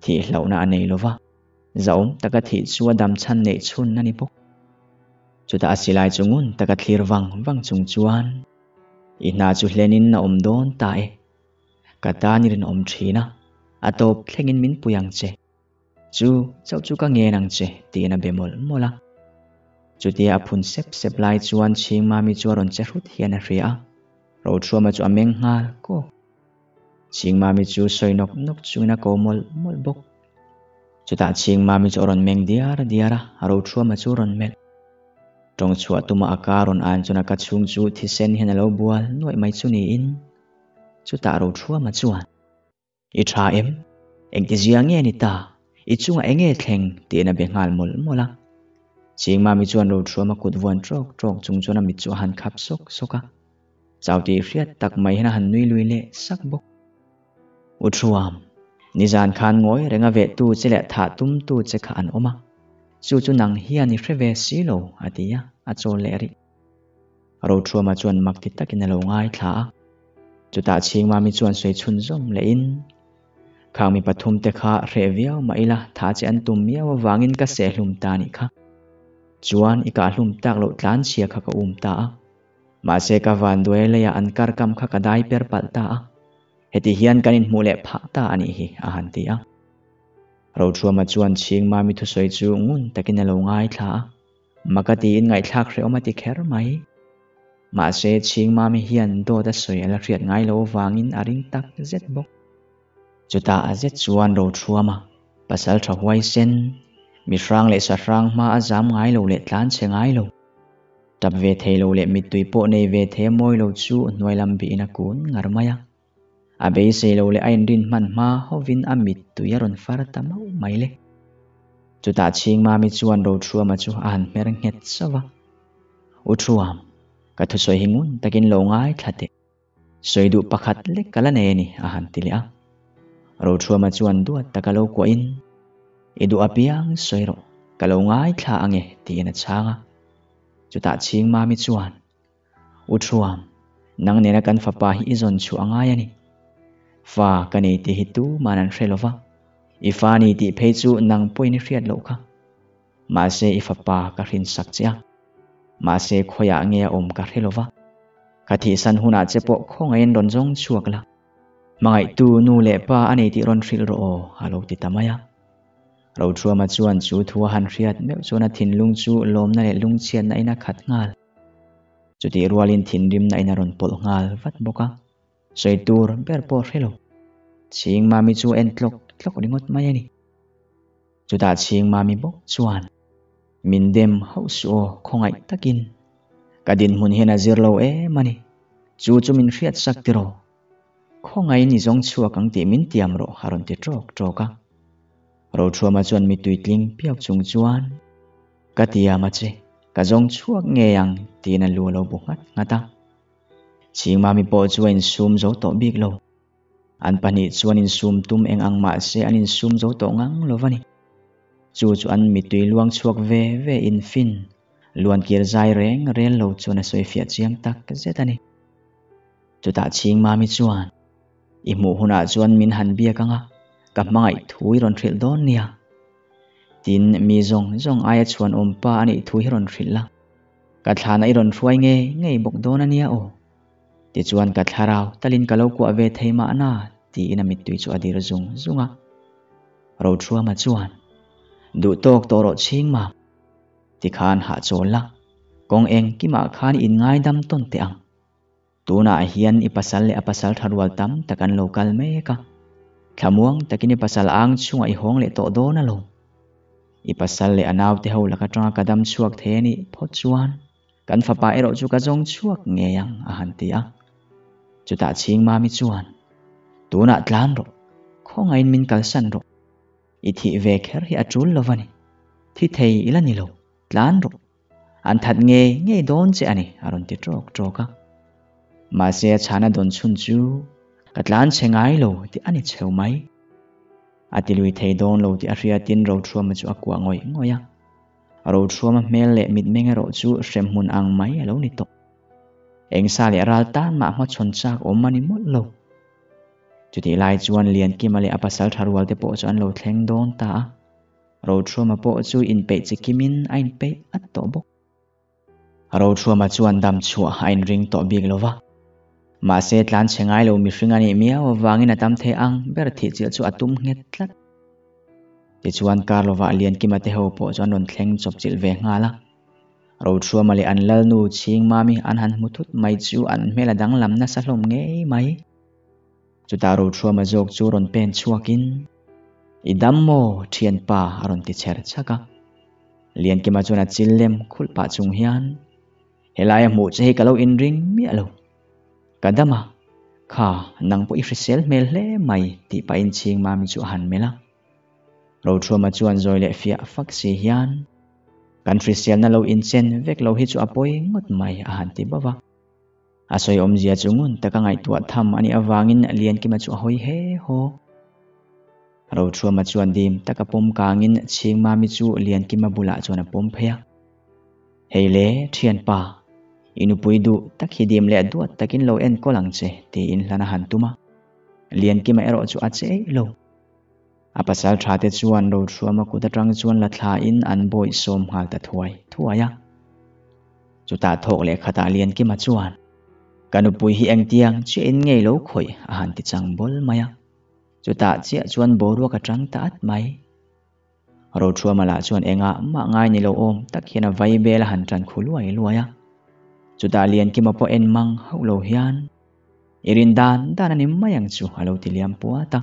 Thih hlauhna a nei lo va, zahawm taka thih chu a dam chhan neih chhun a ni bawk. Chutah a silai chu ngun taka thlir vang vang chung chuan, I hna chu hlenin a awm dawn ta e. Ka tan i rinawm thin a, a tawp thlengin min pui ang che. Chu chauh chu ka ngen ang che tiin a be mawlh mawlh a. Chutia a phun sep sep lai chuan Chhingmami chu a rawn che hrut hian a hria a, Rothuama chu a meng nghal kawk. Chhingmami chu sawi nawk nawk chungin a ko mawlh mawlh bawk. Chutah Chhingmami chu a rawn meng diar diar a, Rothuama chu a rawn melh. Tawng chhuah tuma a ka rawn an chuan a ka chhung chu thisen hian a lo bual nuaih mai chu niin. Chutah Rothuama chuan. I tha em? Engtizia nge ni ta? I chungah eng nge thleng? tiin a be nghal mawlh mawlh a. Chingmami chuan Rothuama kut vuan trawk trawk chung chuan a mit chu a han khap sawk sawk a. Chau tih hriat tak mai hian a han nui lui leh sak bawk. U Thuam, nizan khan ngawi renga vehtu che leh thah tumtu che kha an awm a. Chu chu nang hian i hre ve si lo, a ti a, a chawl leh rih. Rothuama chuan mak ti takin a lo ngaithla a. Chutah Chhingmami chuan sawi chhun zawm lehin, Khang mi pathum te kha hreh viau mah ila tha che an tum miau avangin ka sehhlum ta nih kha. Chuan i kahhlum tak loh tlanchhia kha ka um ta a. Mahse ka vanduai leiah an kar kam kha ka dai per palh ta a. Heti hian kan inhmuh leh phah ta a nih hi, a han ti a. Rothuama chuan Chhingmami thusawi chu ngun takin a lo ngaithla a. Maka tiin ngaihthlak hrehawm a ti kher mai. Mahse, Chhingmami hian dawt a sawi a la hriat ngai lo avangin a ring tak zet bawk. Chutah a zet chuan Rothuama, pasal tha huaisen, mi hrang leh sa hrang hma a zam ngai lo leh tlan chhe ngai lo, tap ve thei lo leh mittui pawh nei ve thei a mawi lo chu hnuai lam bihin a kun ngar mai a. A beisei lo leh a inrin hman hma hovin a mittui a rawn far ta mauh mai le. Chutah Chhingmami chuan Rothuama chu a han hmer nghet sauh a. U Thuam, ka thusawi hi ngun takin lo ngaithla teh. Sawi duh pakhat lek ka la nei a ni, a han ti leh a. Rothuama chuan duat taka lo kuahin, I duh apiang sawi rawh, ka lo ngaithla ange, tiin a chhang a. Chutah Chhingmami chuan, U Thuam, nang nena kan fapa hi i zawn chhuah a ngai a ni. Fa ka nei tih hi tuman an hre lo va, i fa ni tih phei chu nang pawhin i hriat loh kha. Mahse i fapa ka hrinsak che a, mahse khawiah nge a awm ka hre lo va. Ka thihsan hunah che pawh khawngaihin rawn zawng chhuak la, hmangaihtu nu leh pa a nei tih rawn hrilh rawh aw, a lo ti ta mai a. Rothuama chuan chu thu a han hriat meuh chuan a thinlung chu lawmna leh lungchhiatna in a khat nghal. Chutih rualin thinrimna in a rawn pawlh nghal vat bawk a, sawi tur ber pawh hre lo. Chhingmami chu a en tlawk tlawk ringawt mai a ni. Chutah Chhingmami bawk chuan. Min dem hauh suh aw, khawngaih takin. Ka dinhmun hian a zir lo em a ni. Chu chu min hriat sak tiraw? Khawngaihin i zawng chhuak ang tih min tiam rawh a rawn ti ṭawk ṭawk a. Rothuama chuan mittui tling piau chung chuan, Ka tiam a che, ka zawng chhuak ngei ang tiin a lu a lo bu nghat nghat a. Chhingmami pawh chu a insum zo tawh bik lo. An pahnih chuan insum tum eng ang mah se an insum zo tawh ngang lo va ni. Chu chu an mittui luang chhuak ve ve in fin, luankir zai reng rel lo chuan a sawifiah chiang tak zet a ni. Chutah Chhingmami chuan, I hmuh hunah chuan min han biak ang a, ka hmangaih thu i rawn hrilh dawn nia. Tin, mi zawng zawng aia chhuanawm pa a nih thu hi rawn hrilh la, ka thlana i rawn hruai ngei ngei bawk dawn a nia aw. Tichuan ka thlarau talin ka lo kuah ve thei mahna tiin a mittui chu a dir zung zung a. Rothuama chuan, Duh tawk tawh rawh Chhingmam. Tikhan hahchawl la, kawng engkimah khan i inngaidam tawn teh ang. Tunah hian i pasal leh a pasal tha rual tam tak an lo kal mek a, thlamuang takin i pasal ang chungah i hawng leh tawh dawn alawm. I pasal leh a naute ho lak atanga ka dam chhuak thei a nih phawt chuan kan fapa erawh chu ka zawng chhuak ngei ang a han ti a. Chutah Chhingmami chuan, Tunah tlan rawh, khawngaihin min kalsan rawh. I thih ve kher hi a tul lo va ni. Thi thei ila ni lo, tlan rawh. An that ngei ngei dawn che a ni, a rawn ti ṭawk ṭawk a. Mahse a chhana dawn chhun chu ka tlan chhe ngai lo tih a ni chheu mai. A ti lui thei dawn lo tih a hriatin Rothuama chu a kuah ngawih ngawih a. Rothuama hmel leh mitmeng erawh chu hremhmun ang mai a lo ni tawh. Engsa leh ral tan mah hmachhawn chak awm a ni mawlh lo. Chutih lai chuan Liankima leh a pasal tha rual te pawh chu an lo thleng dawn ta a. Rothuama pawh chu inpeih chi kimin a inpeih at tawh bawk. Rothuama chuan dam chhuah a inring tawh bik lo va. Mahse tlan chhe ngai lo mihring a nih miau avangin a tam thei ang ber thih chilh chu a tum nghet tlat. Tichuan Karlova Liankima te ho pawh chu an rawn thleng chawp chilh ve nghal a. Rothuama leh an lalnu Chhingmami an han hmu thut mai chu an hmel a danglam nasa hlawm ngei mai. Chutah Rothuama zawk chu rawn pen chhuakin, I dam maw, thianpa? a rawn ti chher chhak a. Liankima chuan a chil lem khulh pah chung hian, Helaia hmuh che hi ka lo inring miah lo. Ka dam a, kha, nang pawh i hrisel hmel hle mai, tih pahin Chhingmami chu a han melh a. Rothuama chuan zawi leh fiah fak si hian, Kan hriselna lo inchen vek lo hi chu a pawi ngawt mai, a han ti bauh a. A sawi awmzia chu ngun taka ngaihtuah tham a nih avangin Liankima chu a hawi he haw. Rothuama chuan dim taka pawm kangin Chhingmami chu Liankima bulah chuan a pawm phei a. Hei le, thianpa, i nupui duh tak hi dim leh duat takin lo enkawl ang che, tiin hlan a han tum a. Liankima erawh chu a che eih lo. A pasal tha te chuan Rothuama kut atang chuan la thlain an bawih sawm nghal ta thuai thuai a. Chutah thawk leh khatah Liankima chuan, Ka nupui hi engtiang chiahin ngei lo khawih a han ti chang bawl mai a. Chutah chiah chuan boruak a tang ta at mai. Rothuama lah chuan engah mah ngai ni lo awm tak hian a vai bel a han tan khu luai luai a. Chutah Liankima pawh en mang hauh lo hian, I rin dan dan a ni mai ang chu a lo ti liam puat a.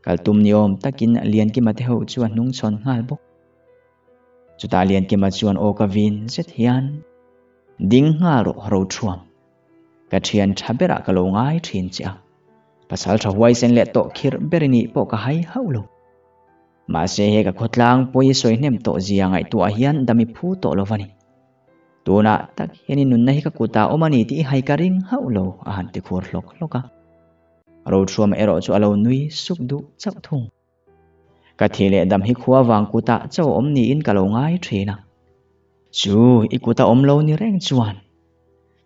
Kal tum ni awm takin Liankima te ho chu a hnung chhawn nghal bawk. Chutah Liankima chuan aw ka vin zet hian, Ding nghal rawh Rothuam, ka thian tha berah ka lo ngai thin che a, pasal tha huaisen leh tawh khirh ber i nih pawh ka hai hauh lo. Mahse he ka khawtlang pawi i sawi hnem tawh zia ngaihtuah hian dam i phu tawh lo va ni. Tunah tak hian i nunna hi ka kutah awm a ni tih i hai ka ring hauh lo a han ti khur hlawk hlawk a. Rothuama erawh chu a lo nui suk duh chauh thung. Ka thi leh dam hi khua vang kutah chauh awm niin ka lo ngai thin a. Chu i kuta awm lo ni reng chuan.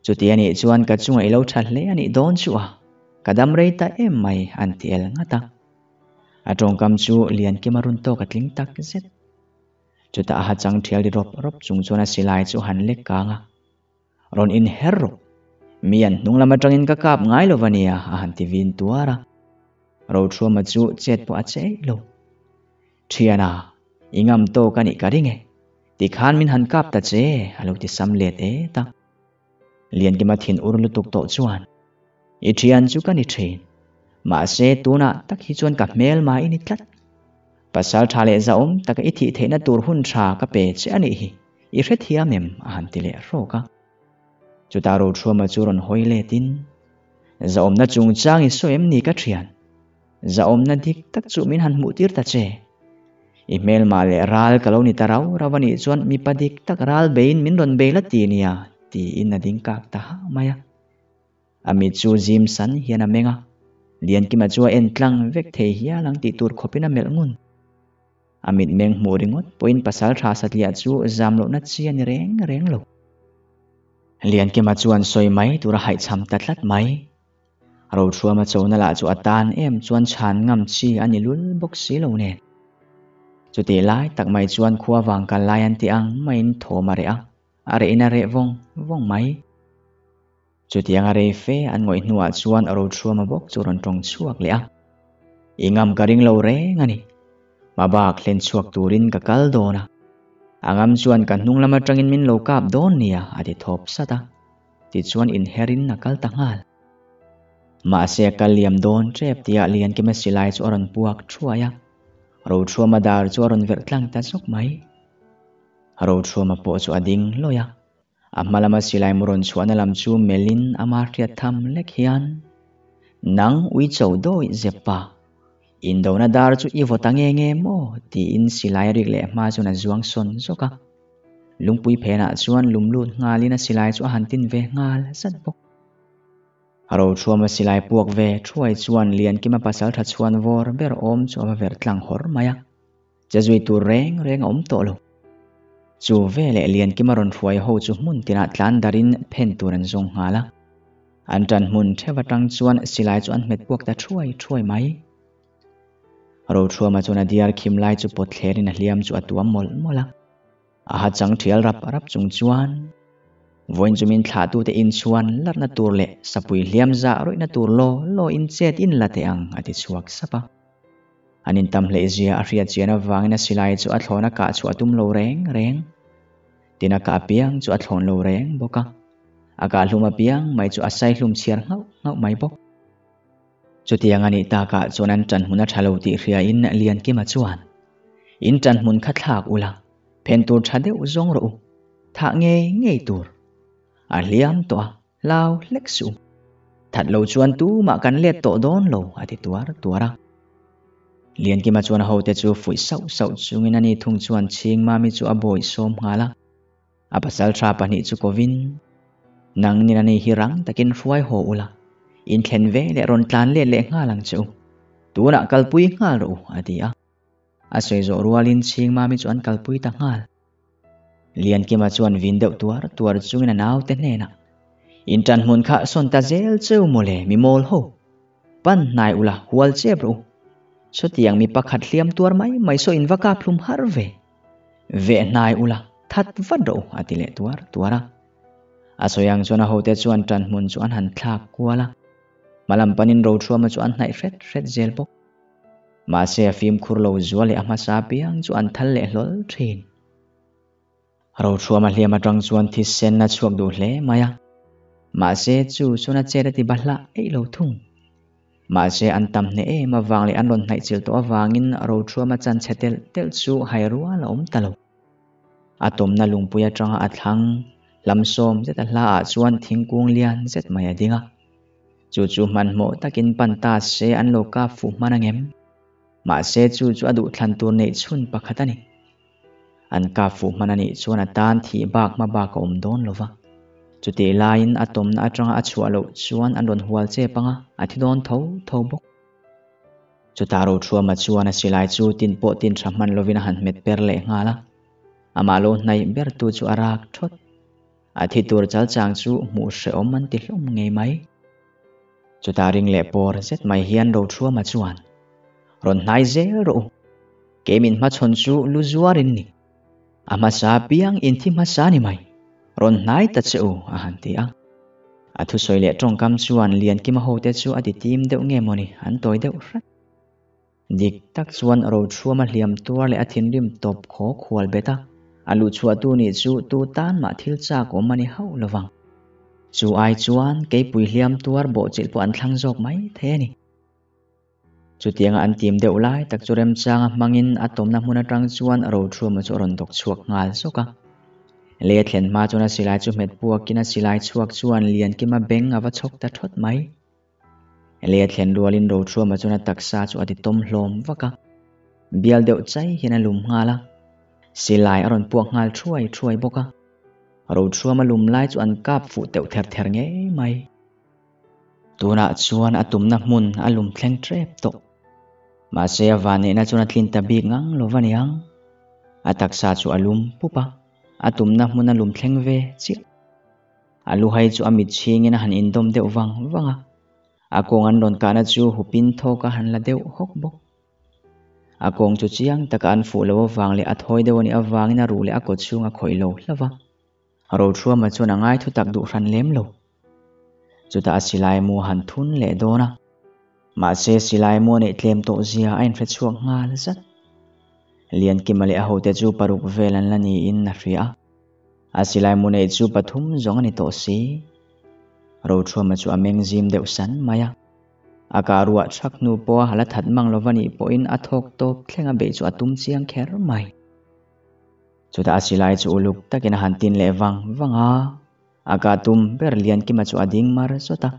Chuti a nih chuan ka chungah i lo tha hle a nih dawn chu a, ka dam rei ta em mai an ti el ngat a. A tawngkam chu Liankima run tawk a tling tak zet. Chutah a hachang thial ri rawp rawp chung chuan a silai chu han lek kang a. Rawn inher rawh. Mi an hnung lam atangin ka kap ngai lo va nia, a han ti vin tuar a. Rothuama chu chet pawh a che eih lo. Thiana, i ngam tawk a nih ka ring e. Tikhan min han kap ta che, a lo ti sam let et a. Liankima thin ur lutuk tawh chuan, I thian chu ka ni thin. Mahse, tunah tak hi chuan ka hmel mai i ni tlat. Pasal tha leh zahawm taka i thih theihna tur hun tha ka pe che a nih hi, i hrethiam em? a han ti leh hrawk a. Chutah Rothuama chu rawn hawi letin, Zahawmna chungchang i sawi em ni ka thian? Zahawmna dik tak chu min han hmuh tir ta che. I hmelmah leh ral ka lo ni ta rau rau a nih chuan mipa dik tak ral beiin min rawn bei la ti nia, tiin a ding kak ta hah mai a. A mit chu zim san hian a meng a, Liankima chu a en tlang vek thei hial ang tih tur khawpin a melh ngun. A mitmeng hmuh ringawt pawhin pasal tha satliah chu zam lohna chi a ni reng reng lo. Liankima chuan sawi mai tur a haihchham ta tlat mai. Rothuama chona lah chu a tan em chuan chhan ngam chi a ni lul bawk si lo nen. Chutih lai tak mai chuan khua vang kal lai an ti ang maiin thawm a reh a, a rehin a reh vawng vawng mai. Chutianga rei fe an ngawih hnuah chuan Rothuama bawk chu rawn tawng chhuak leh a. I ngam ka ring lo reng a ni. Hmabak hlen chhuak turin ka kal dawn a. A ngam chuan ka hnung lam atangin min lo kap dawn nia a ti thawp sat a. Tichuan inherin a kal ta nghal. Mahse a kal liam dawn tep tia Liankima silai chu a rawn puak thuai a. Rothuama dar chu a rawn verh tlang ta zawk mai. Rothuama pawh chu a ding lawih a. A hma lama silai mu rawn chhuahna lam chu melhin ama hriat tham lek hian, Nang ui cho dawih zep pa, indona dar chu i vaw ta nge nge maw? tiin silai rik leh hma chuan a zuang sawn zawk a. Lungpui phenah chuan lum lut nghalin a silai chu a han tin ve nghal zat bawk. A rothuama silai puak ve thuai chuan Liankima pasal tha chhuan vawr ber awm chu a va verh tlang hawr mai a. Che zui tur reng reng a awm tawh lo. Chu veleh Liankima rawn hruai ho chu hmun tinah tlan darin phen tur an zawng nghal a. An tan hmun theuh atang chuan silai chu an hmet puak ta thuai thuai mai. Rothuama chuan a diar khim lai chu pawt thlerin a hliam chu a tuam mawlh mawlh a. A ha chang thial rap rap chung chuan vawiin chu min thlahtute inchhuan larhna tur leh sapui hliam zah rawihna tur law law in chet in la teh ang a ti chhuak sap a. An intam hleihzia a hriat chian avangin a silai chu a thlawn a kah chhuah tum lo reng reng. Tin a kah piang chu a thlawn lo reng bawk a. A kah hlum apiang mai chu a sai hlum chhiar nghauh nghauh mai bawk. Chutiang a nih takah chuan an ṭanhmun a ṭha lo tih hriain Liankima chuan, In ṭanhmun kha thlak ula, phen tur ṭha deuh zawng rawh u, thah ngei ngei tur. A hliam tawh a, hlau hlek suh. That lo chuan tumah kan let tawh dawn lo, a ti tuar tuar a. Liankima chuan a hote chu fuih sauh sauh chungin ani thung chuan Chhingmami chu a bawih sawm nghal a. A pasal tha pahnih chu kovin, Nang nin ani hi rang takin hruai haw ula, inthlen ve leh rawn tlan let leh nghal ang che u. Tunah kalpui nghal rawh u, a ti a. A sawi zawh rualin Chhingmami chu an kalpui ta nghal. Liankima chuan vin deuh tuar tuar chungin a naute hnenah, In tan hmun kha sawn ta zel cheu mawle, mi mawl ho. Pan hnai ula, hual chep rawh u. Chutiang mi pakhat hliam tuar mai mai saw in va kap hlum har ve. Veh hnai ula, that vat rawh u, a ti leh tuar tuar a. A sawi ang chuan a hote chuan tan hmun chu an han thlak kual a. Hmalam panin Rothuama chu an hnaih hret hret zel bawk. Mahse a fimkhur lo zual leh a hmasa piang chu an thal leh hlawl thin. Rothuama hliam atang chuan thisen a chhuak duh hle mai a. Mahse chu chuan a chet a ti bahlah eih lo thung. Mahse an tam hneh em avang leh an rawn hnaih chilh tawh avangin Rothuama chan chhe telh telh chu hai rual a awm ta lo. A tawmna lungpui atanga a thlang hlamsawm zet a hla ah chuan thingkung lian zet mai a ding a. Chu chu hmanhmawh takin pan ta se an lo kap fuh hman angem? Mahse chu chu a duhthlan tur neih chhun pakhat a ni. An kap fuh hman a nih chuan a tan thih bak hma bak a awm dawn lo va. Chutih laiin a tawmna atanga a chhuah loh chuan an rawn hual chep ang a, a thi dawn tho tho bawk. Chutah Rothuama chuan a silai chu tin pawh tin tha hman lovin a han hmet per leh nghal a. Amah lo hnaih bertu chu a rak thawt. A thi tur chal chang chu hmuh hrehawm an ti hlawm ngei mai. Chutah ring leh pawr zet mai hian Rothuama chuan, Rawn hnai zel rawh u. Kei min hmachhawn chu lu zuar in ni. A hmasa piang in thi hmasa ni mai. Rawn hnai ta che u, a han ti a. A thusawi leh tawngkam chuan Liankima hote chu a ti tim deuh nge mawni an tawi deuh hrat. Dik tak chuan Rothuama hliam tuar leh a thinrim tawp khaw khual bet a, a luhchhuahtu nih chu tu tan mah thil chak awm a ni hauh lo vang. Chu ai chuan keipui hliam tuar bawhchilh pawh an thlang zawk mai thei a ni. Chutianga an tim deuh lai tak chu remchanga hmangin a tawmna hmun atang chuan Rothuama chu a rawn dawk chhuak nghal zawk a. Lei a thlen hma chuan a silai chu hmet puakin a silai chhuak chuan Liankima beng a va chhawk ta thawt mai. Lei a thlen rualin Rothuama chuan a taksa chu a ti tawm hlawm vak a. Bial deuh chai hian a lum nghal a. Silai a rawn puak nghal thuai thuai bawk a. Rothuama lum lai chu an kap fuh teuh ther ther ngei mai. Tunah chuan a tumna hmun a lum thleng tep tawh. Mahse a vanneihna chuan a tlin ta bik ngang lo va niang. A taksa chu a lum pup a, a tumna hmun a lum thleng ve chiah. A luhai chu a mit chhingin a han indawm deuh vang vang a, a kawng an rawn kahna chu hupin thawk a han la deuh hawk bawk. A kawng chu chiang taka an fuh loh avang leh a thawi deuh a nih avangin a ruh leh a kaw chhung a khawih lo hlauh va. Rothuama chuan a ngai thutak duh hran lem lo. Chutah a silai mu a han thun leh dawn a. Mahse silai mu a neih tlem tawh zia a inhre chhuak nghal zat. Liankima leh a hote chu paruk vel an la niin a hria a. A silai mu neih chu pathum zawng a ni tawh si. Rothuama chu a meng zim deuh san mai a. A kah ruah chhak hnu pawha hala that mang lova nih pawhin a thawk tawp thleng a beih chu a tum chiang kher mai. Chutah a silai chu uluk takin a han tin leh vang vang a, a kah tum ber Liankima chu a ding mar zawt a.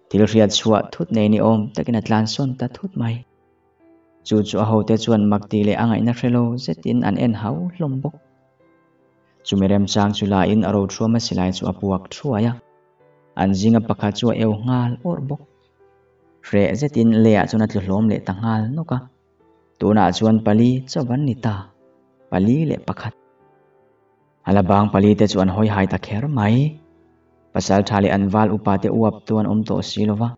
Thil hriat chhuah thut nei ni awm takin a tlan sawn ta thut mai. Chu chu a hote chuan mak tih leh a ngaihna hre lo zetin an en hau hlawm bawk. Chumi remchang chu lain a rothuama silai chu a puak thuai a, an zinga pakhat chu a eu nghal awrh bawk. Hreh zetin leiah chuan a tlu hlawm leh ta nghal nawk a. Tunah chuan pali chauh an ni ta, pali leh pakhat. A la bang pali te chu an hawi hai ta kher mai. Pasal tha leh an val upa te uap tu an awm tawh si lo va.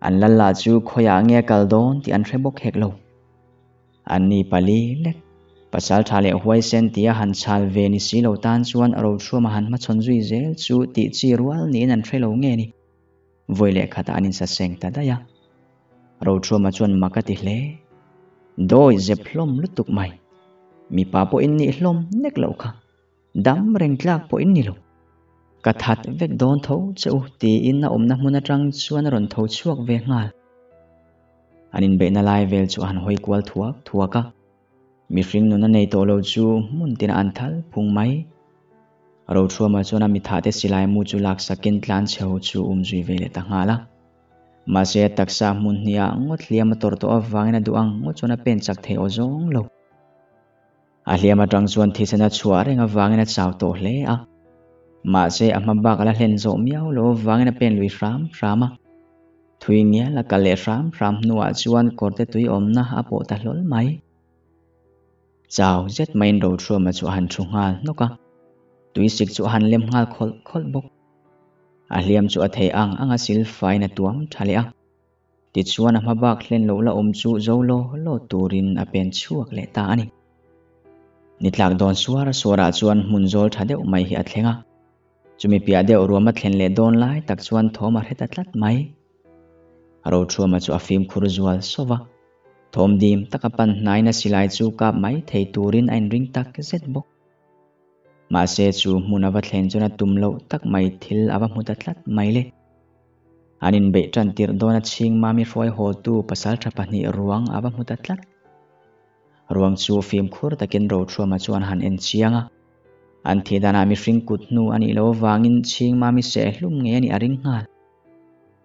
An lal lah chu khawiah nge a kal dawn tih an hre bawk hek lo. An ni pali lek, pasal tha leh huaisen tia han chhal ve ni si lo tan chuan Rothuama han hmachhawn zui zel chu tih chi rual niin an hre lo nge ni. Vawi leh khatah an insaseng ta daih a. Rothuama chuan mak a ti hle. Dawi zep hlawm lutuk mai. Mipa pawh in nih hlawm nek loh kha. Dam reng tlak pawh in ni lo. Ka that vek dawn tho che u tiin a awmna hmun atang chuan a rawn tho chhuak ve nghal. An inbeihna lai vel chu a han hawi kual thuak thuak a. Mihring nun a nei tawh lo chu hmun tinah an thal phung mai. Rothuama chuan a mithahte silai mu chu laksakin tlan chhe ho chu um zui ve leh ta nghal a. Mahse a taksa hmun hniah ngawt hliam a tawrh tawh avangin a duh ang ngawt chuan a pen chak thei aw zawng lo. A hliam atang chuan thisen a chhuah reng avangin a chau tawh hle a. Mahse a hma bak a la hlen zawh miau lo avangin a pen lui hram hram a. Thui ngial a kal leh hram hram hnuah chuan kawrte tui awmna a pawh ta hlawl mai. Chau zet maiin Rothuama chu a han thu nghal hnawk a. Tui sik chu a han lem nghal khawlh khawlh bawk. A hliam chu a thei ang ang a silfaiin a tuam tha leh a. Tichuan a hma bak hlen loh la awm chu zo law law turin a pen chhuak leh ta a ni. Ni tlak dawn suar suarah chuan hmun zawl tha deuh mai hi a thleng a. Chumi piah deuh ruam a thlen leh dawn lai tak chuan thawm a hre ta tlat mai. Rothuama chu a fimkhur zual sawp a. Thawm dim taka pan hnain a silai chu kap mai thei turin a inring tak zet bawk. Mahse chu hmun a va thlen chuan a tum loh tak mai thil a va hmu ta tlat mai le. An inbeih tan tirh dawn a chhing mami hruai hawtu pasaltha pahnih ruang a va hmu ta tlat. Ruang chu fimkhur takin Rothuama chuan han en chiang a. An thih danah mihring kut hnu a nih loh avangin chhing mami seh hlum ngei a nih a ring nghal.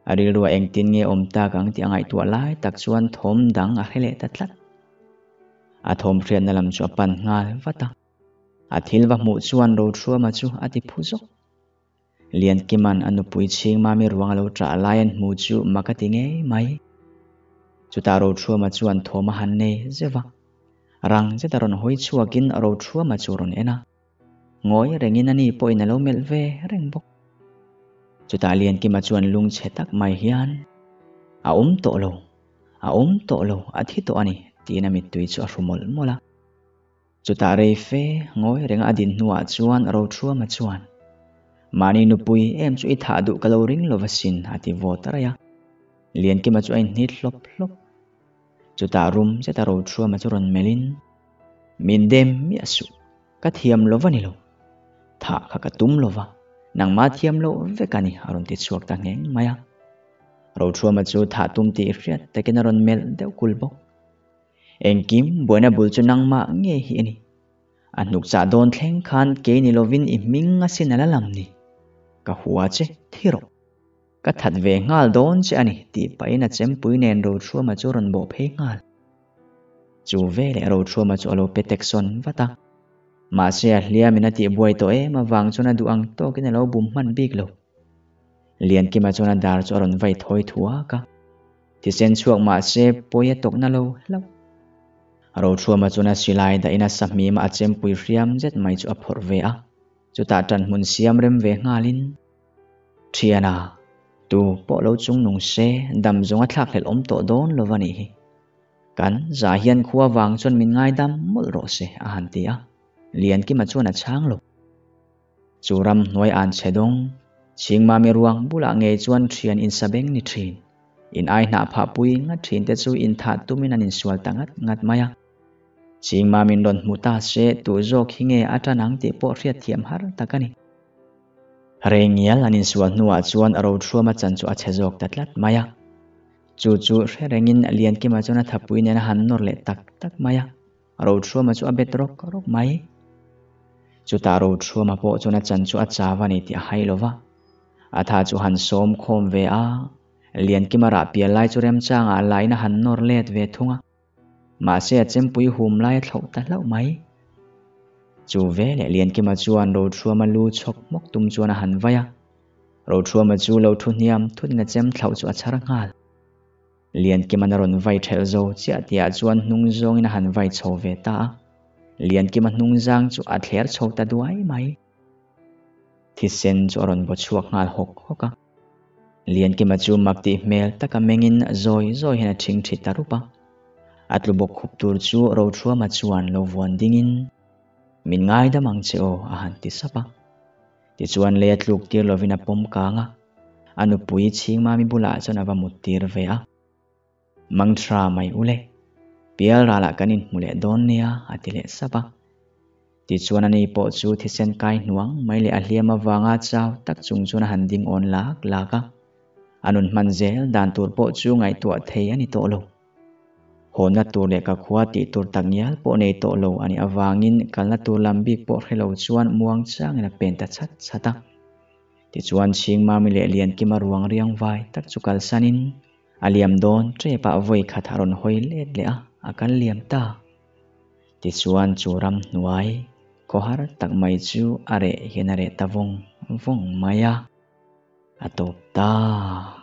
A rilruah engtin nge awm tak ang tih a ngaihtuah lai tak chuan thawm dang a hre leh ta tlat. A thawm hriatna lam chu a pan nghal vat a. A thil va hmuh chuan Rothuama chu a ti phu zawk. Liankima'n a nupui chhing mami ruang a lo ṭah lai an hmu chu mak a ti ngei mai. Chutah Rothuama chuan thawm a han nei zeuh a. Rang zeta rawn hawi chhuakin Rothuama chu rawn en a. Ngawi rengin ani pawhin a lo melh ve reng bawk. Chutah Liankima chuan lungchhe tak mai hian, A awm tawh lo, a awm tawh lo, a thi tawh a ni, tiin a mittui chu a hru mawlh mawlh a. Chutah rei fe ngawi renga a din hnuah chuan Rothuama chuan, Mahni nupui em chu i thah duh ka lo ring lo va sin, a ti vawt raih a. Liankima chu a inhnit hlawp hlawp. Chutah rum zeta Rothuama chu rawn melhin, Min dem miah suh, ka thiam lo va ni lo. Thah kha ka tum lo va, nangmah thiam loh vek a ni, a rawn ti chhuak ta ngheng mai a. Rothuama chu thah tum tih hriat takin a rawn melh deuh kul bawk. Engkim buaina bul chu nangmah ngei hi a ni. A hnuk chah dawn thleng khan kei ni lovin i hming a sin a la lam ni. Ka hua che thi rawh. Ka that ve nghal dawn che a ni tih pahin a chempui nen Rothuama chu a rawn bawh phei nghal. Chu veleh Rothuama chu a lo pe tek sawn vat a. Mahse a hliamin a tihbuai tawh em avang chuan a duh ang tawkin a lo bum hman bik lo. Liankima chuan a dar chu a rawn vai thawi thuak a. Thisen chhuak mahse pawi a tawkna lo hlauh. Rothuama chuan a silai dahin a sahmim a chempui hriam zet mai chu a phawrh ve a. Chutah ṭanhmun siam rem ve nghalin, Thiana, tu pawh lo chung nung se dam zawng a thlakhlelh awm tawh dawn lo va nih hi. Kan zah hian khua vang chuan min ngaidam mawlh rawh se, a han ti a. Liankima chuan a chhang lo. Chu ram hnuai an chhe dawng, Chhingmami ruang bulah ngei chuan thian insabeng ni thin. In ai hnah phah pui ngat thin te chu inthah tumin an insual ta ngat ngat mai a. Chhingmamin rawn hmu ta se tu zawk hi nge a tan ang tih pawh hriatthiam har tak a ni. Rengial an insual hnuah chuan Rothuama chan chu a chhe zawk ta tlat mai a. Chu chu hre rengin Liankima chuan a thapui nen a han nawr leh tak tak mai a. Rothuama chu a bet rawk rawk mai. Chutah Rothuama pawh chuan a chan chu a chau a ni tih a hai lo va. A tha chu han sawm khawm ve a, Liankima rah pial lai chu remchangah lain a han nawr let ve thung a. Mahse a chempui hum lai a thlauh ta hlauh mai. Chu veleh Liankima chuan Rothuama lu chhawk hmawk tum chuan a han vai a. Rothuama chu lo thu hniam thutin a chem thlauh chu a chhar nghal. Liankima'n a rawn vai ṭhelh zo chiah tihah chuan hnung zawngin a han vai chho ve ta a. Liankima hnung zang chu a thler chho ta duai mai. Thisen chu a rawn baw chhuak nghal hawk hawk a. Liankima chu mak tih hmel taka mengin zawi zawi hian a ṭhing ṭhi ta rup a. A tlu bawk khup tur chu Rothuama chuan lo vuan dingin, Min ngaidam ang che aw, a han ti sap a. Tichuan lei a tluk tir lovin a pawm kang a, a nupui Chhingmami bulah chuan a va mut tir ve a. Mangthra mai ule, pial ralah kan inhmu leh dawn nia, a ti leh sap a. Tichuan ani pawh chu thisen kai hnuang mai leh a hliam avanga chau tak chung chuan a han ding awn lak lak a. A nun hman zel dan tur pawh chu ngaihtuah thei a ni tawh lo. Hawnna tur leh ka khua tih tur tak ngial pawh nei tawh lo a nih avangin kalna tur lam bik pawh hre lo chuan muang changin a pen ta chhat chhat a. Tichuan Chhingmami leh Liankima ruang riang vai tak chu kalsanin a liam dawn tepah vawi khat a rawn hawi let leh a, a kal liam ta. Tichuan chu ram hnuai khawhar tak mai chu a reh hian a reh ta vawng vawng mai a, a tawp ta.